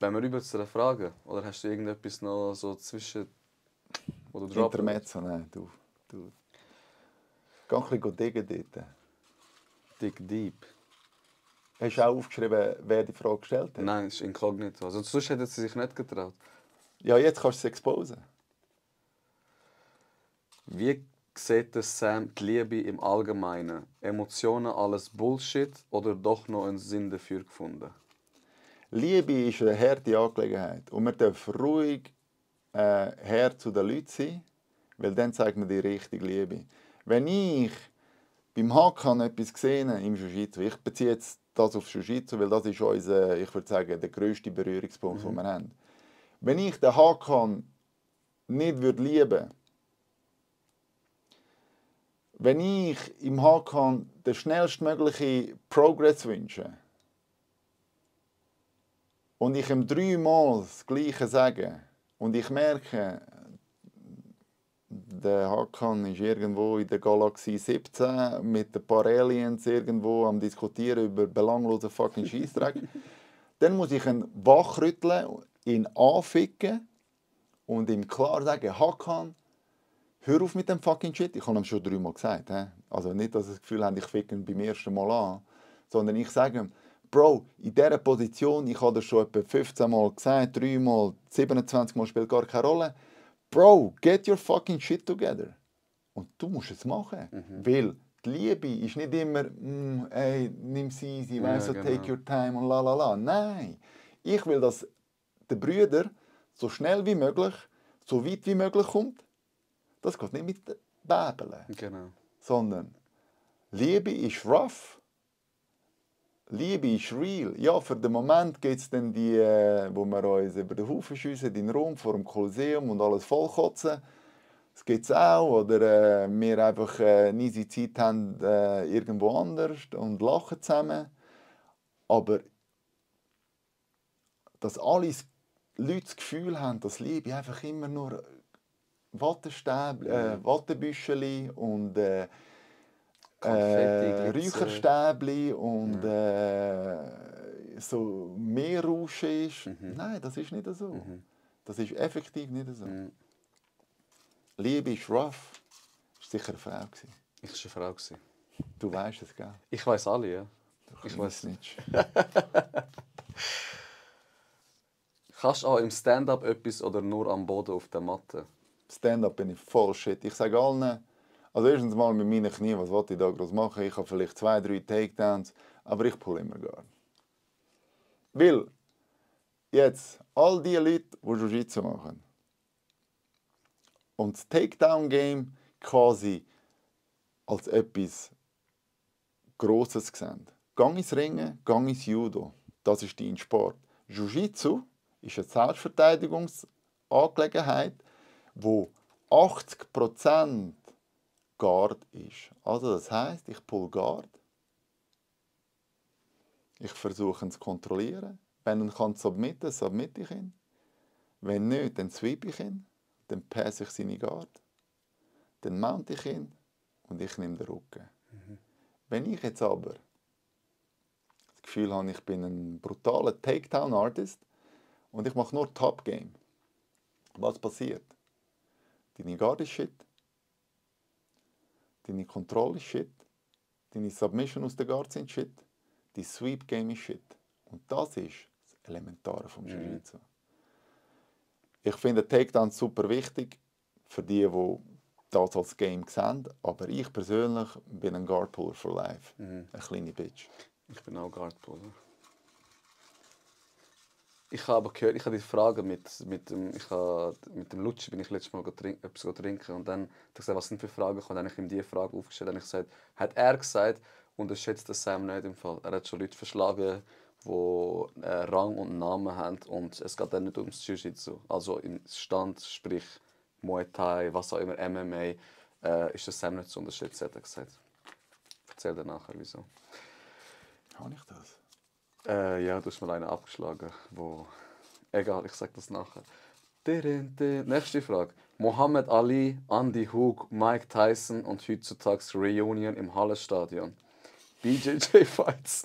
Wenn wir rüber zu der Frage, oder hast du irgendetwas noch so zwischen, wo du droppen willst? Intermezzo, nein, du. Geh ein bisschen diggen dort. Dig deep. Hast du auch aufgeschrieben, wer die Frage gestellt hat? Nein, es ist inkognito. Also sonst hätte sie sich nicht getraut. Ja, jetzt kannst du es exposen. Wie sieht Sam die Liebe im Allgemeinen? Emotionen alles Bullshit oder doch noch einen Sinn dafür gefunden? Liebe ist eine harte Angelegenheit. Und man darf ruhig her zu den Leuten sein, weil dann zeigt man die richtige Liebe. Wenn ich beim Hakan etwas gesehen habe im Jiu-Jitsu, ich beziehe jetzt das auf Jiu-Jitsu, weil das ist unser, ich würde sagen, der grösste Berührungspunkt, den wir haben. Wenn ich den Hakan nicht lieben würde, wenn ich im Hakan den schnellstmöglichen Progress wünsche und ich ihm 3-mal das Gleiche sage und ich merke, der Hakan ist irgendwo in der Galaxie 17 mit ein paar Aliens irgendwo am Diskutieren über belanglosen fucking Scheissdreck, dann muss ich ihn wachrütteln, ihn anficken und ihm klar sagen, Hakan, hör auf mit dem fucking Shit. Ich habe ihm schon 3-mal gesagt. Also nicht, dass er das Gefühl hat, ich ficke ihn beim ersten Mal an, sondern ich sage ihm, Bro, in dieser Position, ich habe das schon etwa 15 Mal gesagt, 3-mal, 27 Mal, spielt gar keine Rolle. Bro, get your fucking shit together. Und du musst es machen. Weil die Liebe ist nicht immer, ey, nimm es easy, weißt du, genau. take your time und la la la. Nein. Ich will, dass der Brüder so schnell wie möglich, so weit wie möglich kommt. Das geht nicht mit Bäbeln. Genau. Sondern Liebe ist rough. Liebe ist real. Ja, für den Moment gibt es dann die, wo wir uns über den Haufen schiessen, in Rom vor dem Kolosseum und alles vollkotzen. Das gibt es auch. Oder wir einfach eine easy Zeit haben irgendwo anders und lachen zusammen. Aber dass alle Leute das Gefühl haben, dass Liebe einfach immer nur Wattebüscheli und Räucherstäbli und so Meerrauschen ist. Nein, das ist nicht so. Das ist effektiv nicht so. Liebe ist rough. Ist sicher eine Frau gewesen. Ich war eine Frau. Du weißt es, gell? Ich weiß alle, ja. Ich weiß nicht. Kannst du auch im Stand-up etwas oder nur am Boden auf der Matte? Stand-up bin ich voll shit. Ich sage allen, also erstens mal mit meinen Knien, was wollte ich da groß machen? Ich habe vielleicht 2, 3 Takedowns, aber ich pull immer gar nicht. Weil, jetzt, all die Leute, die Jiu-Jitsu machen und das Takedown-Game quasi als etwas Grosses sehen. Gang ins Ringen, gang ins Judo. Das ist dein Sport. Jiu-Jitsu ist eine Selbstverteidigungsangelegenheit, wo 80% Guard ist. Also das heisst, ich pull Guard. Ich versuche ihn zu kontrollieren. Wenn er kann submitten, submitte ich ihn. Wenn nicht, dann sweep ich ihn. Dann passe ich seine Guard. Dann mount ich ihn und ich nehme den Rücken. Wenn ich jetzt aber das Gefühl habe, ich bin ein brutaler Takedown-Artist und ich mache nur Top-Game, was passiert? Deine Guard ist shit, deine Kontrolle ist shit, deine Submission aus der Guard sind shit, dein Sweep-Game ist shit. Und das ist das Elementare vom Jiu-Jitsu. Ich finde Takedown super wichtig für die das als Game sehen, aber ich persönlich bin ein Guardpuller for life. Eine kleine Bitch. Ich bin auch Guardpuller. Ich habe aber gehört, ich habe die Frage mit dem Lutschi, bin ich letztes Mal etwas trinken und dann hat er gesagt, was sind für Fragen, und dann habe ich ihm diese Frage aufgestellt, und ich gesagt, hat er gesagt, unterschätzt den Sam nicht im Fall. Er hat schon Leute verschlagen, die Rang und Namen haben und es geht dann nicht ums Jiu-Jitsu. Also im Stand, sprich Muay Thai, was auch immer, MMA, ist das Sam nicht zu unterschätzen, hat er gesagt. Erzähl dir nachher, wieso. Habe ich das? Ja, du hast mal einen abgeschlagen, wo... Egal, ich sag das nachher. Nächste Frage. Muhammad Ali, Andy Hug, Mike Tyson und heutzutage Reunion im Hallenstadion. BJJ Fights.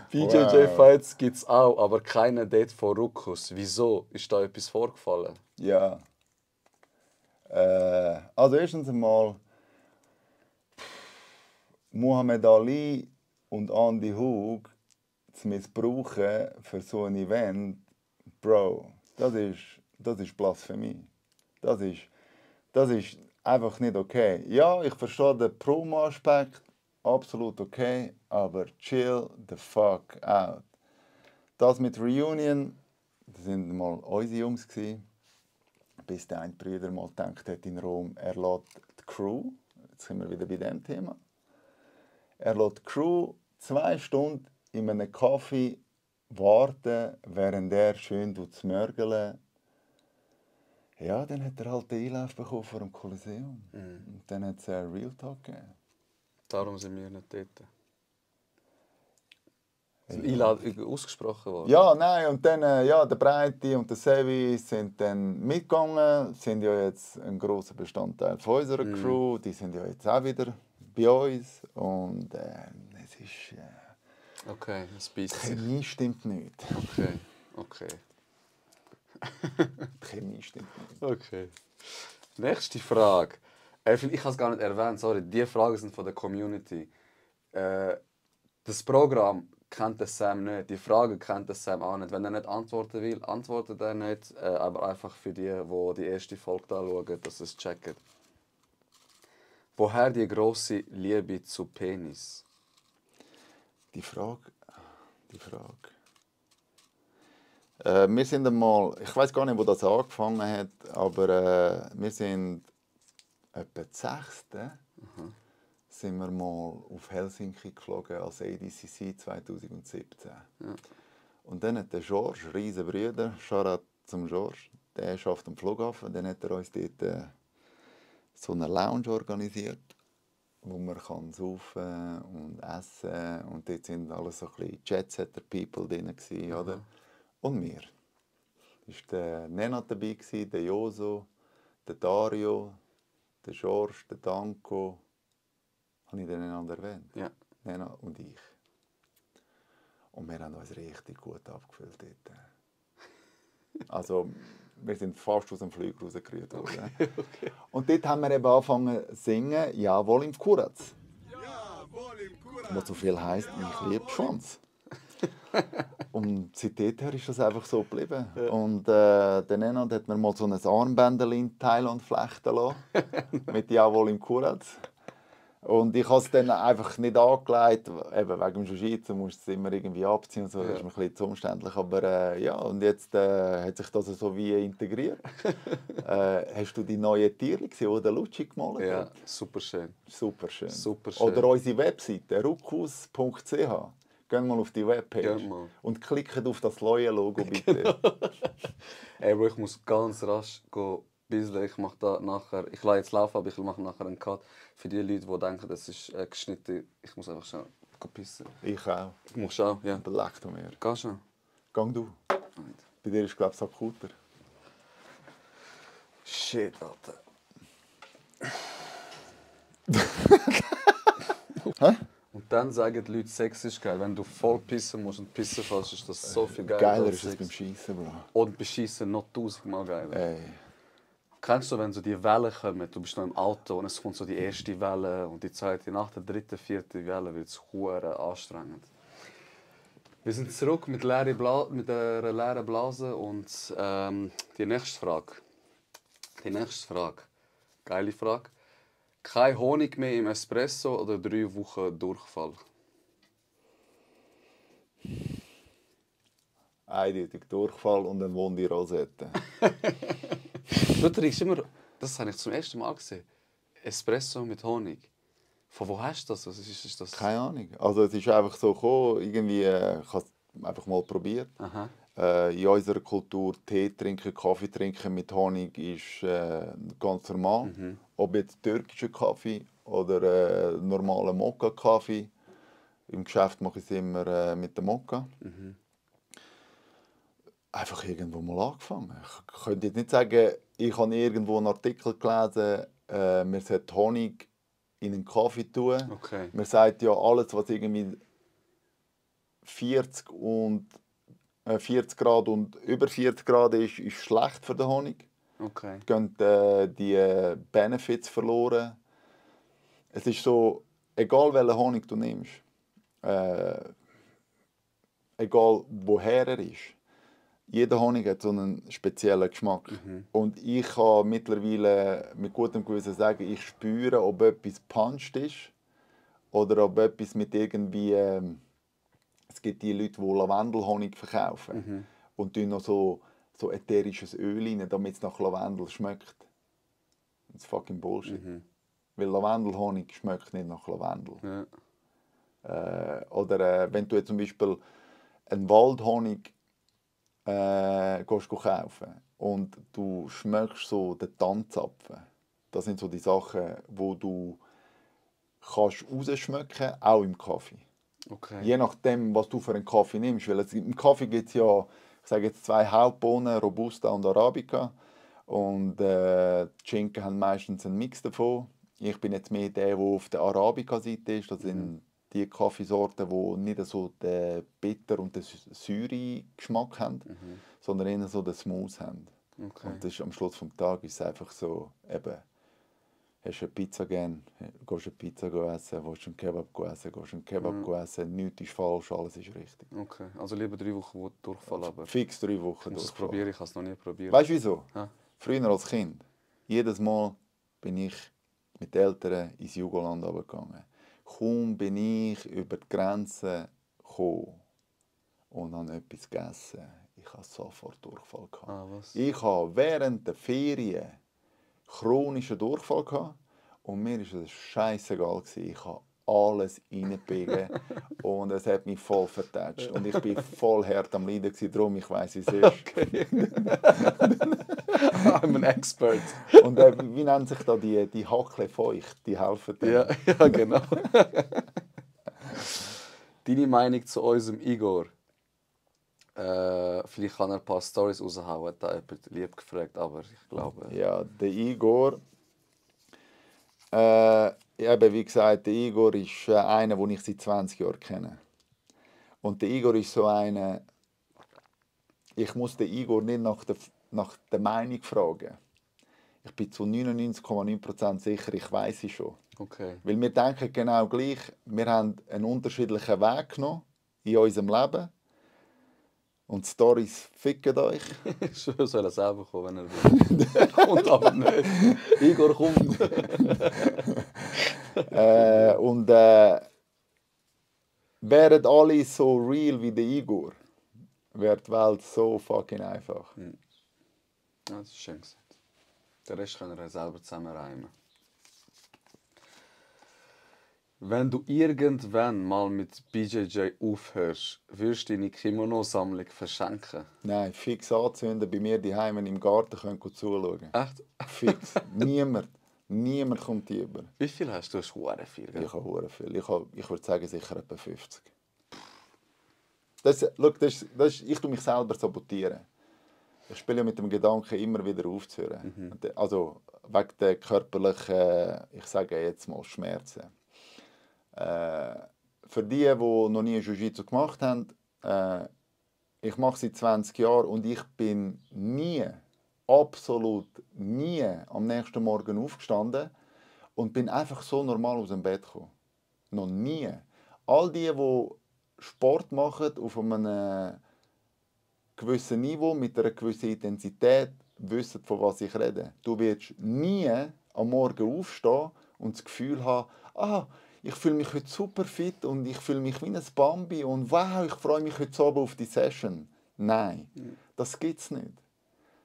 BJJ Fights gibt's auch, aber keine Date von Rukus. Wieso? Ist da etwas vorgefallen? Ja. Also erstens einmal Muhammad Ali und Andy Hug zu missbrauchen für so ein Event, Bro, das ist Blasphemie. Das ist einfach nicht okay. Ja, ich verstehe den Promo-Aspekt, absolut okay, aber chill the fuck out. Das mit Reunion, das sind mal unsere Jungs gewesen, bis der eine Brüder mal gedacht hat in Rom, er lässt die Crew, jetzt sind wir wieder bei dem Thema, er lässt die Crew 2 Stunden in einem Kaffee warten, während er schön mörgeln. Ja, dann hat er halt den Einlauf bekommen vor dem Kolosseum. Und dann hat es einen Real Talk gegeben. Darum sind wir nicht dort. Ist eine Einladung ausgesprochen worden? Ja, nein, und dann, der Breite und der Sevi sind dann mitgegangen, sind ja jetzt ein grosser Bestandteil von unserer Crew, die sind ja jetzt auch wieder bei uns und es ist... Okay, das beißt die sich. Chemie stimmt nicht. Okay. Die Chemie stimmt nicht. Okay. Nächste Frage. Ich habe es gar nicht erwähnt, sorry. Die Fragen sind von der Community. Das Programm kennt der Sam nicht. Die Frage kennt der Sam auch nicht. Wenn er nicht antworten will, antwortet er nicht. Aber einfach für die erste Folge anschauen, dass sie es checken. Woher die grosse Liebe zu Penis? Die Frage. Wir sind einmal, ich weiß gar nicht, wo das angefangen hat, aber wir sind etwa das 6. Sind wir mal auf Helsinki geflogen als ADCC 2017. Ja. Und dann hat der George, riesen Brüder, Shoutout zum George, der arbeitet am Flughafen, dann hat er uns dort so eine Lounge organisiert, wo man kann saufen und essen und dort sind alles so ein bisschen Jet-Setter-People drin gewesen, oder? Und wir. Da war der Nenad dabei, der Joso, der Dario, der George, der Danko. Habe ich den einander erwähnt? Ja. Nenad und ich. Und wir haben uns richtig gut abgefüllt dort. Also, wir sind fast aus dem Flügel rausgerührt worden. Okay. Und dort haben wir eben angefangen zu singen, «Jawohl im Kuratz». Was so viel heisst, ich liebe Schwanz. Und seitdem ist das einfach so geblieben. Ja. Und der Nenad hat mir mal so ein Armbändchen in Thailand flechten lassen. Mit «Jawohl im Kuratz». Und ich habe es dann einfach nicht angelegt, eben wegen dem Jiu-Jitsu musst du es immer irgendwie abziehen und so, das ist mir ein bisschen zu umständlich. Aber ja, und jetzt hat sich das so wie integriert. Hast du die neue Tiere gesehen, die der Lucci gemalt hat? Ja, super schön. Super schön. Super schön. Oder unsere Webseite, ruckus.ch. Gehen mal auf die Webpage und klicken auf das neue Logo, bitte. Genau. Ey, Bro, ich muss ganz rasch gehen. Ich mache da nachher, ich lasse jetzt laufen, aber ich mache nachher einen Cut. Für die Leute, die denken, das ist geschnitten, ich muss einfach schnell pissen. Ich auch. Du musst auch, ja. Beleg du mir. Geh schon. Gang du. Bei dir ist, glaube ich, akuter. Shit, Alter. Hä? Und dann sagen die Leute, Sex ist geil. Wenn du voll pissen musst und pissen kannst, ist das so viel geiler. Geiler ist es beim Schießen, Bro. Und beim Schießen noch 1000-mal geiler. Ey. Kennst du, wenn so die Wellen kommen, du bist noch im Auto und es kommt so die erste Welle und die zweite, nach der dritten, vierten Welle wird es hure anstrengend. Wir sind zurück mit einer leeren Blase und die nächste Frage. Geile Frage. Kein Honig mehr im Espresso oder 3 Wochen Durchfall? Eindeutig Durchfall und eine wunde Rosette. Du trinkst immer, das habe ich zum ersten Mal gesehen, Espresso mit Honig. Von wo hast du das? Was ist das? Keine Ahnung. Also es ist einfach so gekommen, irgendwie, ich habe es einfach mal probiert. In unserer Kultur Tee trinken, Kaffee trinken mit Honig ist ganz normal. Ob jetzt türkischer Kaffee oder normaler Mokka-Kaffee. Im Geschäft mache ich es immer mit dem Mokka. Einfach irgendwo mal angefangen. Ich könnte jetzt nicht sagen, ich habe irgendwo einen Artikel gelesen, man sollte Honig in einen Kaffee tun. Okay. Man sagt ja, alles, was irgendwie 40 Grad und über 40 Grad ist, ist schlecht für den Honig. Okay. Gehen die Benefits verloren. Es ist so, egal welchen Honig du nimmst, egal woher er ist, jeder Honig hat so einen speziellen Geschmack. Und ich kann mittlerweile mit gutem Gewissen sagen, ich spüre, ob etwas puncht ist oder ob etwas mit irgendwie... es gibt die Leute, die Lavendelhonig verkaufen und tun noch so ätherisches Öl rein, damit es nach Lavendel schmeckt. Das ist fucking Bullshit. Weil Lavendelhonig schmeckt nicht nach Lavendel. Ja. Oder wenn du jetzt zum Beispiel einen Waldhonig gehst kaufen und du schmeckst so den Tannzapfen. Das sind so die Sachen, wo du kannst rausschmecken, auch im Kaffee. Okay. Je nachdem, was du für einen Kaffee nimmst. Weil im Kaffee gibt es ja, ich sage jetzt 2 Hauptbohnen, Robusta und Arabica. Und die Schinken haben meistens einen Mix davon. Ich bin jetzt mehr der auf der Arabica-Seite ist. Das sind die Kaffeesorten, die nicht so den bitter und den säure Geschmack haben, sondern eher so den Smooth haben. Okay. Und das ist, am Schluss des Tages ist es einfach so, eben, hast du eine Pizza gern, gehst du eine Pizza essen, willst du einen Kebab essen, gehst du einen Kebab essen, nichts ist falsch, alles ist richtig. Okay, also lieber 3 Wochen Durchfall aber. Fix 3 Wochen Durchfall. Das probiere ich, habe es noch nie probiert. Weißt du wieso? Ha? Früher als Kind, jedes Mal bin ich mit den Eltern ins Jugoland runtergegangen. Kaum bin ich über die Grenze gekommen und habe etwas gegessen. Ich hatte sofort Durchfall. Ich hatte während der Ferien chronischen Durchfall gehabt und mir war es scheissegal. Ich habe alles reingebiegen und es hat mich voll vertätscht. Und ich war voll hart am Leiden, darum ich weiss, wie es ist. Okay. I'm an expert. Und wie nennt sich da die Hackle feucht? Die helfen dir. Ja, genau. Deine Meinung zu unserem Igor? Vielleicht kann er ein paar Storys raushauen, hat da jemand lieb gefragt, aber ich glaube... Ja, der Igor... eben, wie gesagt, der Igor ist einer, den ich seit 20 Jahren kenne. Und der Igor ist so einer... Ich muss den Igor nicht nach der nach der Meinung fragen. Ich bin zu 99,9% sicher, ich weiß es schon. Okay. Weil wir denken genau gleich, wir haben einen unterschiedlichen Weg genommen in unserem Leben. Und die Storys ficken euch. Schön soll er selber kommen, wenn er will. Er kommt aber nicht. Igor, komm. Wären alle so real wie der Igor, wäre die Welt so fucking einfach. Ja, das ist schön gesagt. Den Rest können wir selber zusammenreimen. Wenn du irgendwann mal mit BJJ aufhörst, würdest du deine Kimono-Sammlung verschenken? Nein, fix anzünden bei mir daheim im Garten können zuschauen. Echt? Fix. Niemand kommt hier über. Wie viel hast du? Du hast verdammt viel, gell? Ich habe hure viel. Ich würde sagen, sicher etwa 50. Ich tue mich selber sabotieren. Ich spiele mit dem Gedanken, immer wieder aufzuhören. Also wegen der körperlichen, ich sage jetzt mal, Schmerzen. Für die noch nie Jiu-Jitsu gemacht haben, ich mache seit 20 Jahren und ich bin absolut nie am nächsten Morgen aufgestanden und bin einfach so normal aus dem Bett gekommen. Noch nie. All die Sport machen auf einem gewissen Niveau, mit einer gewissen Intensität, wissen, von was ich rede. Du wirst nie am Morgen aufstehen und das Gefühl haben, ich fühle mich heute super fit und ich fühle mich wie ein Bambi und wow, ich freue mich heute Abend auf die Session. Nein, das gibt's nicht.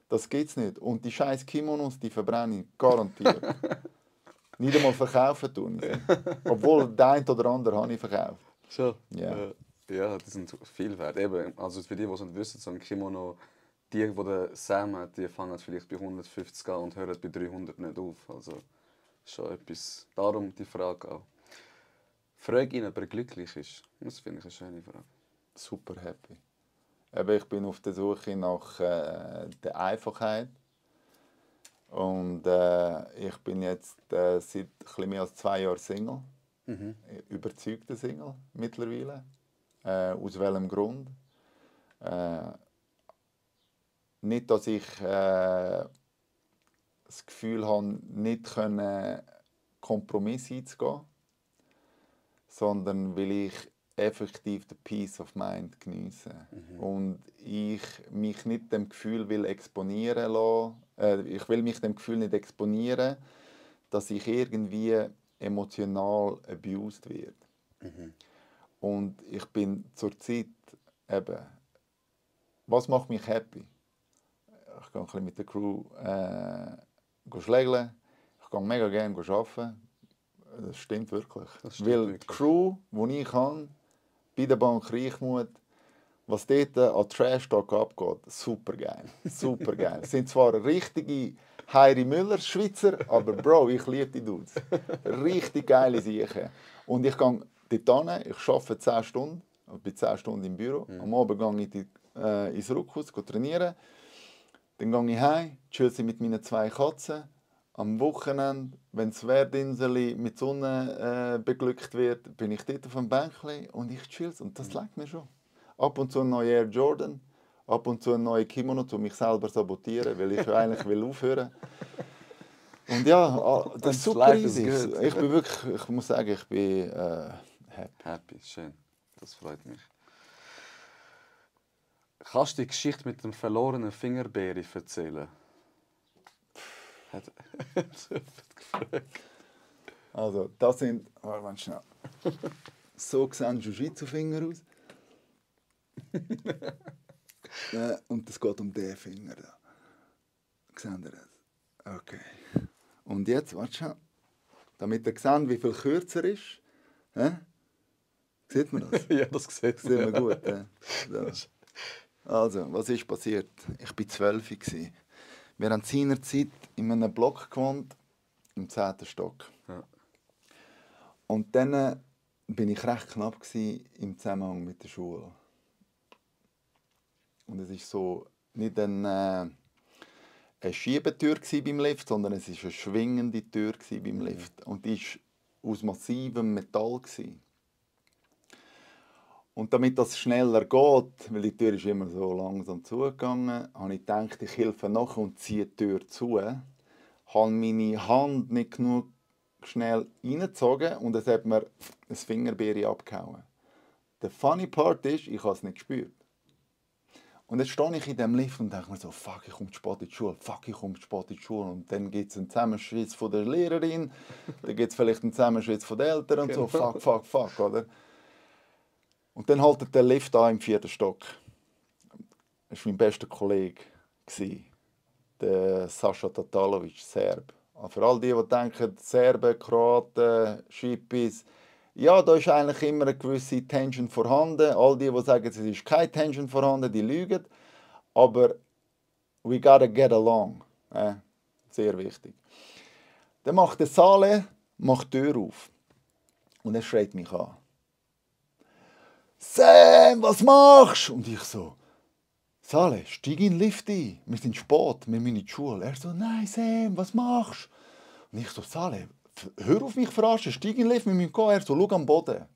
Das gibt's nicht. Und die scheiß Kimonos, die verbrenne ich garantiert. Nicht einmal verkaufen tun ich. Obwohl, der eine oder andere habe ich verkauft. Schon? Ja. Ja, die sind viel wert. Eben, also für die, die es nicht wissen, so ein Kimono, die der Sam hat, die fangen vielleicht bei 150 an und hören bei 300 nicht auf. Also schon etwas. Darum die Frage auch. Frag ihn, ob er glücklich ist. Das finde ich eine schöne Frage. Super happy. Eben, ich bin auf der Suche nach der Einfachheit. Und ich bin jetzt seit ein bisschen mehr als 2 Jahren Single. Überzeugter Single mittlerweile. Aus welchem Grund? Nicht, dass ich das Gefühl habe, nicht Kompromisse einzugehen, sondern weil ich effektiv den Peace of Mind geniesse. Und ich mich nicht dem Gefühl will exponieren lassen. Ich will mich dem Gefühl nicht exponieren, dass ich irgendwie emotional abused werde. Und ich bin zurzeit eben, was macht mich happy? Ich gehe ein bisschen mit der Crew schlägeln. Ich gehe mega gerne arbeiten. Das stimmt wirklich. Weil die Crew, die ich habe, bei der Bank Reichmuth, was dort an Trash-Talk abgeht, super geil. Super geil. Es sind zwar richtige Heiri Müller Schweizer, aber Bro, ich liebe die Dudes. Richtig geile Sachen. Und ich gehe dort hin, ich arbeite 10 Stunden, ich bin 10 Stunden im Büro. Am Abend gehe ich ins Ruckhaus trainieren. Dann gehe ich heim, chill mit meinen 2 Katzen. Am Wochenende, wenn das Werdinseli mit Sonne beglückt wird, bin ich dort auf dem Bänkchen und ich chill. Und das leckt mir schon. Ab und zu ein neuer Air Jordan, ab und zu ein neuer Kimono, um mich selber zu sabotieren, weil ich eigentlich will aufhören. Und ja, das ist super easy. Ich bin wirklich, ich muss sagen, ich bin happy. Happy, schön. Das freut mich. Kannst du die Geschichte mit dem verlorenen Fingerbeere erzählen? Hat gefragt. Also, das sind, warte schnell. So sehen Jiu-Jitsu-Finger aus. Und es geht um diesen Finger da. Seht ihr das? Okay. Und jetzt, warte schon. Damit ihr seht, wie viel kürzer ist. Sieht man das? Ja, das sieht man. Sieht man gut. Also, was ist passiert? Ich war 12. Wir haben seinerzeit in einem Block gewohnt, im 10. Stock. Ja. Und dann war ich recht knapp im Zusammenhang mit der Schule. Und es war so nicht eine Schiebetür beim Lift, sondern es war eine schwingende Tür beim Lift. Und die war aus massivem Metall. Und damit das schneller geht, weil die Tür ist immer so langsam zugegangen, habe ich gedacht, ich helfe nach und ziehe die Tür zu. Habe meine Hand nicht genug schnell reingezogen und es hat mir ein Fingerbeere abgehauen. Der funny part ist, ich habe es nicht gespürt. Und jetzt stehe ich in diesem Lift und denke mir so, fuck, ich komme zu spät in die Schule, fuck, ich komme zu spät in die Schule. Und dann gibt es einen Zusammenschluss von der Lehrerin, dann gibt es vielleicht einen Zusammenschluss von den Eltern und so, fuck, oder? Und dann haltet der Lift an im 4. Stock. Das war mein bester Kollege, der Sascha Tatalovic, Serb. Für all die denken, Serben, Kroaten, Schippis, ja, da ist eigentlich immer eine gewisse Tension vorhanden. All die sagen, es ist keine Tension vorhanden, die lügen. Aber we gotta get along. Sehr wichtig. Dann macht der Saleh die Tür auf. Und er schreit mich an. Sam, was machst du? Und ich so, Saleh, steig in den Lift ein. Wir sind spät, wir müssen in die Schule. Er so, nein, Sam, was machst du? Und ich so, Saleh, hör auf mich verarschen, steig in den Lift, wir müssen gehen. Er so, schau am Boden.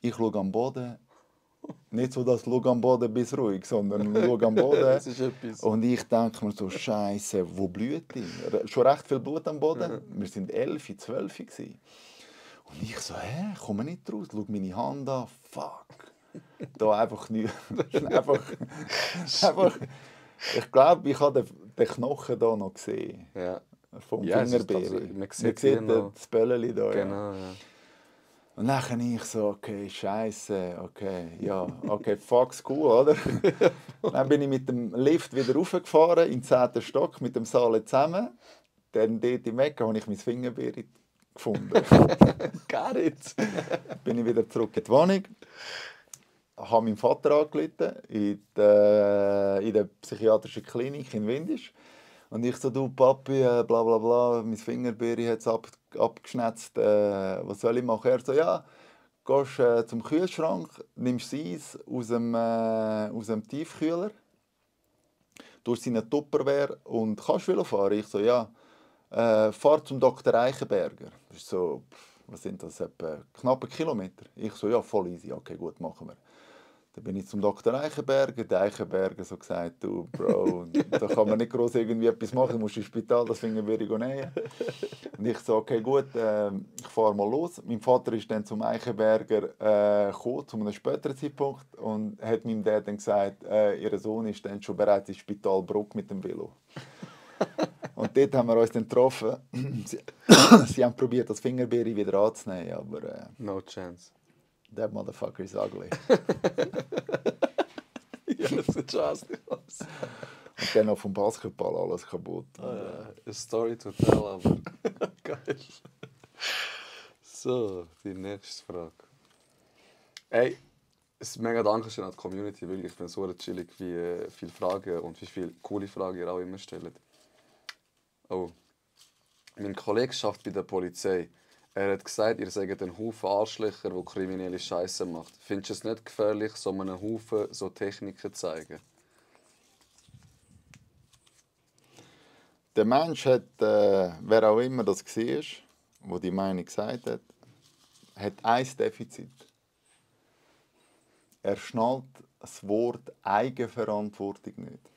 Ich schaue am Boden. Nicht so, dass schau am Boden bis ruhig, sondern schau am Boden. Das ist etwas. Und ich denke mir so, Scheiße, wo blüht die? Schon recht viel Blut am Boden. Wir waren 11, 12 gewesen. Und ich so, komme nicht raus, schau meine Hand an, fuck. Da einfach nicht. einfach, ich glaube, ich habe den Knochen hier noch gesehen. Ja. Vom Ja, es ist Fingerbeere. man Man sieht sieht noch. das Böllchen da. Genau, Ja. ja. Und dann ich so, okay, Scheiße, okay, fuck school, oder? Dann bin ich mit dem Lift wieder raufgefahren, in den 10. Stock, mit dem Saleh zusammen. Dann dort im Eck habe ich mein Fingerbeere gefunden. Gar nicht. Bin ich wieder zurück in die Wohnung. Habe meinen Vater angerufen in der psychiatrischen Klinik in Windisch. Und ich so, du Papi, bla bla bla, mein Fingerbeere hat es abgeschnetzt, was soll ich machen? Er so, ja, gehst zum Kühlschrank, nimmst das Eis aus dem Tiefkühler, durch seinen Tupperware und kannst Velo fahren? Ich so, ja, fahr zum Dr. Eichenberger. Das ist so, was sind das, etwa knapp 1 Kilometer? Ich so, ja, voll easy, okay, gut, machen wir. Dann bin ich zum Dr. Eichenberger. Der Eichenberger so gesagt, du Bro, da kann man nicht groß irgendwie etwas machen, du musst ins Spital, das Fingerbeere nehmen. Und ich so, okay gut, ich fahre mal los. Mein Vater ist dann zum Eichenberger gekommen, zu einem späteren Zeitpunkt, und hat meinem Dad dann gesagt, ihr Sohn ist dann schon bereits ins Spital Bruck mit dem Velo. Und dort haben wir uns dann getroffen. Sie haben probiert, das Fingerbeere wieder anzunehmen, aber No chance. that motherfucker is ugly. Ja, das sieht schon aus. Und dann noch vom Basketball alles kaputt. A story to tell, aber geil. So, die nächste Frage. Ey, es ist mega Dankeschön an die Community, wirklich. Ich finde es so chillig, wie viele Fragen und wie viele coole Fragen ihr auch immer stellt. Oh. Mein Kollege arbeitet bei der Polizei. Er hat gesagt, ihr seid ein Haufen Arschlöcher, die kriminelle Scheiße macht. Findest du es nicht gefährlich, so einem Haufen so Techniken zu zeigen? Der Mensch hat, wer auch immer das war, der die Meinung gesagt hat ein Defizit. Er schnallt das Wort Eigenverantwortung nicht.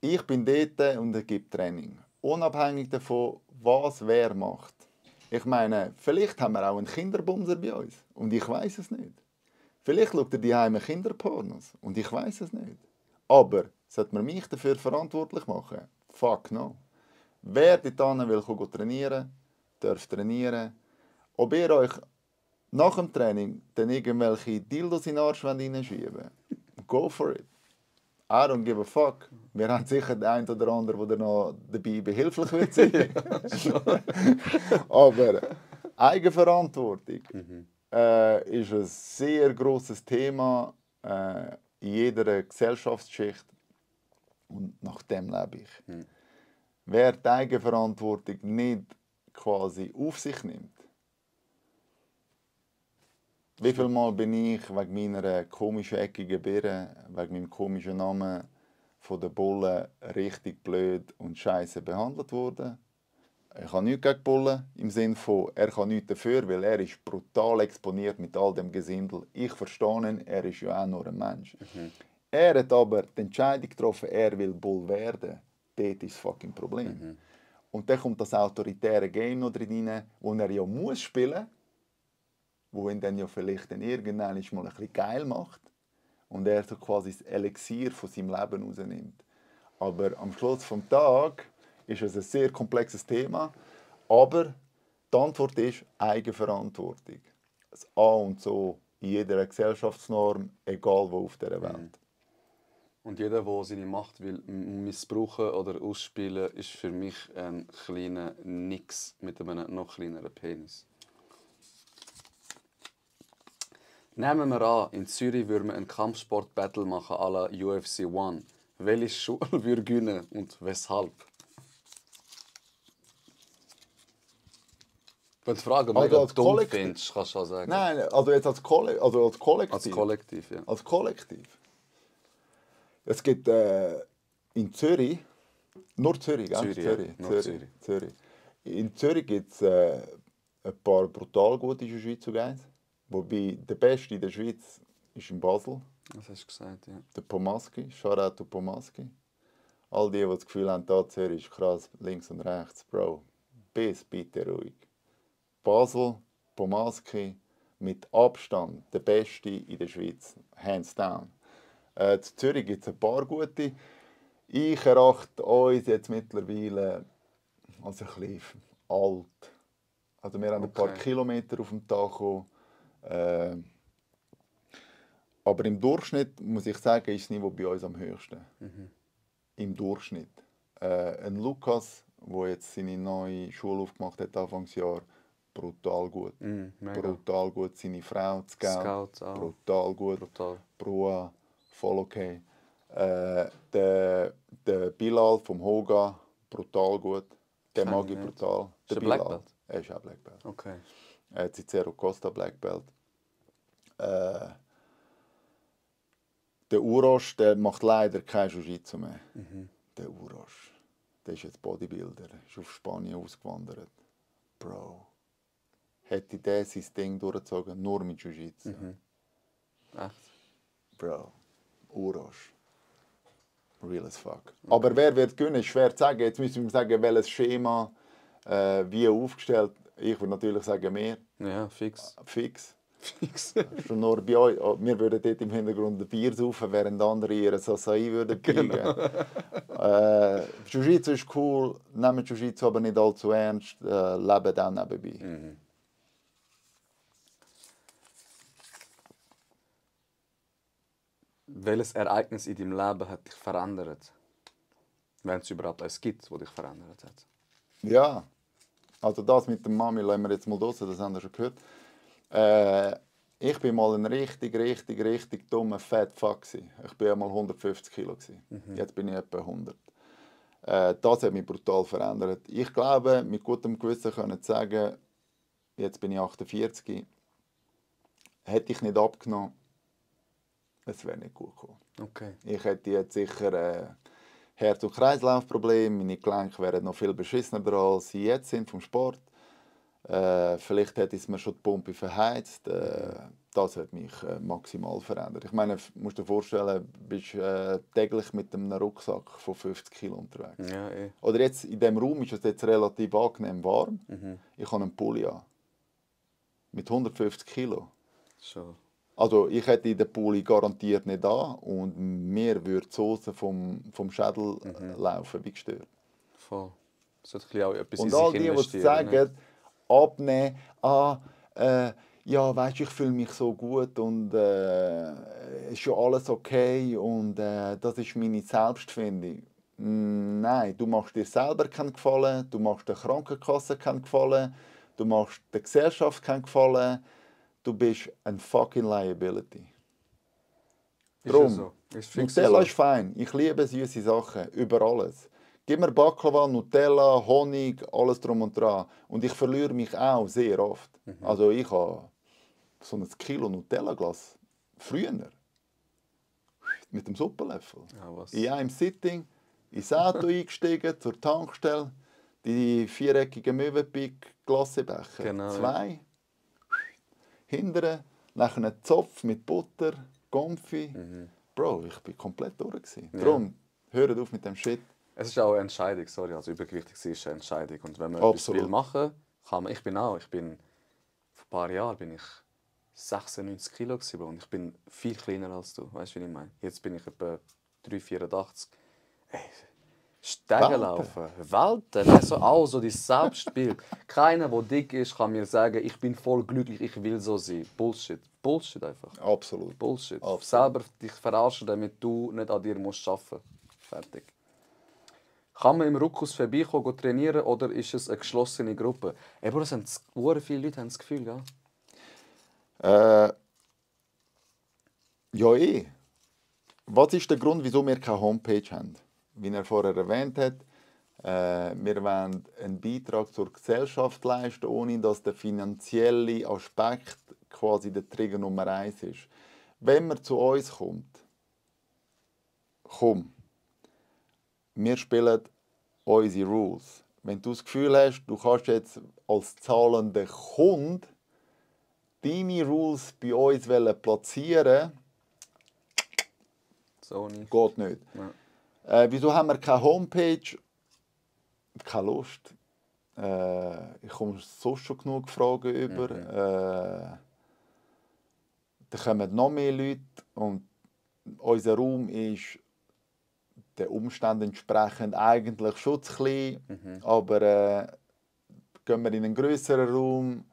Ich bin dort und er gibt Training. Unabhängig davon, was wer macht. Ich meine, vielleicht haben wir auch einen Kinderbumser bei uns und ich weiß es nicht. Vielleicht schaut er daheim Kinderpornos und ich weiß es nicht. Aber sollte man mich dafür verantwortlich machen? Fuck no. Wer dort will trainieren, darf trainieren. Ob ihr euch nach dem Training dann irgendwelche Dildos in den Arsch reinschieben wollt, go for it. I don't give a fuck. Wir haben sicher den einen oder anderen, der noch dabei behilflich wird sein. Aber Eigenverantwortung ist ein sehr grosses Thema in jeder Gesellschaftsschicht. Und nach dem lebe ich. Wer die Eigenverantwortung nicht quasi auf sich nimmt, wie viel Mal bin ich wegen meiner komischen eckigen Birne, wegen meinem komischen Namen von der Bulle richtig blöd und scheiße behandelt worden? Ich habe nichts gegen Bullen, im Sinne von, er kann nichts dafür, weil er ist brutal exponiert mit all dem Gesindel. Ich verstehe ihn, er ist ja auch nur ein Mensch. Er hat aber die Entscheidung getroffen, er will Bull werden. Dort ist das fucking Problem. Und dann kommt das autoritäre Game noch drin, wo er ja muss spielen, wo ihn dann ja vielleicht dann irgendwann mal ein bisschen geil macht und er so quasi das Elixier von seinem Leben rausnimmt. Aber am Schluss des Tages ist es ein sehr komplexes Thema, aber die Antwort ist Eigenverantwortung. Das A und so in jeder Gesellschaftsnorm, egal wo auf dieser Welt. Und jeder, der seine Macht will missbrauchen oder ausspielen, ist für mich ein kleiner Nix mit einem noch kleineren Penis. Nehmen wir an, in Zürich würde man einen Kampfsport-Battle machen à la UFC 1. Welche Schule würde gewinnen und weshalb? Wenn du Fragen Also mega als dumm Kollektiv- findest, kannst du auch sagen. Nein, also jetzt als Kollektiv. Als Kollektiv, ja. Als Kollektiv. Es gibt in Zürich, nur Zürich, gell? Zürich, ja. Nur Zürich. In Zürich gibt es ein paar brutal gute Jiu-Jitsu Guys. Wobei der Beste in der Schweiz ist in Basel, Was hast du gesagt, ja. der Pomaski. Shoutout to Pomaski. All die das Gefühl haben, da Zürich ist krass, links und rechts, Bro, bitte ruhig. Basel, Pomaski, mit Abstand der Beste in der Schweiz, hands down. In Zürich gibt es ein paar gute. Ich erachte uns jetzt mittlerweile als ein bisschen alt. Also wir haben ein paar Okay. Kilometer auf dem Tag gekommen. Aber im Durchschnitt, muss ich sagen, ist das Niveau bei uns am höchsten. Im Durchschnitt. Ein Lukas, der jetzt seine neue Schule aufgemacht hat, Anfangsjahr, brutal gut. Mega. Brutal gut. Seine Frau, die Scout, Scouts auch. brutal gut. Brutal. Brua, voll okay. Der Bilal vom Hoga, brutal gut. Den Kenn mag ich ich nicht. brutal. Ist er Bilal. Black Belt? Er ist auch Black Belt. Okay. Cicero Costa Black Belt. Der Urosch, der macht leider kein Jiu-Jitsu mehr. Der Urosch. Der ist jetzt Bodybuilder. Ist auf Spanien ausgewandert. Bro. Hätte der sein Ding durchgezogen, nur mit Jiu-Jitsu. Echt? Bro. Urosch. Real as fuck. Aber wer wird gewinnen, ist schwer zu sagen. Jetzt müssen wir sagen, welches Schema, wie aufgestellt. Ich würde natürlich sagen, mehr. Ja, fix. Fix. Fix. Schon nur bei euch. Wir würden dort im Hintergrund ein Bier saufen, während andere ihre Sasai würden biegen. Jiu-Jitsu ist cool, nehmen Jiu-Jitsu aber nicht allzu ernst, leben dann nebenbei. Welches Ereignis in deinem Leben hat dich verändert? Wenn es überhaupt eins gibt, das dich verändert hat. Ja, also das mit der Mami lassen wir jetzt mal draussen, das haben wir schon gehört. Ich bin mal ein richtig dummer Fat Fuck gewesen. Ich war mal 150 Kilo gewesen. Jetzt bin ich etwa 100. Das hat mich brutal verändert. Ich glaube, mit gutem Gewissen können sagen, jetzt bin ich 48, hätte ich nicht abgenommen, es wäre nicht gut gekommen. Okay. Ich hätte jetzt sicher Herz- und Kreislaufprobleme, meine Gelenke wären noch viel beschissener dran, als sie jetzt sind vom Sport. Vielleicht hätte es mir schon die Pumpe verheizt. Das hat mich maximal verändert. Ich meine, du musst dir vorstellen, du bist täglich mit einem Rucksack von 50 Kilo unterwegs. Ja, Oder jetzt in diesem Raum ist es jetzt relativ angenehm warm. Ich habe einen Pulli an. Mit 150 Kilo. schon. Also ich hätte den Pulli garantiert nicht an und mir würde die Soße vom Schädel laufen, wie gestört. Voll. Sollte auch etwas in Und sich all die, die investieren. sagen, abnehmen, ja, weißt, ich fühle mich so gut und ist schon alles okay und das ist meine Selbstfindung. Nein, du machst dir selber keinen Gefallen, du machst der Krankenkasse keinen Gefallen, du machst der Gesellschaft keinen Gefallen, du bist ein fucking Liability. Ist Drum, ja so. Ist fix Nutella so. ist fein, ich liebe süße Sachen, über alles. Gib mir Baklava, Nutella, Honig, alles drum und dran. Und ich verliere mich auch sehr oft. Also ich habe so ein Kilo Nutella-Glas früher mit dem Suppenlöffel. Ja, was? In einem Sitting ins Auto eingestiegen, zur Tankstelle, die viereckigen Möwenpick-Glassebecher. Genau, 2. Hinten, nachher einen Zopf mit Butter, Konfi. Bro, ich bin komplett durch. Ja. Darum, hört auf mit dem Shit. Es ist auch eine Entscheidung, sorry, also übergewichtig sein ist eine Entscheidung. Und wenn man Absolut. etwas will machen, kann man. Vor ein paar Jahren bin ich 96 Kilo gewesen, Bro, und ich bin viel kleiner als du, weißt du, wie ich meine? Jetzt bin ich etwa 3,84. Ey, Stege laufen, Welten, also auch so das Selbstbild. Keiner, der dick ist, kann mir sagen, ich bin voll glücklich, ich will so sein. Bullshit. Bullshit einfach. Absolut. Bullshit. Absolut. Selber dich verarschen, damit du nicht an dir musst arbeiten. Fertig. Kann man im Ruckus vorbeikommen, trainieren oder ist es eine geschlossene Gruppe? Aber das haben viele Leute haben das Gefühl, gell? Ja, Was ist der Grund, wieso wir keine Homepage haben? Wie er vorher erwähnt hat, wir wollen einen Beitrag zur Gesellschaft leisten, ohne dass der finanzielle Aspekt quasi der Trigger Nummer 1 ist. Wenn man zu uns kommt, komm, wir spielen unsere Rules. Wenn du das Gefühl hast, du kannst jetzt als zahlender Kunde deine Rules bei uns platzieren, So nicht. geht nicht. Ja. Wieso haben wir keine Homepage? Keine Lust. Ich komme sonst schon genug Fragen über. Da kommen noch mehr Leute und unser Raum ist den Umständen entsprechend eigentlich schon zu klein. Aber gehen wir in einen grösseren Raum,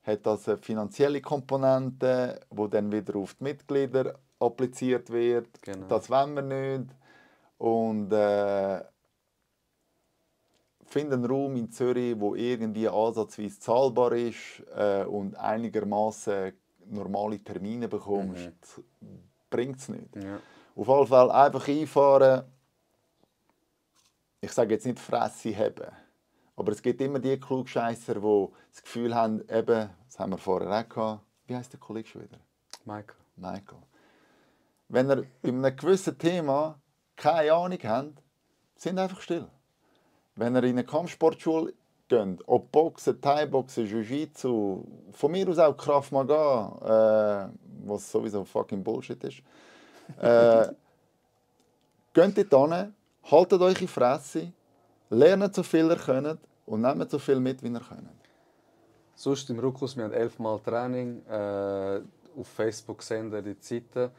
hat das eine finanzielle Komponente, die dann wieder auf die Mitglieder appliziert wird. Genau. Das wollen wir nicht. Und finde einen Raum in Zürich, der irgendwie ansatzweise zahlbar ist und einigermaßen normale Termine bekommst, bringt es nicht. Ja. Auf jeden Fall einfach einfahren. Ich sage jetzt nicht Fresse haben, aber es gibt immer die Klugscheisser, die das Gefühl haben, eben, das haben wir vorher auch gehabt, wie heisst der Kollege schon wieder? Michael. Wenn ihr bei einem gewissen Thema keine Ahnung habt, sind einfach still. Wenn ihr in eine Kampfsportschule geht, ob Boxen, Thai-Boxen, Jiu-Jitsu, von mir aus auch Krav Maga, was sowieso fucking Bullshit ist, geht dort hin, haltet euch in die Fresse, lernt so viel ihr könnt und nehmt so viel mit, wie ihr könnt. Sonst im Ruckus, wir haben 11 Mal Training. Auf Facebook sehen wir die Zeiten.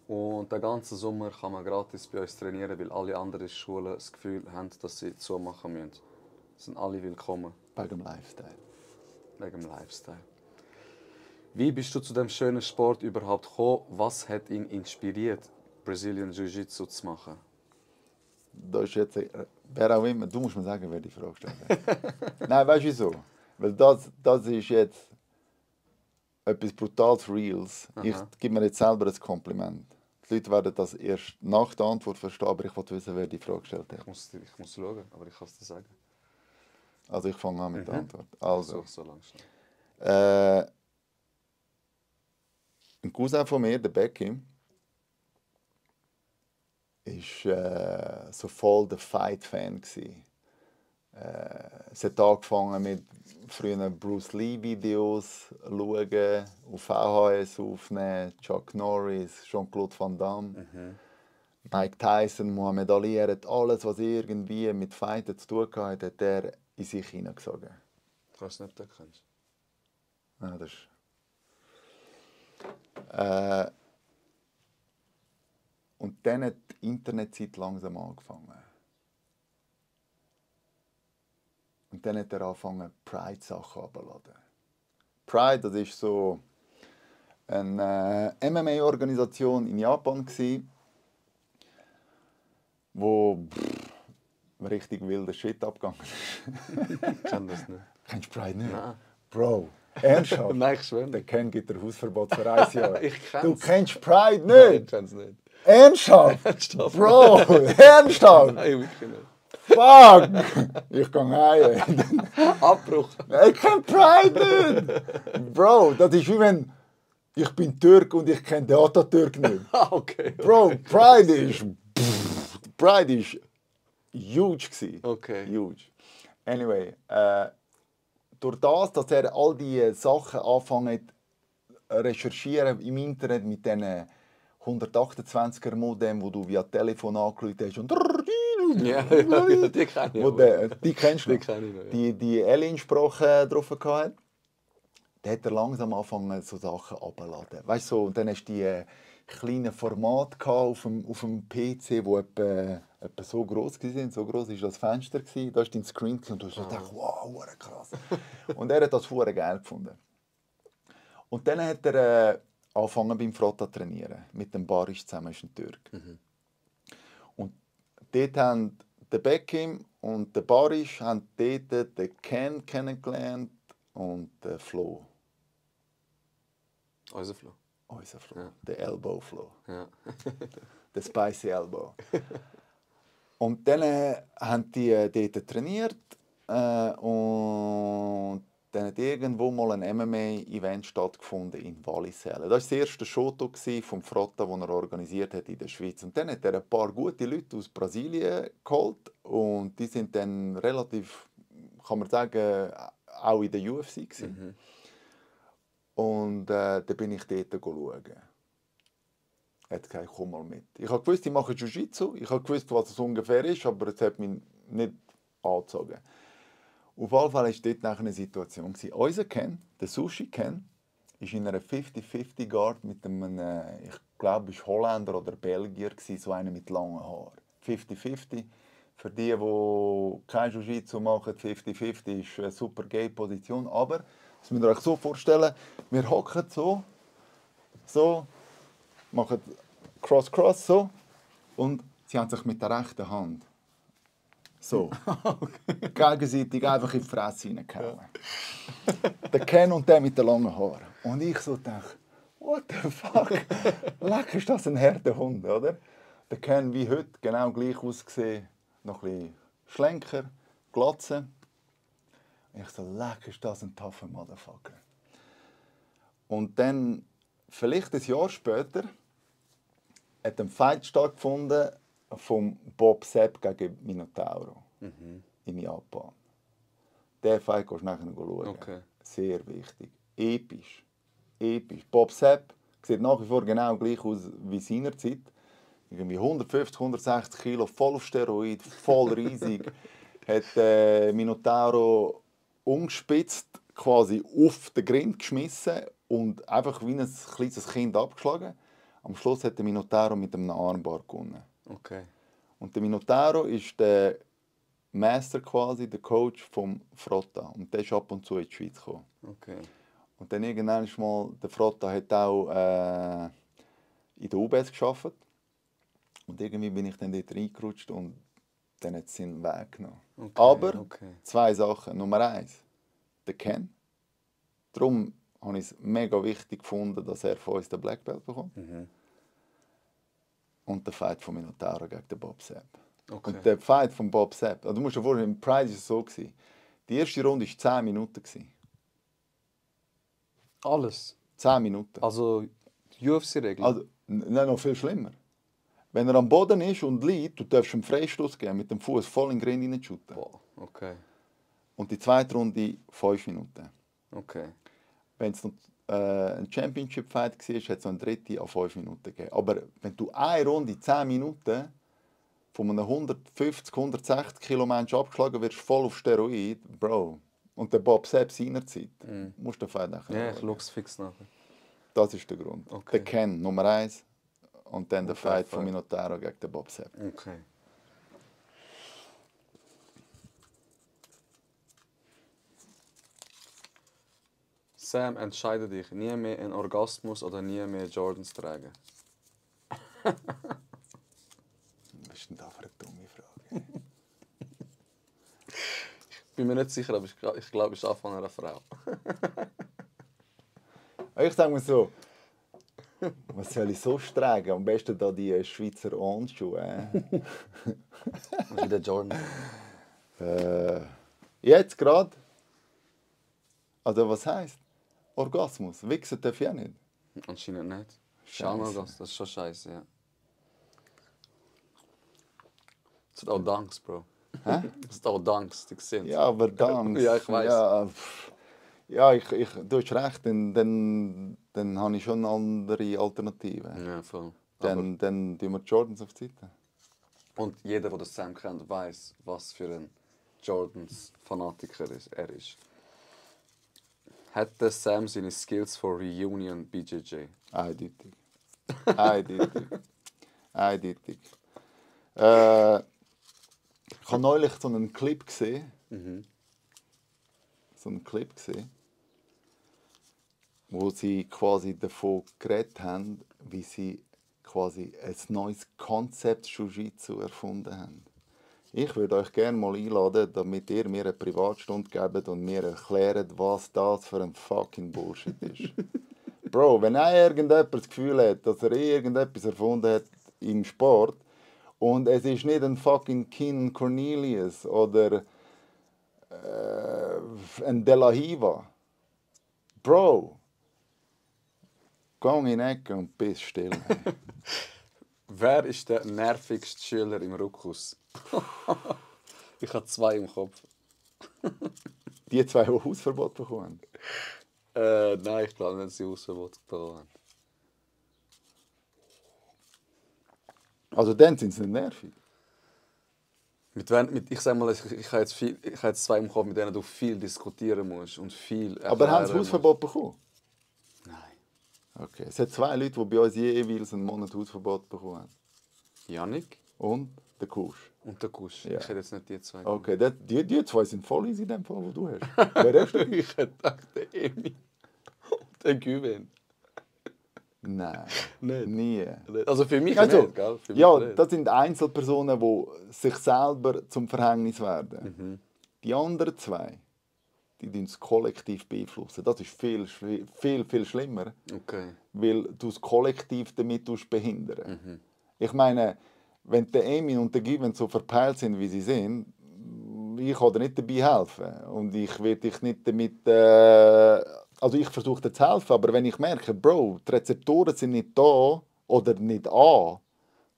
Und den ganzen Sommer kann man gratis bei uns trainieren, weil alle anderen Schulen das Gefühl haben, dass sie zumachen müssen. Sind alle willkommen. Wegen dem Lifestyle. Wegen dem Lifestyle. Wie bist du zu dem schönen Sport überhaupt gekommen? Was hat ihn inspiriert, Brazilian Jiu-Jitsu zu machen? Da ist jetzt, wer auch immer, du musst mir sagen, wer die Frage gestellt hat. Nein, weißt du wieso? Weil das ist jetzt etwas brutal Reals. Ich gebe mir jetzt selber ein Kompliment. Die Leute werden das erst nach der Antwort verstehen, aber ich wollte wissen, wer die Frage gestellt hat. Ich muss schauen, aber ich kann es dir sagen. Also ich fange an mit der Antwort. Also, So lang schnell. Ein Cousin von mir, der Becky, war so voll der Fight-Fan. Es hat angefangen mit frühen Bruce Lee-Videos schauen, auf VHS aufnehmen, Chuck Norris, Jean-Claude Van Damme, Mike Tyson, Muhammad Ali. Er hat alles, was irgendwie mit Fighten zu tun hatte, hat er in sich hineingesogen. Ich weiß nicht, ob du das kennst. Ja, das ist... Und dann hat die Internetzeit langsam angefangen. Und dann hat er angefangen, Pride-Sachen abzuladen. Pride, das ist so eine MMA-Organisation in Japan, wo richtig wilder Shit abgegangen ist. Ich kenne das nicht. Kennst du Pride nicht? Nein. Bro, ernsthaft? Nein, ich schwöre Der nicht. Ken gibt dir Hausverbot für 1 Jahr. Ich kenn's. Du kennst Pride Nein, ich nicht? kenne es nicht. Ernsthaft? Ernsthaft? Bro, ernsthaft? Nein, wirklich nicht. Fuck! Ich gehe heim. Abbruch. Ich kenne Pride nicht! Bro, das ist wie wenn ich bin Türk und ich kenne den Atatürk nicht. Okay. Bro, Pride ist huge gewesen. Okay. Huge. Anyway, durch das, dass er all diese Sachen anfängt recherchieren im Internet mit diesen 128er Modem, wo du via Telefon angerufen hast und Ja, die kenne ich. wo die kennst du Die noch, kenne ich noch, ja. die Alien-Sprache drauf hatte, dann hat er langsam angefangen, so Sachen abzuladen. Weißt du, so, und dann hast du die kleinen Formate auf dem PC, wo etwa so groß waren. So groß war das Fenster. Da war dein Screen und du hast so gedacht, wow, hure krass. Und er hat das hure geil gefunden. Und dann hat er angefangen beim Frotta zu trainieren. Mit dem Barisch zusammen, ist ein Türk. Und dort haben der Bekim und der Barisch haben dort den Ken kennengelernt und den Flo. Unser Flo. Unser Flo. Ja. Der Elbow Flo. Ja. Der Spicy Elbow. Und dann haben die dort trainiert und dann hat irgendwo mal ein MMA-Event stattgefunden in Wallisellen. Das war das erste Shoto vom Frotta, das er organisiert hat in der Schweiz. Und dann hat er ein paar gute Leute aus Brasilien geholt und die sind dann relativ, kann man sagen, auch in der UFC gewesen. Und dann bin ich dort schauen. Er hat gesagt, komm mal mit. Ich habe gewusst, ich mache Jiu-Jitsu. Ich habe gewusst, was es ungefähr ist, aber es hat mich nicht angezogen. Auf jeden Fall war dort nachher eine Situation. Unser Ken, der Sushi-Ken, ist in einer 50-50 Guard mit einem, ich glaube, es war Holländer oder Belgier, so einer mit langen Haaren. 50-50. Für die kein Jiu-Jitsu machen, 50-50 ist eine super Gay-Position. Aber, das müsst ihr euch so vorstellen, wir hocken so, machen Cross-Cross so und sie haben sich mit der rechten Hand so gegenseitig einfach in die Fresse hineingehauen. Der Ken und der mit den langen Haaren. Und ich so dachte, what the fuck? Leck, ist das ein harter Hund, oder? Der Ken wie heute genau gleich ausgesehen, noch ein bisschen schlenker, Glatze. Ich so, leck, ist das ein tougher Motherfucker. Und dann, vielleicht ein Jahr später, hat ein Fight stattgefunden von Bob Sepp gegen Minotauro in Japan. Den Fight kannst du nachher schauen. Okay. Sehr wichtig. Episch. Episch. Bob Sepp sieht nach wie vor genau gleich aus wie seinerzeit. Irgendwie 150, 160 Kilo, voll auf Steroid, voll riesig. Hat Minotauro umgespitzt, quasi auf den Grind geschmissen und einfach wie ein kleines Kind abgeschlagen. Am Schluss hat der Minotauro mit einem Armbar gewonnen. Okay. Und der Minotauro ist der Master quasi, der Coach vom Frotta. Und der ist ab und zu in die Schweiz gekommen. Okay. Und dann irgendwann mal, der Frotta hat auch in der UBS gearbeitet. Und irgendwie bin ich dann dort reingerutscht und dann hat es seinen Weg genommen. Okay, Aber okay. zwei Sachen. Nummer 1, der Ken. Darum habe ich es mega wichtig gefunden, dass er von uns den Black Belt bekommt. Und der Fight von Minotauro gegen den Bob Sepp. Okay. Und der Fight von Bob Sepp, also du musst dir vorstellen, im Pride war es so. Die erste Runde war 10 Minuten. Alles? 10 Minuten. Also UFC-Regeln? Also, nein, noch viel schlimmer. Wenn er am Boden ist und liegt, du darfst einen Freistoß geben, mit dem Fuß voll in den Grind hineinschuten. Boah, okay. Und die zweite Runde 5 Minuten. Okay. Wenn es noch ein Championship-Fight war, hat es noch eine dritte an 5 Minuten gegeben. Aber wenn du eine Runde 10 Minuten von einem 150, 160 Kilo Menschen abgeschlagen wirst, voll auf Steroid, Bro. Und der Bob Sepp seinerzeit, musst du den Fight nachher Ja, ich schauen. schaue es fix nachher. Das ist der Grund. Okay. Der Ken, Nummer 1. Und dann der Und der Fight von Fight. Minotauro gegen den Bob Sepp. Okay. Sam, entscheide dich, nie mehr einen Orgasmus oder nie mehr Jordans tragen. Was ist denn da für eine dumme Frage? Ich bin mir nicht sicher, aber ich glaube, ich arbeite an einer Frau. Ich sage mir so, was soll ich sonst tragen? Am besten da die Schweizer Handschuhe. Was ist der Jordan? Jetzt gerade? Also was heisst? Orgasmus. Wichsen darf ich auch nicht. Anscheinend nicht. Scheisse. Das ist schon scheiße, ja. Es hat auch Dunks, Bro. Hä? Das sind auch Dunks, die sind. Ja, aber Dunks. Ja, ich weiss. Ja, ja du hast recht, dann habe ich schon andere Alternativen. Ja, voll. Dann tun wir die Jordans auf die Seite. Und jeder, der das Sam kennt, weiß, was für ein Jordans-Fanatiker er ist. Hätte Sam seine Skills for Reunion BJJ? Eindeutig. Eindeutig. Ich habe neulich so einen Clip gesehen. Wo sie quasi davon geredet haben, wie sie quasi ein neues Konzept Jiu-Jitsu erfunden haben. Ich würde euch gerne mal einladen, damit ihr mir eine Privatstunde gebt und mir erklärt, was das für ein fucking Bullshit ist. Bro, wenn irgendjemand das Gefühl hat, dass er irgendetwas erfunden hat im Sport und es ist nicht ein fucking Keenan Cornelius oder ein De La Hiva. Bro, geh in die Ecke und bist still. Wer ist der nervigste Schüler im Ruckus? Ich habe 2 im Kopf. Die 2, die Hausverbot bekommen. Nein, ich glaube nicht, dass sie Hausverbot bekommen haben. Also dann sind sie nicht nervig. Ich sag mal, ich habe jetzt 2 im Kopf, mit denen du viel diskutieren musst und viel Aber haben sie erklären Hausverbot bekommen? Nein. Okay. Es hat 2 Leute, die bei uns jeweils einen Monat Hausverbot bekommen haben. Janik Und der Kusch. und der Kusch. Ja. Ich hätte jetzt nicht die 2. Okay, die 2 sind voll easy in dem Fall, den du hast. Wer hast du? Ich hätte gedacht, der Emi und der Güven. Nein, Nicht? nie. Also für mich Also, nicht, gell? Für mich ja, nicht. das sind Einzelpersonen, die sich selber zum Verhängnis werden. Die anderen 2, die es kollektiv beeinflussen. Das ist viel schlimmer, Okay. weil du das Kollektiv damit behindern. Ich meine, wenn der Emin und der Given so verpeilt sind, wie sie sind, ich kann dir nicht dabei helfen. Und ich will dich nicht damit... also ich versuche dir zu helfen, aber wenn ich merke, Bro, die Rezeptoren sind nicht da oder nicht an,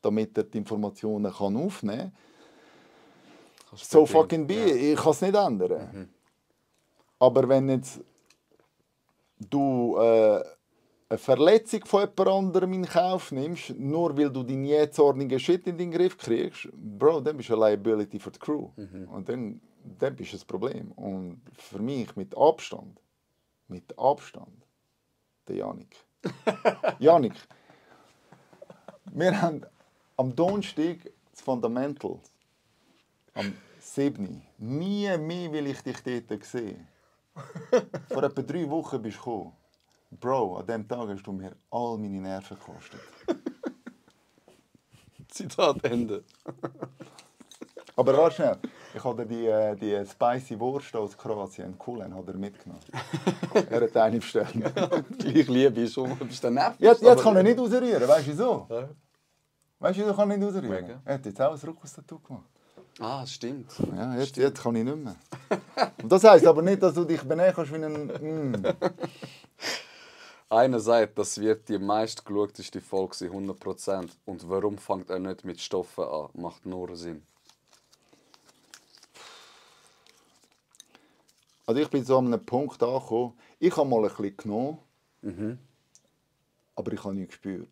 damit er die Informationen aufnehmen kann, so fucking be. Ja. Ich kann es nicht ändern. Aber wenn jetzt du eine Verletzung von jemand anderem in Kauf nimmst, nur weil du deinen jähzornigen Shit in den Griff kriegst, Bro, dann bist du eine Liability für die Crew. Und dann bist du ein Problem. Und für mich mit Abstand, der Janik. Janik, wir haben am Donnerstag das Fundamental, am 7. Nie mehr will ich dich dort sehen. Vor etwa 3 Wochen bist du gekommen. Bro, an diesem Tag hast du mir all meine Nerven gekostet. Zitat Ende. Aber warte schnell. Ich habe dir die spicy Wurst aus Kroatien, Kulen, hat er mitgenommen. Er hat eine bestellt. Gleich liebe ich schon. Bist du nervig? Jetzt kann er nicht rausrühren. Weißt du wieso? Ja. Weißt du, wieso kann er nicht rausrühren? Wegen? Er hat jetzt auch ein Ruckus-Tattoo gemacht. Ah, stimmt. Ja, jetzt kann ich nicht mehr. Und das heisst aber nicht, dass du dich benehmen kannst wie ein... Einer sagt, das wird die meistgeschauteste Folge sein, 100%. Und warum fängt er nicht mit Stoffen an? Macht nur Sinn. Also ich bin so an einem Punkt angekommen, ich habe mal ein bisschen genommen, aber ich habe nichts gespürt.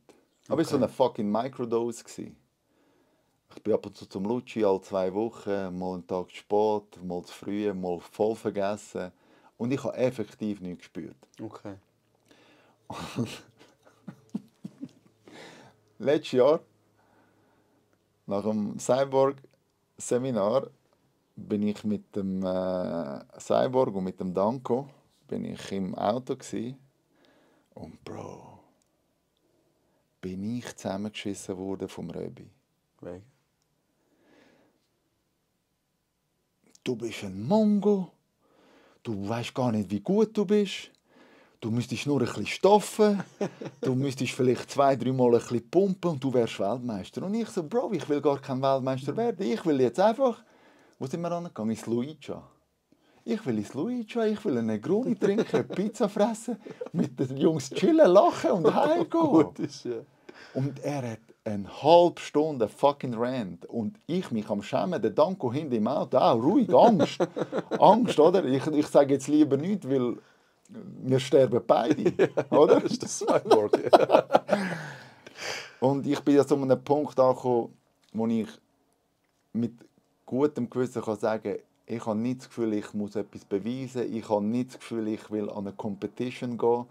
Aber es war so eine fucking Microdose. Ich bin ab und zu zum Lutschi alle 2 Wochen, mal einen Tag zu spät, mal zu früh, mal voll vergessen. Und ich habe effektiv nichts gespürt. Okay. Letztes Jahr, nach dem Cyborg-Seminar, bin ich mit dem Cyborg und mit dem Danko bin ich im Auto gsi. Und Bro, bin ich zusammengeschissen worden vom Röbi. Wegen? Du bist ein Mongo. Du weißt gar nicht, wie gut du bist. Du müsstest nur ein bisschen stoffen. Du müsstest vielleicht 2-3 Mal ein bisschen pumpen und du wärst Weltmeister. Und ich so, Bro, ich will gar kein Weltmeister werden. Ich will jetzt einfach... Wo sind wir angegangen? Ins Luigi. Ich will ins Luigi, ich will einen Negroni trinken, Pizza fressen, mit den Jungs chillen, lachen und heimgehen. Gut ist, ja. Und er eine halbe Stunde fucking Rant und ich mich am Schämen, der Danko hinter im Auto, auch ruhig, Angst. Angst, oder? Ich sage jetzt lieber nichts, weil wir sterben beide, oder? Das ist das Cyborg. Ja. Und ich bin ja so an einem Punkt angekommen, wo ich mit gutem Gewissen kann sagen, ich habe nicht das Gefühl, ich muss etwas beweisen, ich habe nicht das Gefühl, ich will an eine Competition gehen.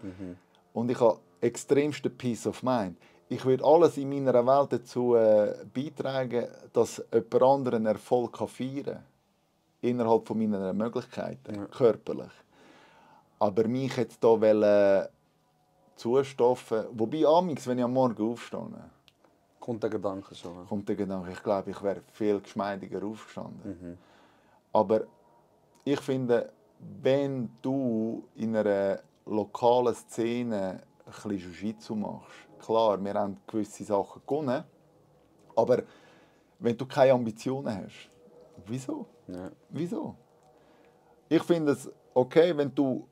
Und ich habe extremste Peace of Mind. Ich würde alles in meiner Welt dazu beitragen, dass jemand anderen Erfolg feiern kann. Innerhalb von meiner Möglichkeiten, körperlich. Aber mich jetzt hier zustoffen, wobei amigs, wenn ich am Morgen aufstehe, Kommt der Gedanke schon. Ja. kommt der Gedanke, ich glaube, ich wäre viel geschmeidiger aufgestanden. Aber ich finde, wenn du in einer lokalen Szene ein bisschen Jiu-Jitsu machst, klar, wir haben gewisse Sachen gewonnen, aber wenn du keine Ambitionen hast, wieso? Ja. Wieso? Ich finde es okay, wenn du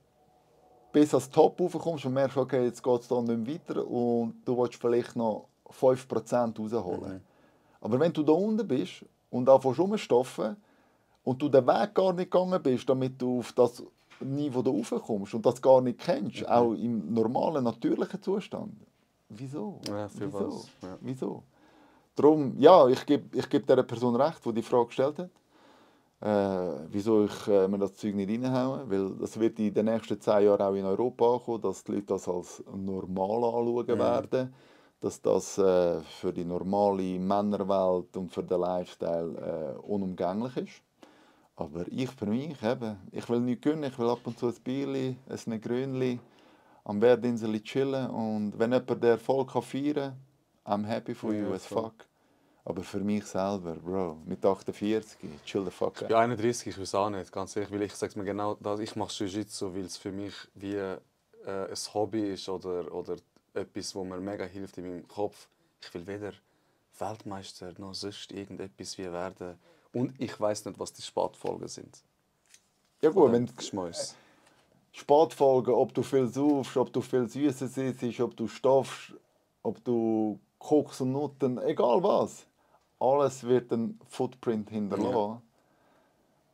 bis ans Top raufkommst und merkst, okay, jetzt geht es da nicht mehr weiter und du willst vielleicht noch 5% rausholen. Aber wenn du da unten bist und anfängst rumzustoffen und du den Weg gar nicht gegangen bist, damit du auf das Niveau da raufkommst und das gar nicht kennst, auch im normalen, natürlichen Zustand, wieso? Ja, für Wieso? was? Ja. Wieso? Darum, ja, ich gebe dieser Person recht, die die Frage gestellt hat. Wieso ich mir das Zeug nicht reinhauen. Weil das wird in den nächsten 10 Jahren auch in Europa ankommen, dass die Leute das als normal anschauen werden. Dass das für die normale Männerwelt und für den Lifestyle unumgänglich ist. Aber ich für mich, eben, ich will nichts gönnen, ich will ab und zu ein Bierli, ein Grünli, am Werdinsel chillen. Und wenn jemand den Erfolg feiern kann, I'm happy for you as fuck. Aber für mich selber, Bro, mit 48, chill the fuck out. Bei 31 ist es auch nicht, ganz ehrlich, weil ich sage mir genau das, ich mache Jiu-Jitsu, weil es für mich wie ein Hobby ist oder etwas, wo mir mega hilft in meinem Kopf. Ich will weder Weltmeister noch sonst irgendetwas wie werden. Und ich weiß nicht, was die Spätfolgen sind. Ja gut, wenn Geschmäus. Spätfolgen, ob du viel saufst, ob du viel Süßes isst, ob du stoffst, ob du Koks und Nutten, egal was. Alles wird einen Footprint hinterlassen. Ja.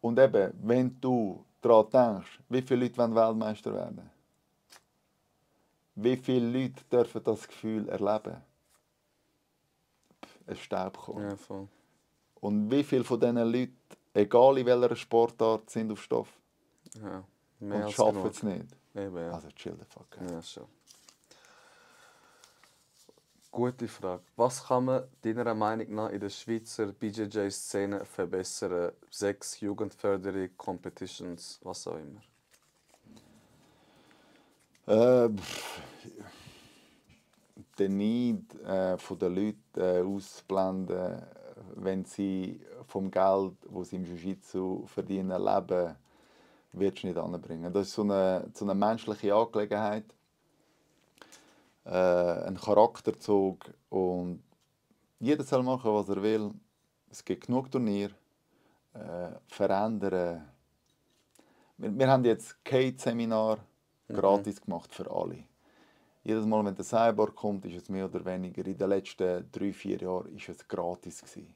Und eben, wenn du daran denkst, wie viele Leute wollen Weltmeister werden? Wie viele Leute dürfen das Gefühl erleben? Ein Staubkorn. Ja, voll. Und wie viele von diesen Leuten, egal in welcher Sportart, sind auf Stoff? Ja, mehr Und als schaffen genug. es nicht? Eben, ja. Also chill the fuck out. Ja, schon. Gute Frage. Was kann man deiner Meinung nach in der Schweizer BJJ-Szene verbessern? 6 Jugendförderung, Competitions, was auch immer. Den Neid von den Leuten ausblenden, wenn sie vom Geld, das sie im Jiu-Jitsu verdienen, leben, wird es nicht anbringen. Das ist so eine menschliche Angelegenheit, ein Charakterzug und jeder soll machen, was er will. Es gibt genug Turniere, verändern. Wir haben jetzt Kate-Seminar gratis gemacht für alle. Jedes Mal, wenn der Cyborg kommt, ist es mehr oder weniger. In den letzten 3-4 Jahren war es gratis gewesen.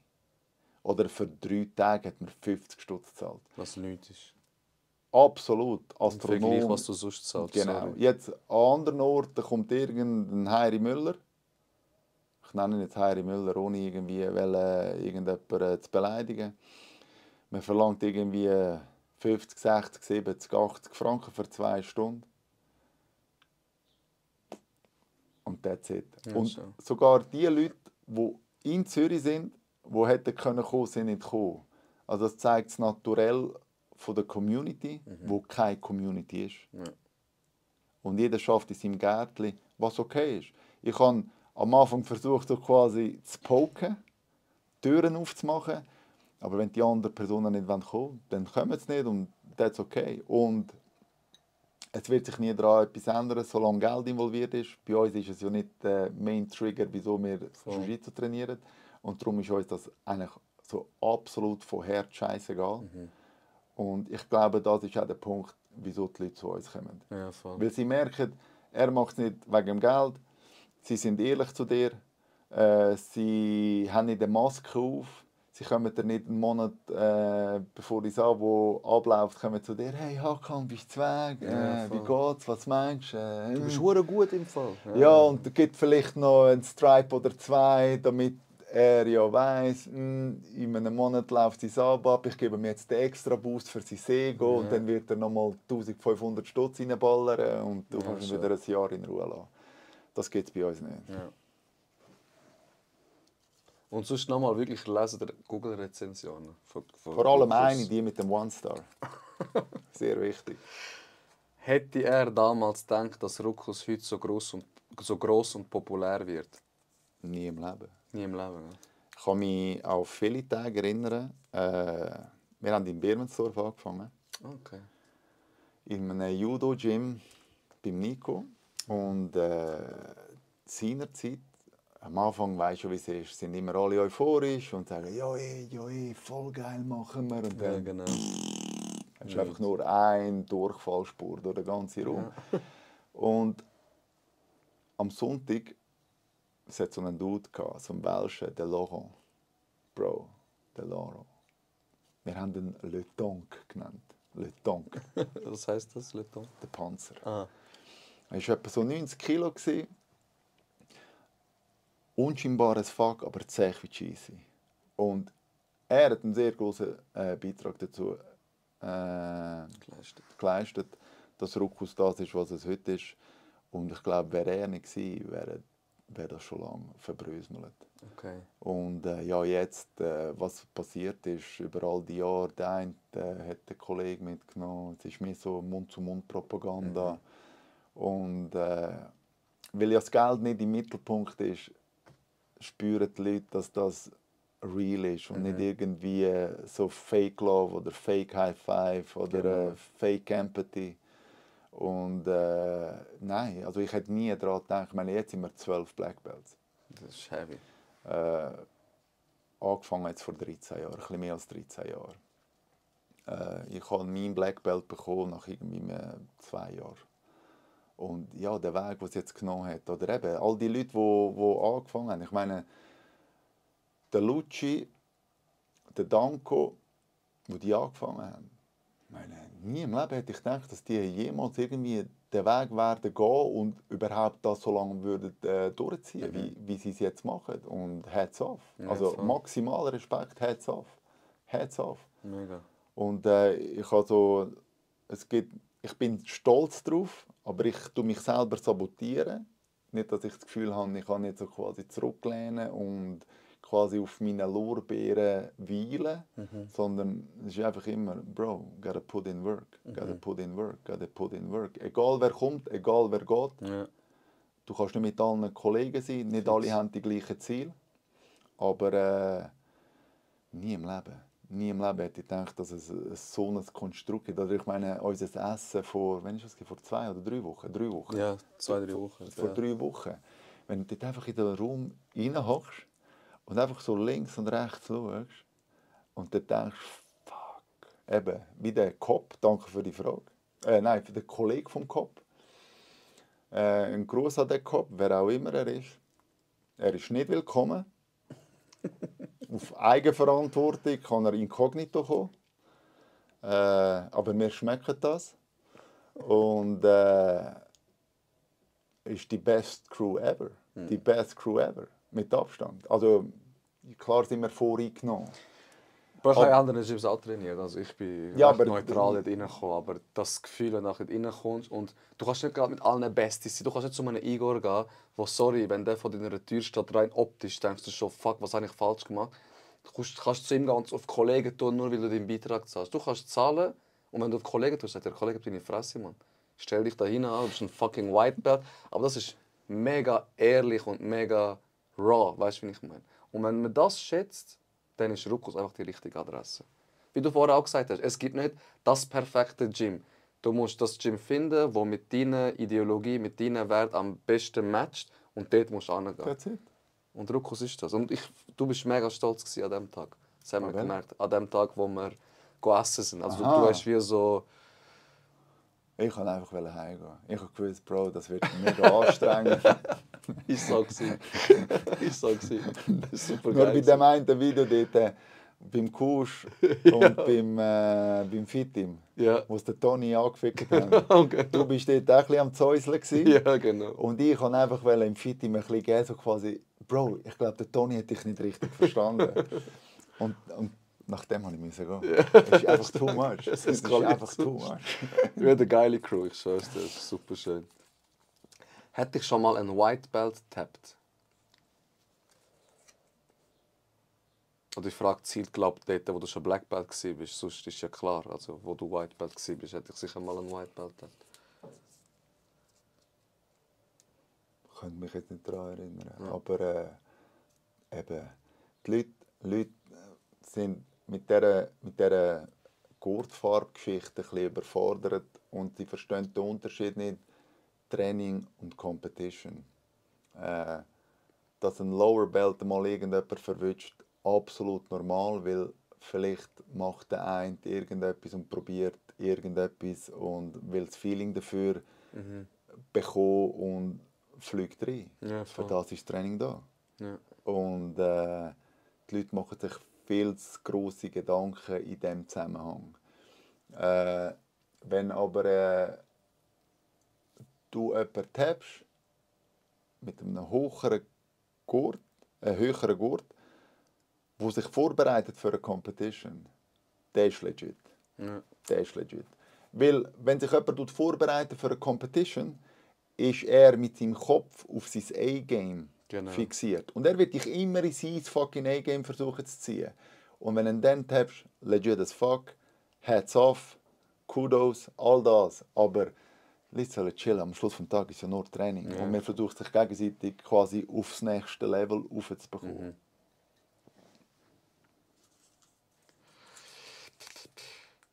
Oder für 3 Tage hat man 50 Stutz gezahlt. Was nichts ist. Absolut. Im Vergleich, Astronom. was du sonst zahlst. Genau. Sorry. Jetzt an anderen Orten kommt irgendein Heiri Müller. Ich nenne ihn jetzt Heiri Müller, ohne irgendwie irgendjemanden zu beleidigen. Man verlangt irgendwie 50, 60, 70, 80 Franken für 2 Stunden. Und that's it. Ja, und schon. sogar die Leute, die in Zürich sind, die hätten kommen können, sind nicht gekommen. Also das zeigt das Naturell von der Community, wo keine Community ist. Ja. Und jeder schafft in seinem Gärtchen, was okay ist. Ich habe am Anfang versucht, so quasi zu poken, Türen aufzumachen. Aber wenn die anderen Personen nicht kommen wollen, dann kommen sie nicht und that's okay. Und es wird sich nie daran etwas ändern, solange Geld involviert ist. Bei uns ist es ja nicht der Main-Trigger, wieso wir Jiu-Jitsu trainieren. Und darum ist uns das eigentlich so absolut von Herz scheißegal. Und ich glaube, das ist auch der Punkt, wieso die Leute zu uns kommen. Ja, voll. Weil sie merken, er macht es nicht wegen dem Geld. Sie sind ehrlich zu dir. Sie haben nicht eine Maske auf. Sie kommen dir nicht einen Monat, bevor das Abo abläuft, kommen zu dir, «Hey Hakan, bist du weg? Ja, Wie voll. geht's? Was meinst du?» Du bist hure gut im Fall. Ja, und es gibt vielleicht noch einen Stripe oder zwei, damit er ja weiss, in einem Monat läuft sein Abo ab, ich gebe mir jetzt den extra Boost für sein Sego und dann wird er nochmal 1500 Stutz reinballern und du kannst ihn schon. wieder ein Jahr in Ruhe lassen. Das gibt es bei uns nicht. Ja. Und sonst nochmal wirklich lesen der Google-Rezensionen. Vor allem eine, die mit dem One-Star. Sehr wichtig. Hätte er damals gedacht, dass Ruckus heute so gross und populär wird? Nie im Leben. Nie im Leben. Ja. Ich kann mich auf viele Tage erinnern. Wir haben in Birmensdorf angefangen. Okay. In einem Judo-Gym beim Nico. Und seinerzeit, am Anfang weisst du, wie es ist, sind immer alle euphorisch und sagen, ja, voll geil machen wir. Und dann genau. hast du einfach nur eine Durchfallspur durch den ganzen Raum. Ja. Und am Sonntag es hat so einen Dude gehabt, so einen Welschen, den Laurent. Bro, den Laurent. Wir haben ihn Le Tonk genannt. Le Tonk. Was heisst das, Le Tonk? Der Panzer. Ah. Er war etwa so 90 Kilo. Unscheinbar as fuck, aber zäh wie Cheesy. Und er hat einen sehr großen Beitrag dazu geleistet, dass Ruckus das ist, was es heute ist. Und ich glaube, wäre er nicht gewesen, wäre das schon lange verbröselt. Okay. Und ja, jetzt, was passiert ist, über all die Jahre, der eine hat den Kollegen mitgenommen, es ist mehr so Mund-zu-Mund-Propaganda. Und weil ja das Geld nicht im Mittelpunkt ist, spüren die Leute, dass das real ist und nicht irgendwie so Fake Love oder Fake High Five oder Fake Empathy. Und nein, also ich hätte nie daran gedacht, ich meine, jetzt sind wir 12 Black Belts. Das ist heavy. Angefangen jetzt vor 13 Jahren, ein bisschen mehr als 13 Jahren. Ich habe meinen Black Belt bekommen nach irgendwie 2 Jahren. Und ja, der Weg, den es jetzt genommen hat, oder eben all die Leute, die angefangen haben. Ich meine, der Lucci, der Danko, die angefangen haben. Ich meine, nie im Leben hätte ich gedacht, dass die jemals irgendwie den Weg werden gehen und überhaupt das so lange würden, durchziehen, wie sie es jetzt machen. Und Hats off. Ja, also voll. maximaler Respekt, Hats off. Hats off. Mega. Und ich habe so, ich bin stolz drauf, aber ich tue mich selber sabotieren. Nicht, dass ich das Gefühl habe, ich kann nicht so quasi zurücklehnen und quasi auf meinen Lorbeeren weilen, sondern es ist einfach immer, Bro, gotta put in work, gotta put in work, gotta put in work. Egal wer kommt, egal wer geht. Ja. Du kannst nicht mit allen Kollegen sein, nicht alle haben die gleichen Ziele, aber nie im Leben hätte ich gedacht, dass es so ein Konstrukt gibt. Also ich meine, unser Essen vor 2 oder 3 Wochen? 3 Wochen. Ja, 2-3 Wochen. Vor 3 Wochen. Wenn du dort einfach in den Raum reinhockst und einfach so links und rechts schaust und dann denkst, fuck, eben, wie der Cop, danke für die Frage. Nein, für den Kollegen vom Cop. Ein Gruß an den Cop, wer auch immer er ist. Er ist nicht willkommen. Auf Eigenverantwortung kann er inkognito kommen. Aber wir schmecken das. Und ist die best Crew ever. Die best Crew ever. Mit Abstand. Also, klar sind wir voreingenommen. Aber ich habe in anderen Gyms auch trainiert. Also ich bin Ja, recht aber neutral dort reingekommen. Aber das Gefühl, wenn du dort reinkommst und du kannst nicht gerade mit allen Besties sein. Du kannst nicht zu einem Igor gehen, wo, sorry, wenn der vor deiner Tür steht, rein optisch, denkst du schon, fuck, was habe ich falsch gemacht? Du kannst zu ihm ganz auf Kollegen tun, nur weil du deinen Beitrag zahlst. Du kannst zahlen und wenn du auf Kollegen tust, sagt der Kollege, deine Fresse, Mann. Stell dich da hin an, du bist ein fucking White Belt. Aber das ist mega ehrlich und mega raw, weißt du, wie ich meine? Und wenn man das schätzt, dann ist Ruckus einfach die richtige Adresse. Wie du vorher auch gesagt hast, es gibt nicht das perfekte Gym. Du musst das Gym finden, das mit deiner Ideologie, mit deinen Werten am besten matcht und dort musst du hingehen. That's it. Und Ruckus ist das. Und du bist mega stolz an diesem Tag. Das haben wir Okay. gemerkt. An dem Tag, wo wir essen sind. Also Aha. du hast wie so... Ich wollte einfach heimgehen. Ich habe gewusst, Bro, das wird mega anstrengend. Ist so gewesen. Ist so gewesen. Das ist super Nur geil. bei dem einen Video dort, beim Kusch und beim Fitim, Ja. wo es den Toni angefickt haben. Okay. Du bist dort auch ein bisschen am Zäuseln gewesen. Ja, genau. Und ich wollte einfach im Fitim ein bisschen geben, so quasi, Bro, ich glaube, der Toni hat dich nicht richtig verstanden. und nachdem musste ich gehen. Es ist einfach too much. Es ist einfach too much. Wir haben eine geile Crew, ich schwör's dir, das ist super schön. Hätte ich schon mal einen White Belt getappt? Oder die Frage zielt, glaube ich, dort, wo du schon Black Belt warst. Sonst ist ja klar, also wo du White Belt warst, hätte ich sicher mal einen White Belt getappt. Ich könnte mich jetzt nicht daran erinnern. Ja. Aber eben, die Leute sind mit dieser Gurtfarbgeschichte ein bisschen überfordert und sie verstehen den Unterschied nicht. Training und Competition. Dass ein Lower Belt mal irgendjemand verwünscht, absolut normal, weil vielleicht macht der eine irgendetwas und probiert irgendetwas und will das Feeling dafür bekommen und fliegt rein. Ja, für das ist das Training da. Ja. Und die Leute machen sich viel zu grosse Gedanken in diesem Zusammenhang. Wenn aber du jemanden tappst mit einem höheren Gurt, der sich vorbereitet für eine Competition, der ist legit. Ja. Der ist legit. Weil, wenn sich jemand vorbereitet für eine Competition, ist er mit seinem Kopf auf sein A-Game fixiert. Und er wird dich immer in sein fucking A-Game versuchen zu ziehen. Und wenn du dann tappst, legit as fuck, hats off, kudos, all das. Aber Leute sollen chillen. Am Schluss des Tages ist ja nur Training. Ja. Und man versucht sich gegenseitig quasi aufs nächste Level aufzubekommen.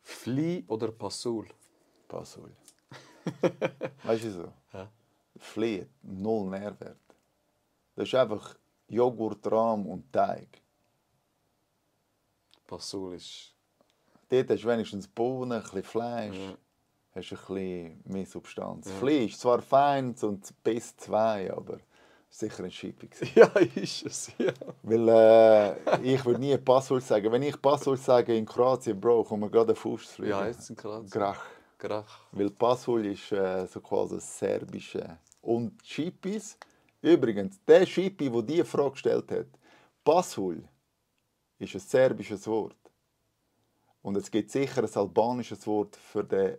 Fli oder Passul? Passul. Weißt du so? Ja. Fli hat null Nährwert. Das ist einfach Joghurt, Rahm und Teig. Passul ist... Dort hast du wenigstens Bohnen, ein bisschen Fleisch. Ja. Hast ein bisschen mehr Substanz. Ja. Fleisch ist zwar fein und bis 2, aber sicher ein Schippig. Ja, ist es, ja. Weil ich würde nie Passul sagen. Wenn ich Passul sage in Kroatien, Bro, kommt mir gerade ein Fuß zu fliegen. Ja, jetzt in Kroatien. Grach. Weil Passul ist so quasi das Serbische. Und Schippis, übrigens, der Schippi, der diese Frage gestellt hat, Passul ist ein serbisches Wort. Und es gibt sicher ein albanisches Wort für den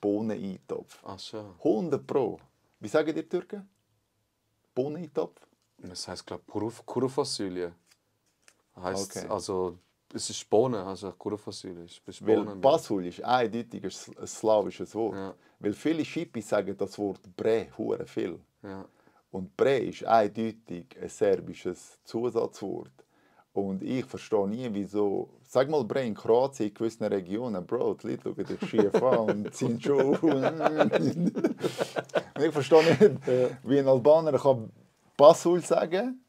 Bohneneintopf. Ach schon. 100 Pro. Wie sagen die Türken? Bohneneintopf? Das heisst, glaube ich, Kurufasulje. Heisst, okay. Also, es ist Bohnen, also Kurufasulje. Weil Passul ist eindeutig ein slawisches Wort. Ja. Weil viele Schippis sagen das Wort Bre, hure viel. Ja. Und Bre ist eindeutig ein serbisches Zusatzwort. Und ich verstehe nie, wieso. Sag mal, Bre, in Kroatien, in gewissen Regionen, Bro, die Leute schauen dich schief an und ziehen schon auf. Ich verstehe nicht, wie ein Albaner kann Passul sagen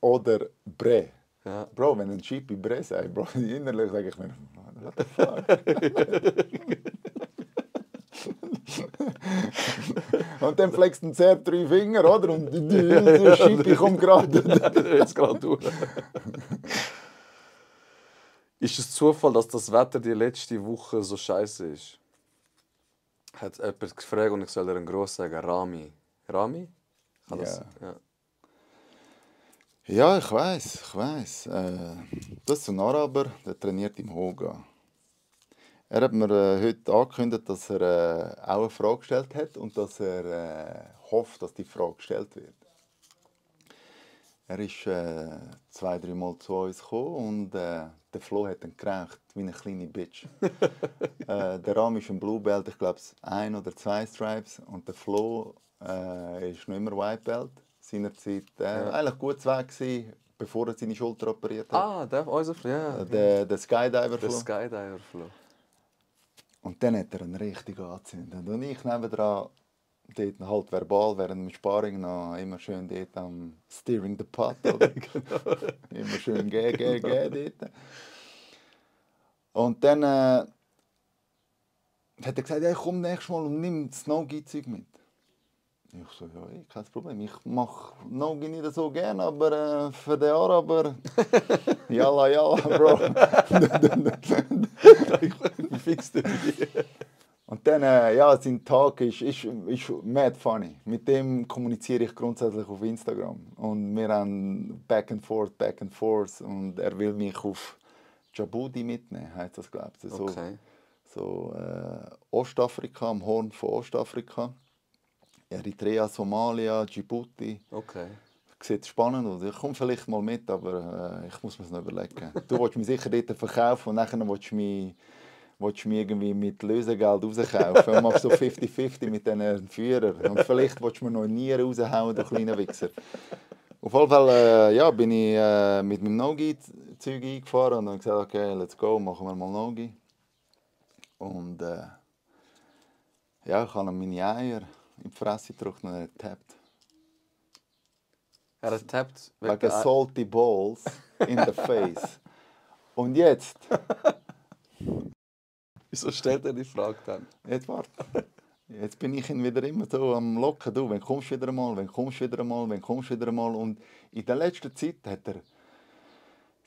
oder Bre. Ja. Bro, wenn ein Schippi Bre sagt, Bro, innerlich sage ich mir, what the fuck? Und dann flext ein Serb 3 Finger, oder? Und der Schippi kommt gerade. Jetzt gerade durch. Ist es Zufall, dass das Wetter die letzte Woche so scheiße ist? Hat jemand gefragt und ich soll dir einen Gruß sagen. Rami. Rami? Kann das sein? Ja. Ja, ich weiss. Das ist ein Araber, der trainiert im Hoga. Er hat mir heute angekündigt, dass er auch eine Frage gestellt hat und dass er hofft, dass die Frage gestellt wird. Er ist 2-3 Mal zu uns gekommen und der Flo hat ihn gerächt wie eine kleine Bitch. Der Ram ist ein Blue Belt, ich glaube 1 oder 2 Stripes. Und der Flo ist noch immer White Belt. Seinerzeit eigentlich gut weg gewesen, bevor er seine Schulter operiert hat. Ah, unser Flo, ja. Der Skydiver Flo. Der Skydiver Flo. Und dann hat er ihn richtig angezündet. Und ich nebendran, dort halt verbal, während dem Sparring noch immer schön dort am Steering the Pot, oder? Immer schön geh dort. Und dann hat er gesagt, hey, komm nächstes Mal und nimm das No-Gi-Zeug mit. Ich so, ja, kein Problem. Ich mache Nogi nicht so gerne, aber für den Araber, yalla, Bro. Wie fix du die? Und dann, ja, sein Tag ist mad funny. Mit dem kommuniziere ich grundsätzlich auf Instagram. Und wir haben back and forth. Und er will mich auf Djibouti mitnehmen, heisst das, glaube ich. Okay. So Ostafrika, am Horn von Ostafrika. Eritrea, Somalia, Djibouti. Okay. Sieht spannend aus. Ich komme vielleicht mal mit, aber ich muss mir es noch überlegen. Du willst mich sicher dort verkaufen und nachher willst du mich irgendwie mit Lösegeld rauskaufen. Und machst so 50-50 mit diesen Führern. Und vielleicht willst du mir noch Nieren raushauen, du kleiner Wichser. Auf jeden Fall ja, bin ich mit meinem Nogi-Zeug eingefahren und habe gesagt, okay, let's go, machen wir mal Nogi. Und ja, ich habe ihm meine Eier in die Fresse gedrückt und er tappt. Er hat tappt Like a salty balls in the face. Und jetzt? Wieso stellt er die Frage dann? Jetzt warte. Jetzt bin ich ihn wieder immer so am Locken. Du, wenn kommst du wieder einmal. Und in der letzten Zeit hat er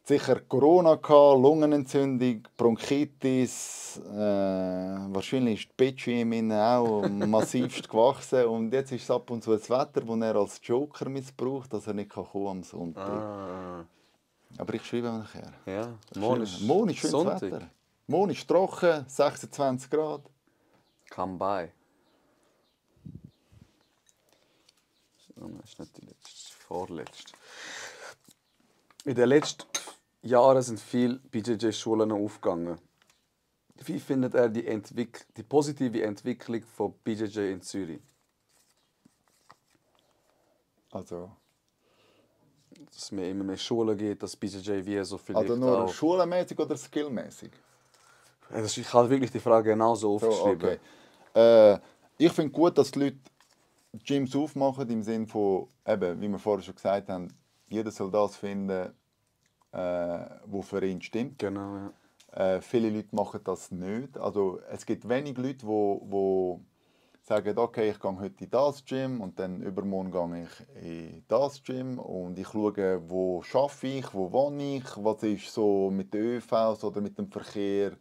sicher Corona gehabt, Lungenentzündung, Bronchitis. Wahrscheinlich ist die Bitchy in ihm auch massivst gewachsen. Und jetzt ist es ab und zu das Wetter, das er als Joker missbraucht, dass er nicht kommen am Sonntag. Ah. Aber ich schreibe ihm nachher. Ja, morgen ist schönes Sonntag. Wetter. Morgen ist trocken, 26 Grad. Come by. Oh, das ist nicht die letzte, das ist die vorletzte. In den letzten Jahren sind viele BJJ-Schulen aufgegangen. Wie findet er die positive Entwicklung von BJJ in Zürich? Also Dass es immer mehr Schulen gibt, dass BJJ wie so vielleicht also nur auch... schulenmäßig oder skillmäßig? Ich habe wirklich die Frage genauso aufgeschrieben. Okay. Ich finde gut, dass die Leute Gyms aufmachen, im Sinne von, eben, wie wir vorher schon gesagt haben, jeder soll das finden, was für ihn stimmt. Genau, ja. Viele Leute machen das nicht. Also, es gibt wenig Leute, die sagen, okay, ich gehe heute in das Gym und dann übermorgen gehe ich in das Gym und ich schaue, wo arbeite ich, wo wohne ich, was ist so mit den ÖVs oder mit dem Verkehr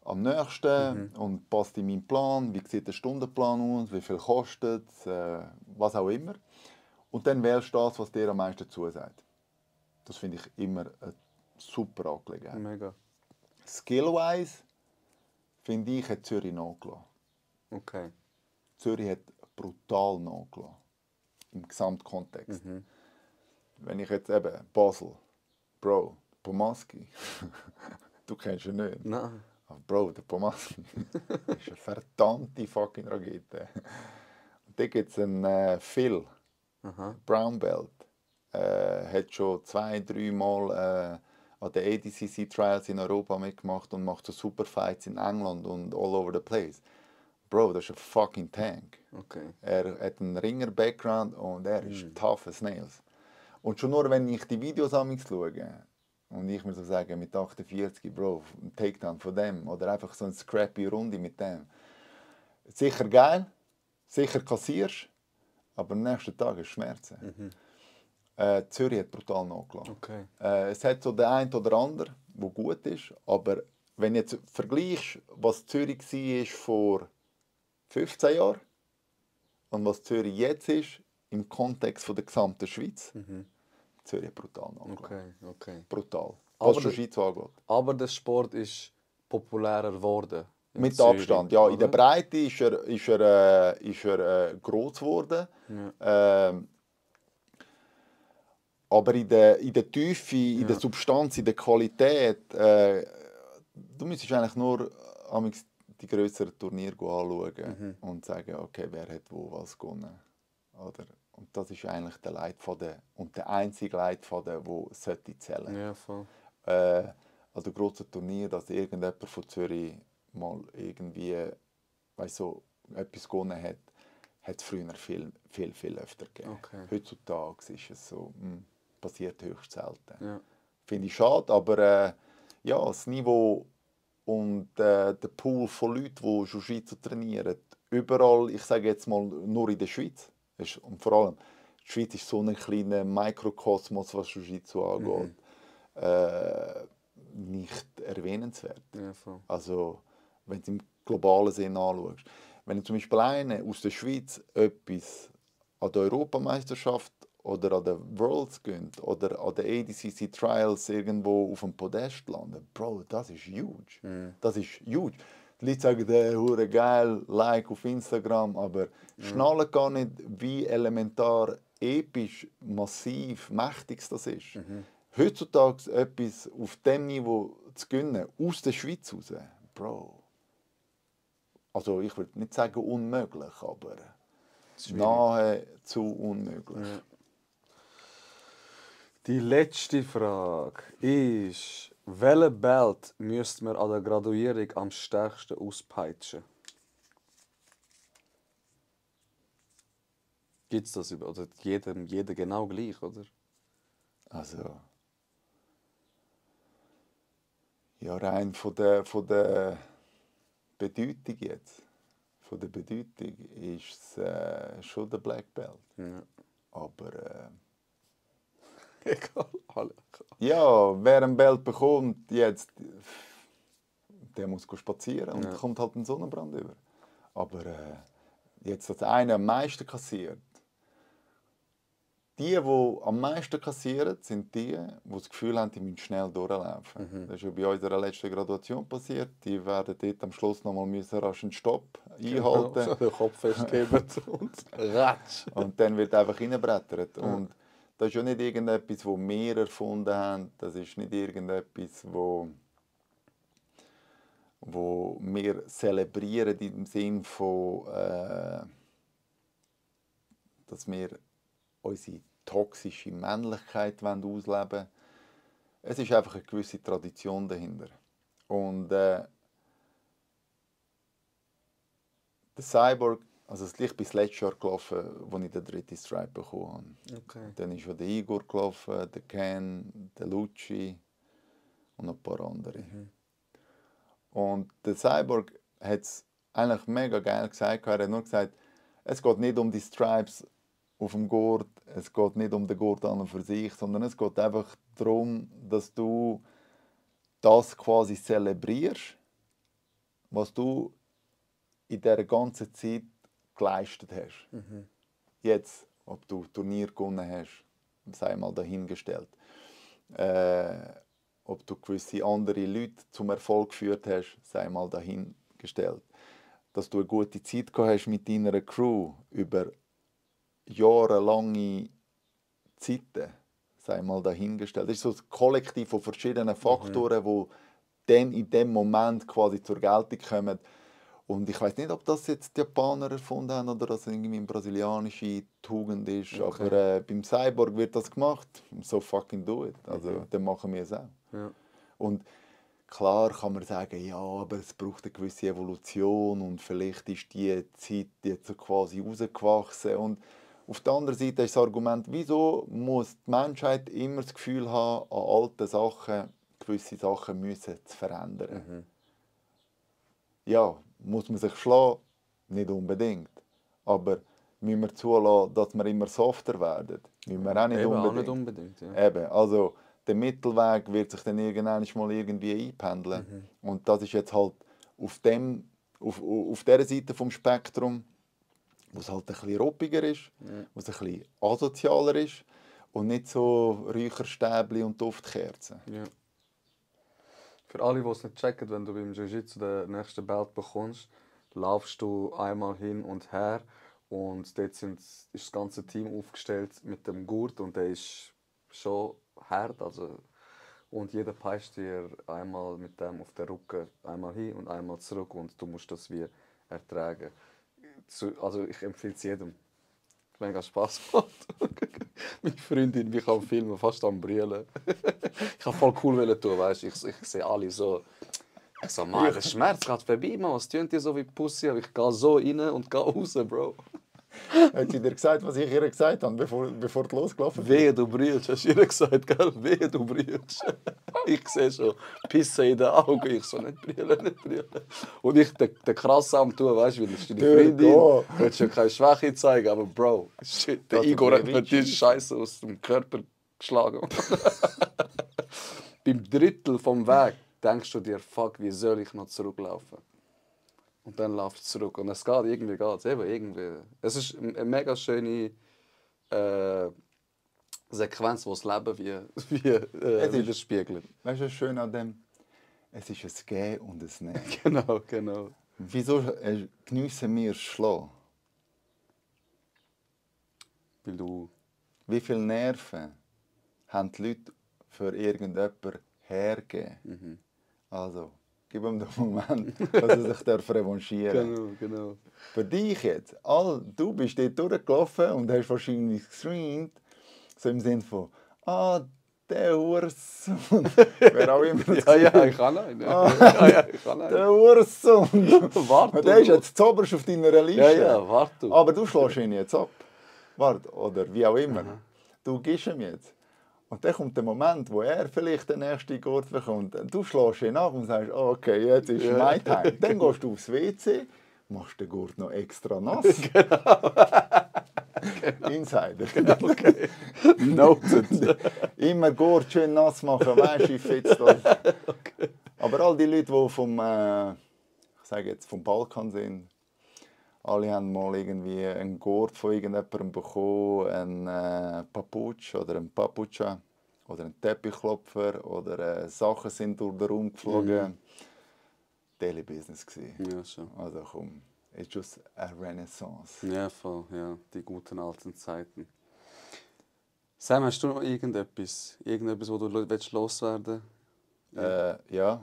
am nächsten und passt in meinen Plan, wie sieht der Stundenplan aus, wie viel kostet es, was auch immer. Und dann wählst du das, was dir am meisten zusagt. Das finde ich immer eine super Angelegenheit. Mega. Skill-wise finde ich, hat Zürich nachgelassen. Okay. Zürich hat brutal nachgelassen. Im Gesamtkontext. Wenn ich jetzt eben Basel, Bro, Pomaski, du kennst ihn nicht. Nein. Aber Bro, der Pomaski ist eine verdammte fucking Rakete. Und da gibt es einen Phil, Brown Belt. Hat schon 2-3 Mal an den ADCC Trials in Europa mitgemacht und macht so super Fights in England und all over the place. Bro, das ist ein fucking Tank. Okay. Er hat einen Ringer-Background und er ist tough as nails. Und schon nur, wenn ich die Videos schaue und ich mir so sage, mit 48, Bro, ein Takedown von dem oder einfach so eine scrappy Runde mit dem. Sicher geil, sicher kassierst, aber am nächsten Tag ist Schmerzen. Zürich hat brutal nachgelassen. Okay. Es hat so den einen oder anderen, der gut ist, aber wenn du jetzt vergleichst, was Zürich war vor 15 Jahren und was Zürich jetzt ist, im Kontext der gesamten Schweiz, Zürich hat brutal nachgelassen. Okay. Brutal. Aber Was die Schweiz angeht. Aber der Sport ist populärer geworden. Mit Zürich, Abstand, ja. In oder? der Breite ist er gross geworden. Ja. Aber in der Tiefe, in der Substanz, in der Qualität, du müsstest eigentlich nur die grösseren Turniere anschauen und sagen, okay, wer hat wo was gewonnen. Oder? Und das ist eigentlich der Leitfaden und der einzige Leitfaden, der zählen sollte. Ja, voll. Also grosse Turnier, dass irgendjemand von Zürich mal irgendwie so etwas gewonnen hat, hat es früher viel öfter gegeben. Okay. Heutzutage ist es so, passiert höchst selten. Ja. Finde ich schade, aber ja, das Niveau und der Pool von Leuten, die Jiu-Jitsu trainieren, überall, ich sage jetzt mal nur in der Schweiz, und vor allem, die Schweiz ist so ein kleiner Mikrokosmos, was Jiu-Jitsu angeht, nicht erwähnenswert. Ja, voll. Also, wenn du im globalen Sinn anschaust. Wenn zum Beispiel einer aus der Schweiz etwas an der Europameisterschaft oder an den Worlds gönnt oder an den ADCC Trials irgendwo auf dem Podest landet, Bro, das ist huge. Das ist huge. Die Leute sagen, hure geil, Like auf Instagram, aber schnallen gar nicht, wie elementar, episch, massiv, mächtig das ist. Heutzutage etwas auf dem Niveau zu gewinnen, aus der Schweiz raus, Bro. Also ich würde nicht sagen unmöglich, aber nahezu unmöglich. Ja. Die letzte Frage ist, welchen Belt müsste man an der Graduierung am stärksten auspeitschen? Gibt es das überhaupt? Oder jeder genau gleich, oder? Also, ja, rein von der Bedeutung jetzt. Von der Bedeutung ist es schon der Black Belt. Ja. Aber Egal, alle. ja, wer ein Belt bekommt jetzt, der muss spazieren und kommt halt einen Sonnenbrand über. Aber jetzt, dass einer am meisten kassiert, die am meisten kassieren, sind die das Gefühl haben, die müssen schnell durchlaufen. Das ist ja bei unserer letzten Graduation passiert. Die werden dort am Schluss noch mal rasch einen Stopp einhalten. Genau, den Kopf festheben und ratsch. Und dann wird einfach reinbrettert. Und das ist ja nicht irgendetwas, das wir erfunden haben. Das ist nicht irgendetwas, wo wir zelebrieren im Sinne von, dass wir unsere toxische Männlichkeit ausleben wollen. Es ist einfach eine gewisse Tradition dahinter. Und der Cyborg, also ich bin das letzte Jahr gelaufen, als ich den 3. Stripe bekommen habe. Okay. Dann ist schon der Igor gelaufen, der Ken, der Lucci und noch ein paar andere. Und der Cyborg hat es eigentlich mega geil gesagt. Er hat nur gesagt, es geht nicht um die Stripes auf dem Gurt, es geht nicht um den Gurt an und für sich, sondern es geht einfach darum, dass du das quasi zelebrierst, was du in dieser ganzen Zeit geleistet hast. Jetzt, ob du Turnier gewonnen hast, sei mal dahingestellt. Ob du gewisse andere Leute zum Erfolg geführt hast, sei mal dahingestellt. Dass du eine gute Zeit gehabt hast mit deiner Crew über jahrelange Zeiten, sei mal dahingestellt. Das ist so ein Kollektiv von verschiedenen Faktoren, die dann in dem Moment quasi zur Geltung kommen. Und ich weiß nicht, ob das jetzt die Japaner erfunden haben oder das irgendwie eine brasilianische Tugend ist. Okay. Aber beim Cyborg wird das gemacht. So fucking do it. Also dann machen wir es auch. Ja. Und klar kann man sagen, ja, aber es braucht eine gewisse Evolution und vielleicht ist die Zeit jetzt so quasi rausgewachsen. Und auf der anderen Seite ist das Argument, wieso muss die Menschheit immer das Gefühl haben, an alten Sachen, gewisse Sachen müssen zu verändern. Ja, muss man sich schlagen? Nicht unbedingt. Aber müssen wir zulassen, dass wir immer softer werden? Müssen wir auch nicht Eben, unbedingt. auch nicht unbedingt, ja. Eben, also der Mittelweg wird sich dann irgendwann mal irgendwie einpendeln. Und das ist jetzt halt auf dieser Seite vom Spektrum, wo es halt ein bisschen ruppiger ist, wo es ein bisschen asozialer ist und nicht so Räucherstäbli und Duftkerzen. Ja. Für alle, die es nicht checken, wenn du beim Jiu-Jitsu den nächsten Belt bekommst, laufst du einmal hin und her und dort ist das ganze Team aufgestellt mit dem Gurt und der ist schon hart. Also, und jeder peitscht dir einmal mit dem auf den Rücken einmal hin und einmal zurück und du musst das wie ertragen. Also ich empfehle es jedem. Mega Spaß gemacht. Meine Freundin, wie ich am Filmen fast am Brüllen. Ich wollte voll cool tun, weißt du. Ich sehe alle so. Ich so, Mann, der Schmerz geht vorbei, Mann. Was tönt dir so wie Pussy? Aber ich gehe so rein und gehe raus, Bro. Hat sie dir gesagt, was ich ihr gesagt habe, bevor du losgelaufen bist? Wehe, du brüllst, hast du ihr gesagt, gell? Wehe, du brüllst. Ich sehe schon, Pisse in den Augen. Ich so, nicht brüllen, nicht brüllen. Und ich den krass am tun, weißt du, weil das ist deine Freundin. Du willst ja keine Schwäche zeigen, aber Bro, shit, der Igor hat mir die Scheiße aus dem Körper geschlagen. Beim Drittel vom Weg denkst du dir, fuck, wie soll ich noch zurücklaufen? Und dann laufst du zurück. Und es geht, irgendwie geht es. Irgendwie. Es ist eine mega schöne Sequenz, die das Leben widerspiegelt. Weißt du, was schön an dem? Es ist ein Gehen und ein Nehmen. Genau, genau. Wieso geniessen wir das Schlafen? Weil du... Wie viele Nerven haben die Leute für irgendjemanden hergegeben? Also, gib ihm den Moment, dass er sich revanchieren darf. Genau. Für dich jetzt, du bist dort durchgelaufen und hast wahrscheinlich gestreamt, so im Sinne von, der Hurensohn. Wer auch immer das ja, ich kann einen. Der Hurensohn. Warte. Der ist jetzt zoberst auf deiner Liste. Ja, warte. Aber du schlägst ihn jetzt ab. Warte, oder wie auch immer. Du gibst ihm jetzt. Und dann kommt der Moment, wo er vielleicht den nächsten Gurt bekommt. Du schlägst ihn ab und sagst, okay, jetzt ist mein Time. Dann gehst du aufs WC, machst den Gurt noch extra nass. Genau. Insider. Okay. Noted. Immer Gurt schön nass machen, weißt du, fetzt das. Okay. Aber all die Leute, die vom Balkan sind, alle haben mal irgendwie einen Gurt von irgendjemandem bekommen, einen Paputsch oder einen Papucha oder einen Teppichklopfer oder Sachen sind durch den Raum geflogen. Daily Business gewesen. Ja, schon. Also komm, it's just a Renaissance. Ja, voll, ja, die guten alten Zeiten. Sam, hast du noch irgendetwas, wo du loswerden willst? Ja.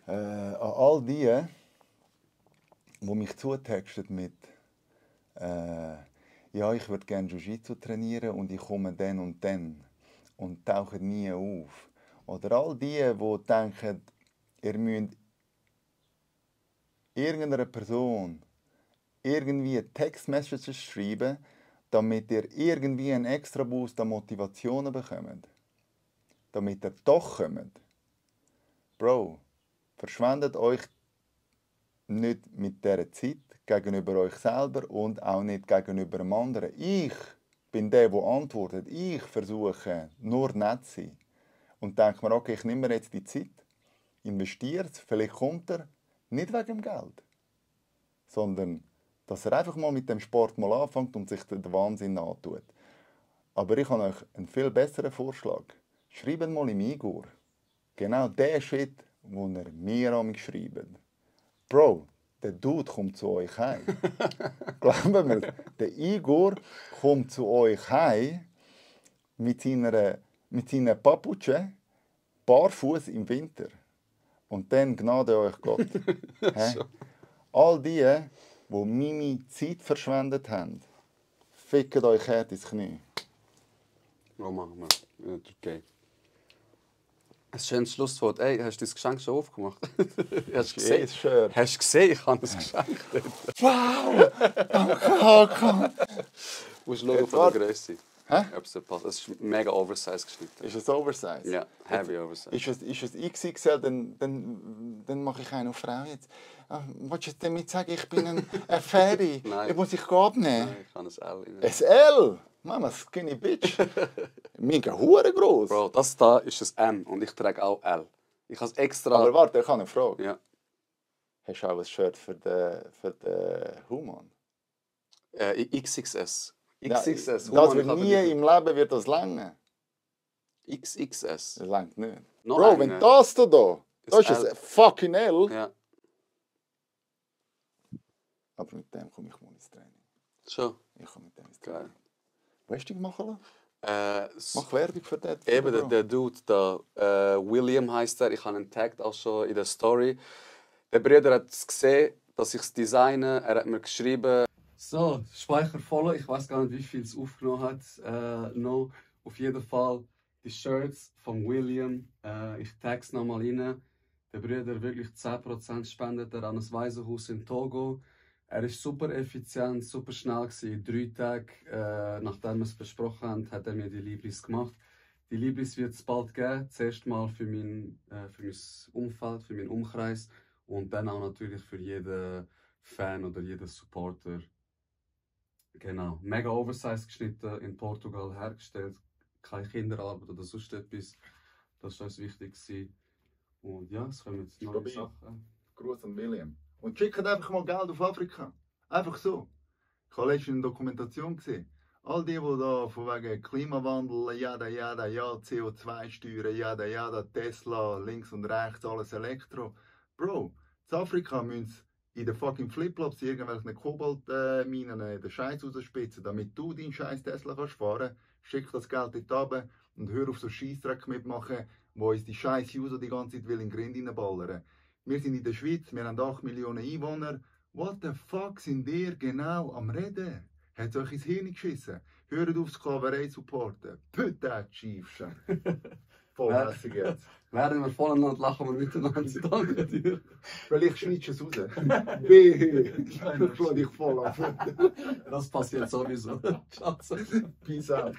An all die mich zutextet mit ja, ich würde gerne Jiu-Jitsu trainieren und ich komme dann und tauchen nie auf. Oder all die denken, ihr müsst irgendeiner Person irgendwie Textmessages schreiben, damit ihr irgendwie einen extra Boost an Motivationen bekommt. Damit ihr doch kommt. Bro, verschwendet euch nicht mit dieser Zeit gegenüber euch selber und auch nicht gegenüber dem anderen. Ich bin der antwortet. Ich versuche nur nett zu sein. Und denke mir, okay, ich nehme mir jetzt die Zeit, investiere es, vielleicht kommt er, nicht wegen dem Geld, sondern dass er einfach mal mit dem Sport mal anfängt und sich den Wahnsinn antut. Aber ich habe euch einen viel besseren Vorschlag. Schreibt mal im Igor genau den Shit, den ihr mir an mich schreibt. Bro, der Dude kommt zu euch heim. Glauben wir, der Igor kommt zu euch heim mit seinen Papuchen, barfuß im Winter. Und dann gnade euch Gott. All die meine Zeit verschwendet haben, fickt euch hart ins Knie. Was machen wir? Ja, okay. Ein schönes Schlusswort. Ey, hast du das Geschenk schon aufgemacht? Hast du gesehen? Hast du gesehen? Ich habe das Geschenk dort. Wow! Danke! Du musst schauen von der Größe. Hä? Ob es passt. Es ist mega oversized geschnitten. Ist es Oversize? Ja, heavy oversized. Ist es XXL, dann mache ich einen auf Frau jetzt. Willst du damit sagen, ich bin ein Fairy? Nein. Ich muss dich abnehmen? Nein, ich kann ein L rein. Ein L? Mama, skinny bitch. Mega hure groß. Bro, das da ist ein M und ich trage auch L. Ich habe es extra... Aber warte, ich habe eine Frage. Ja. Hast du auch ein Shirt für den Human? XXS. Ja, XXS. das wird nie im Leben wird das länger. XXS. Das längt nicht. Noch Bro, wenn das da ist ein fucking L. Ja. Aber mit dem komme ich mal ins Training. Schon? Ich komme mit dem ins Training. Geil. Weißt du, machen lassen? Mach Werbung für den. Eben, der Dude da, William heisst er, ich habe ihn tagged auch schon in der Story. Der Bruder hat es gesehen, dass ich es designe. Er hat mir geschrieben... So, Speicher voll. Ich weiß gar nicht, wie viel es aufgenommen hat. No. Auf jeden Fall die Shirts von William. Ich tag's nochmal rein. Der Bruder wirklich 10% spendet er an ein Waisenhaus in Togo. Er war super effizient, super schnell gewesen. 3 Tage, nachdem wir es besprochen haben, hat er mir die Libris gemacht. Die Libris wird es bald geben. Zuerst mal für mein Umfeld, für meinen Umkreis und dann auch natürlich für jeden Fan oder jeden Supporter. Genau. Mega oversized geschnitten, in Portugal hergestellt. Keine Kinderarbeit oder sonst etwas. Das war uns wichtig gewesen. Und ja, es kommen jetzt neue Sachen. Gruß an William. Und schickt einfach mal Geld auf Afrika. Einfach so. Ich habe letztens eine Dokumentation gesehen. All die da von wegen Klimawandel, jada, ja, CO2-Steuern, jada, Tesla, links und rechts, alles Elektro. Bro, in Afrika müssen sie in den fucking Flipflops irgendwelchen Kobaltminen den Scheiß rausspitzen, damit du deinen Scheiß Tesla kannst fahren. Schick das Geld dort runter und hör auf so Scheissdreck mitmachen, wo uns die scheiß User die ganze Zeit in den Grind reinballern. Wir sind in der Schweiz, wir haben 8 Millionen Einwohner. What the fuck sind ihr genau am Reden? Hat es euch ins Hirn geschissen? Hört auf, Sklaverei zu supporten. Putain, Chiefchen. Voll hässig jetzt. Während wir voneinander lachen wir miteinander. Danke dir. Vielleicht schneidest du es raus. Wehe, ich schlage dich voll auf. Das passiert sowieso. Schatz. Peace out.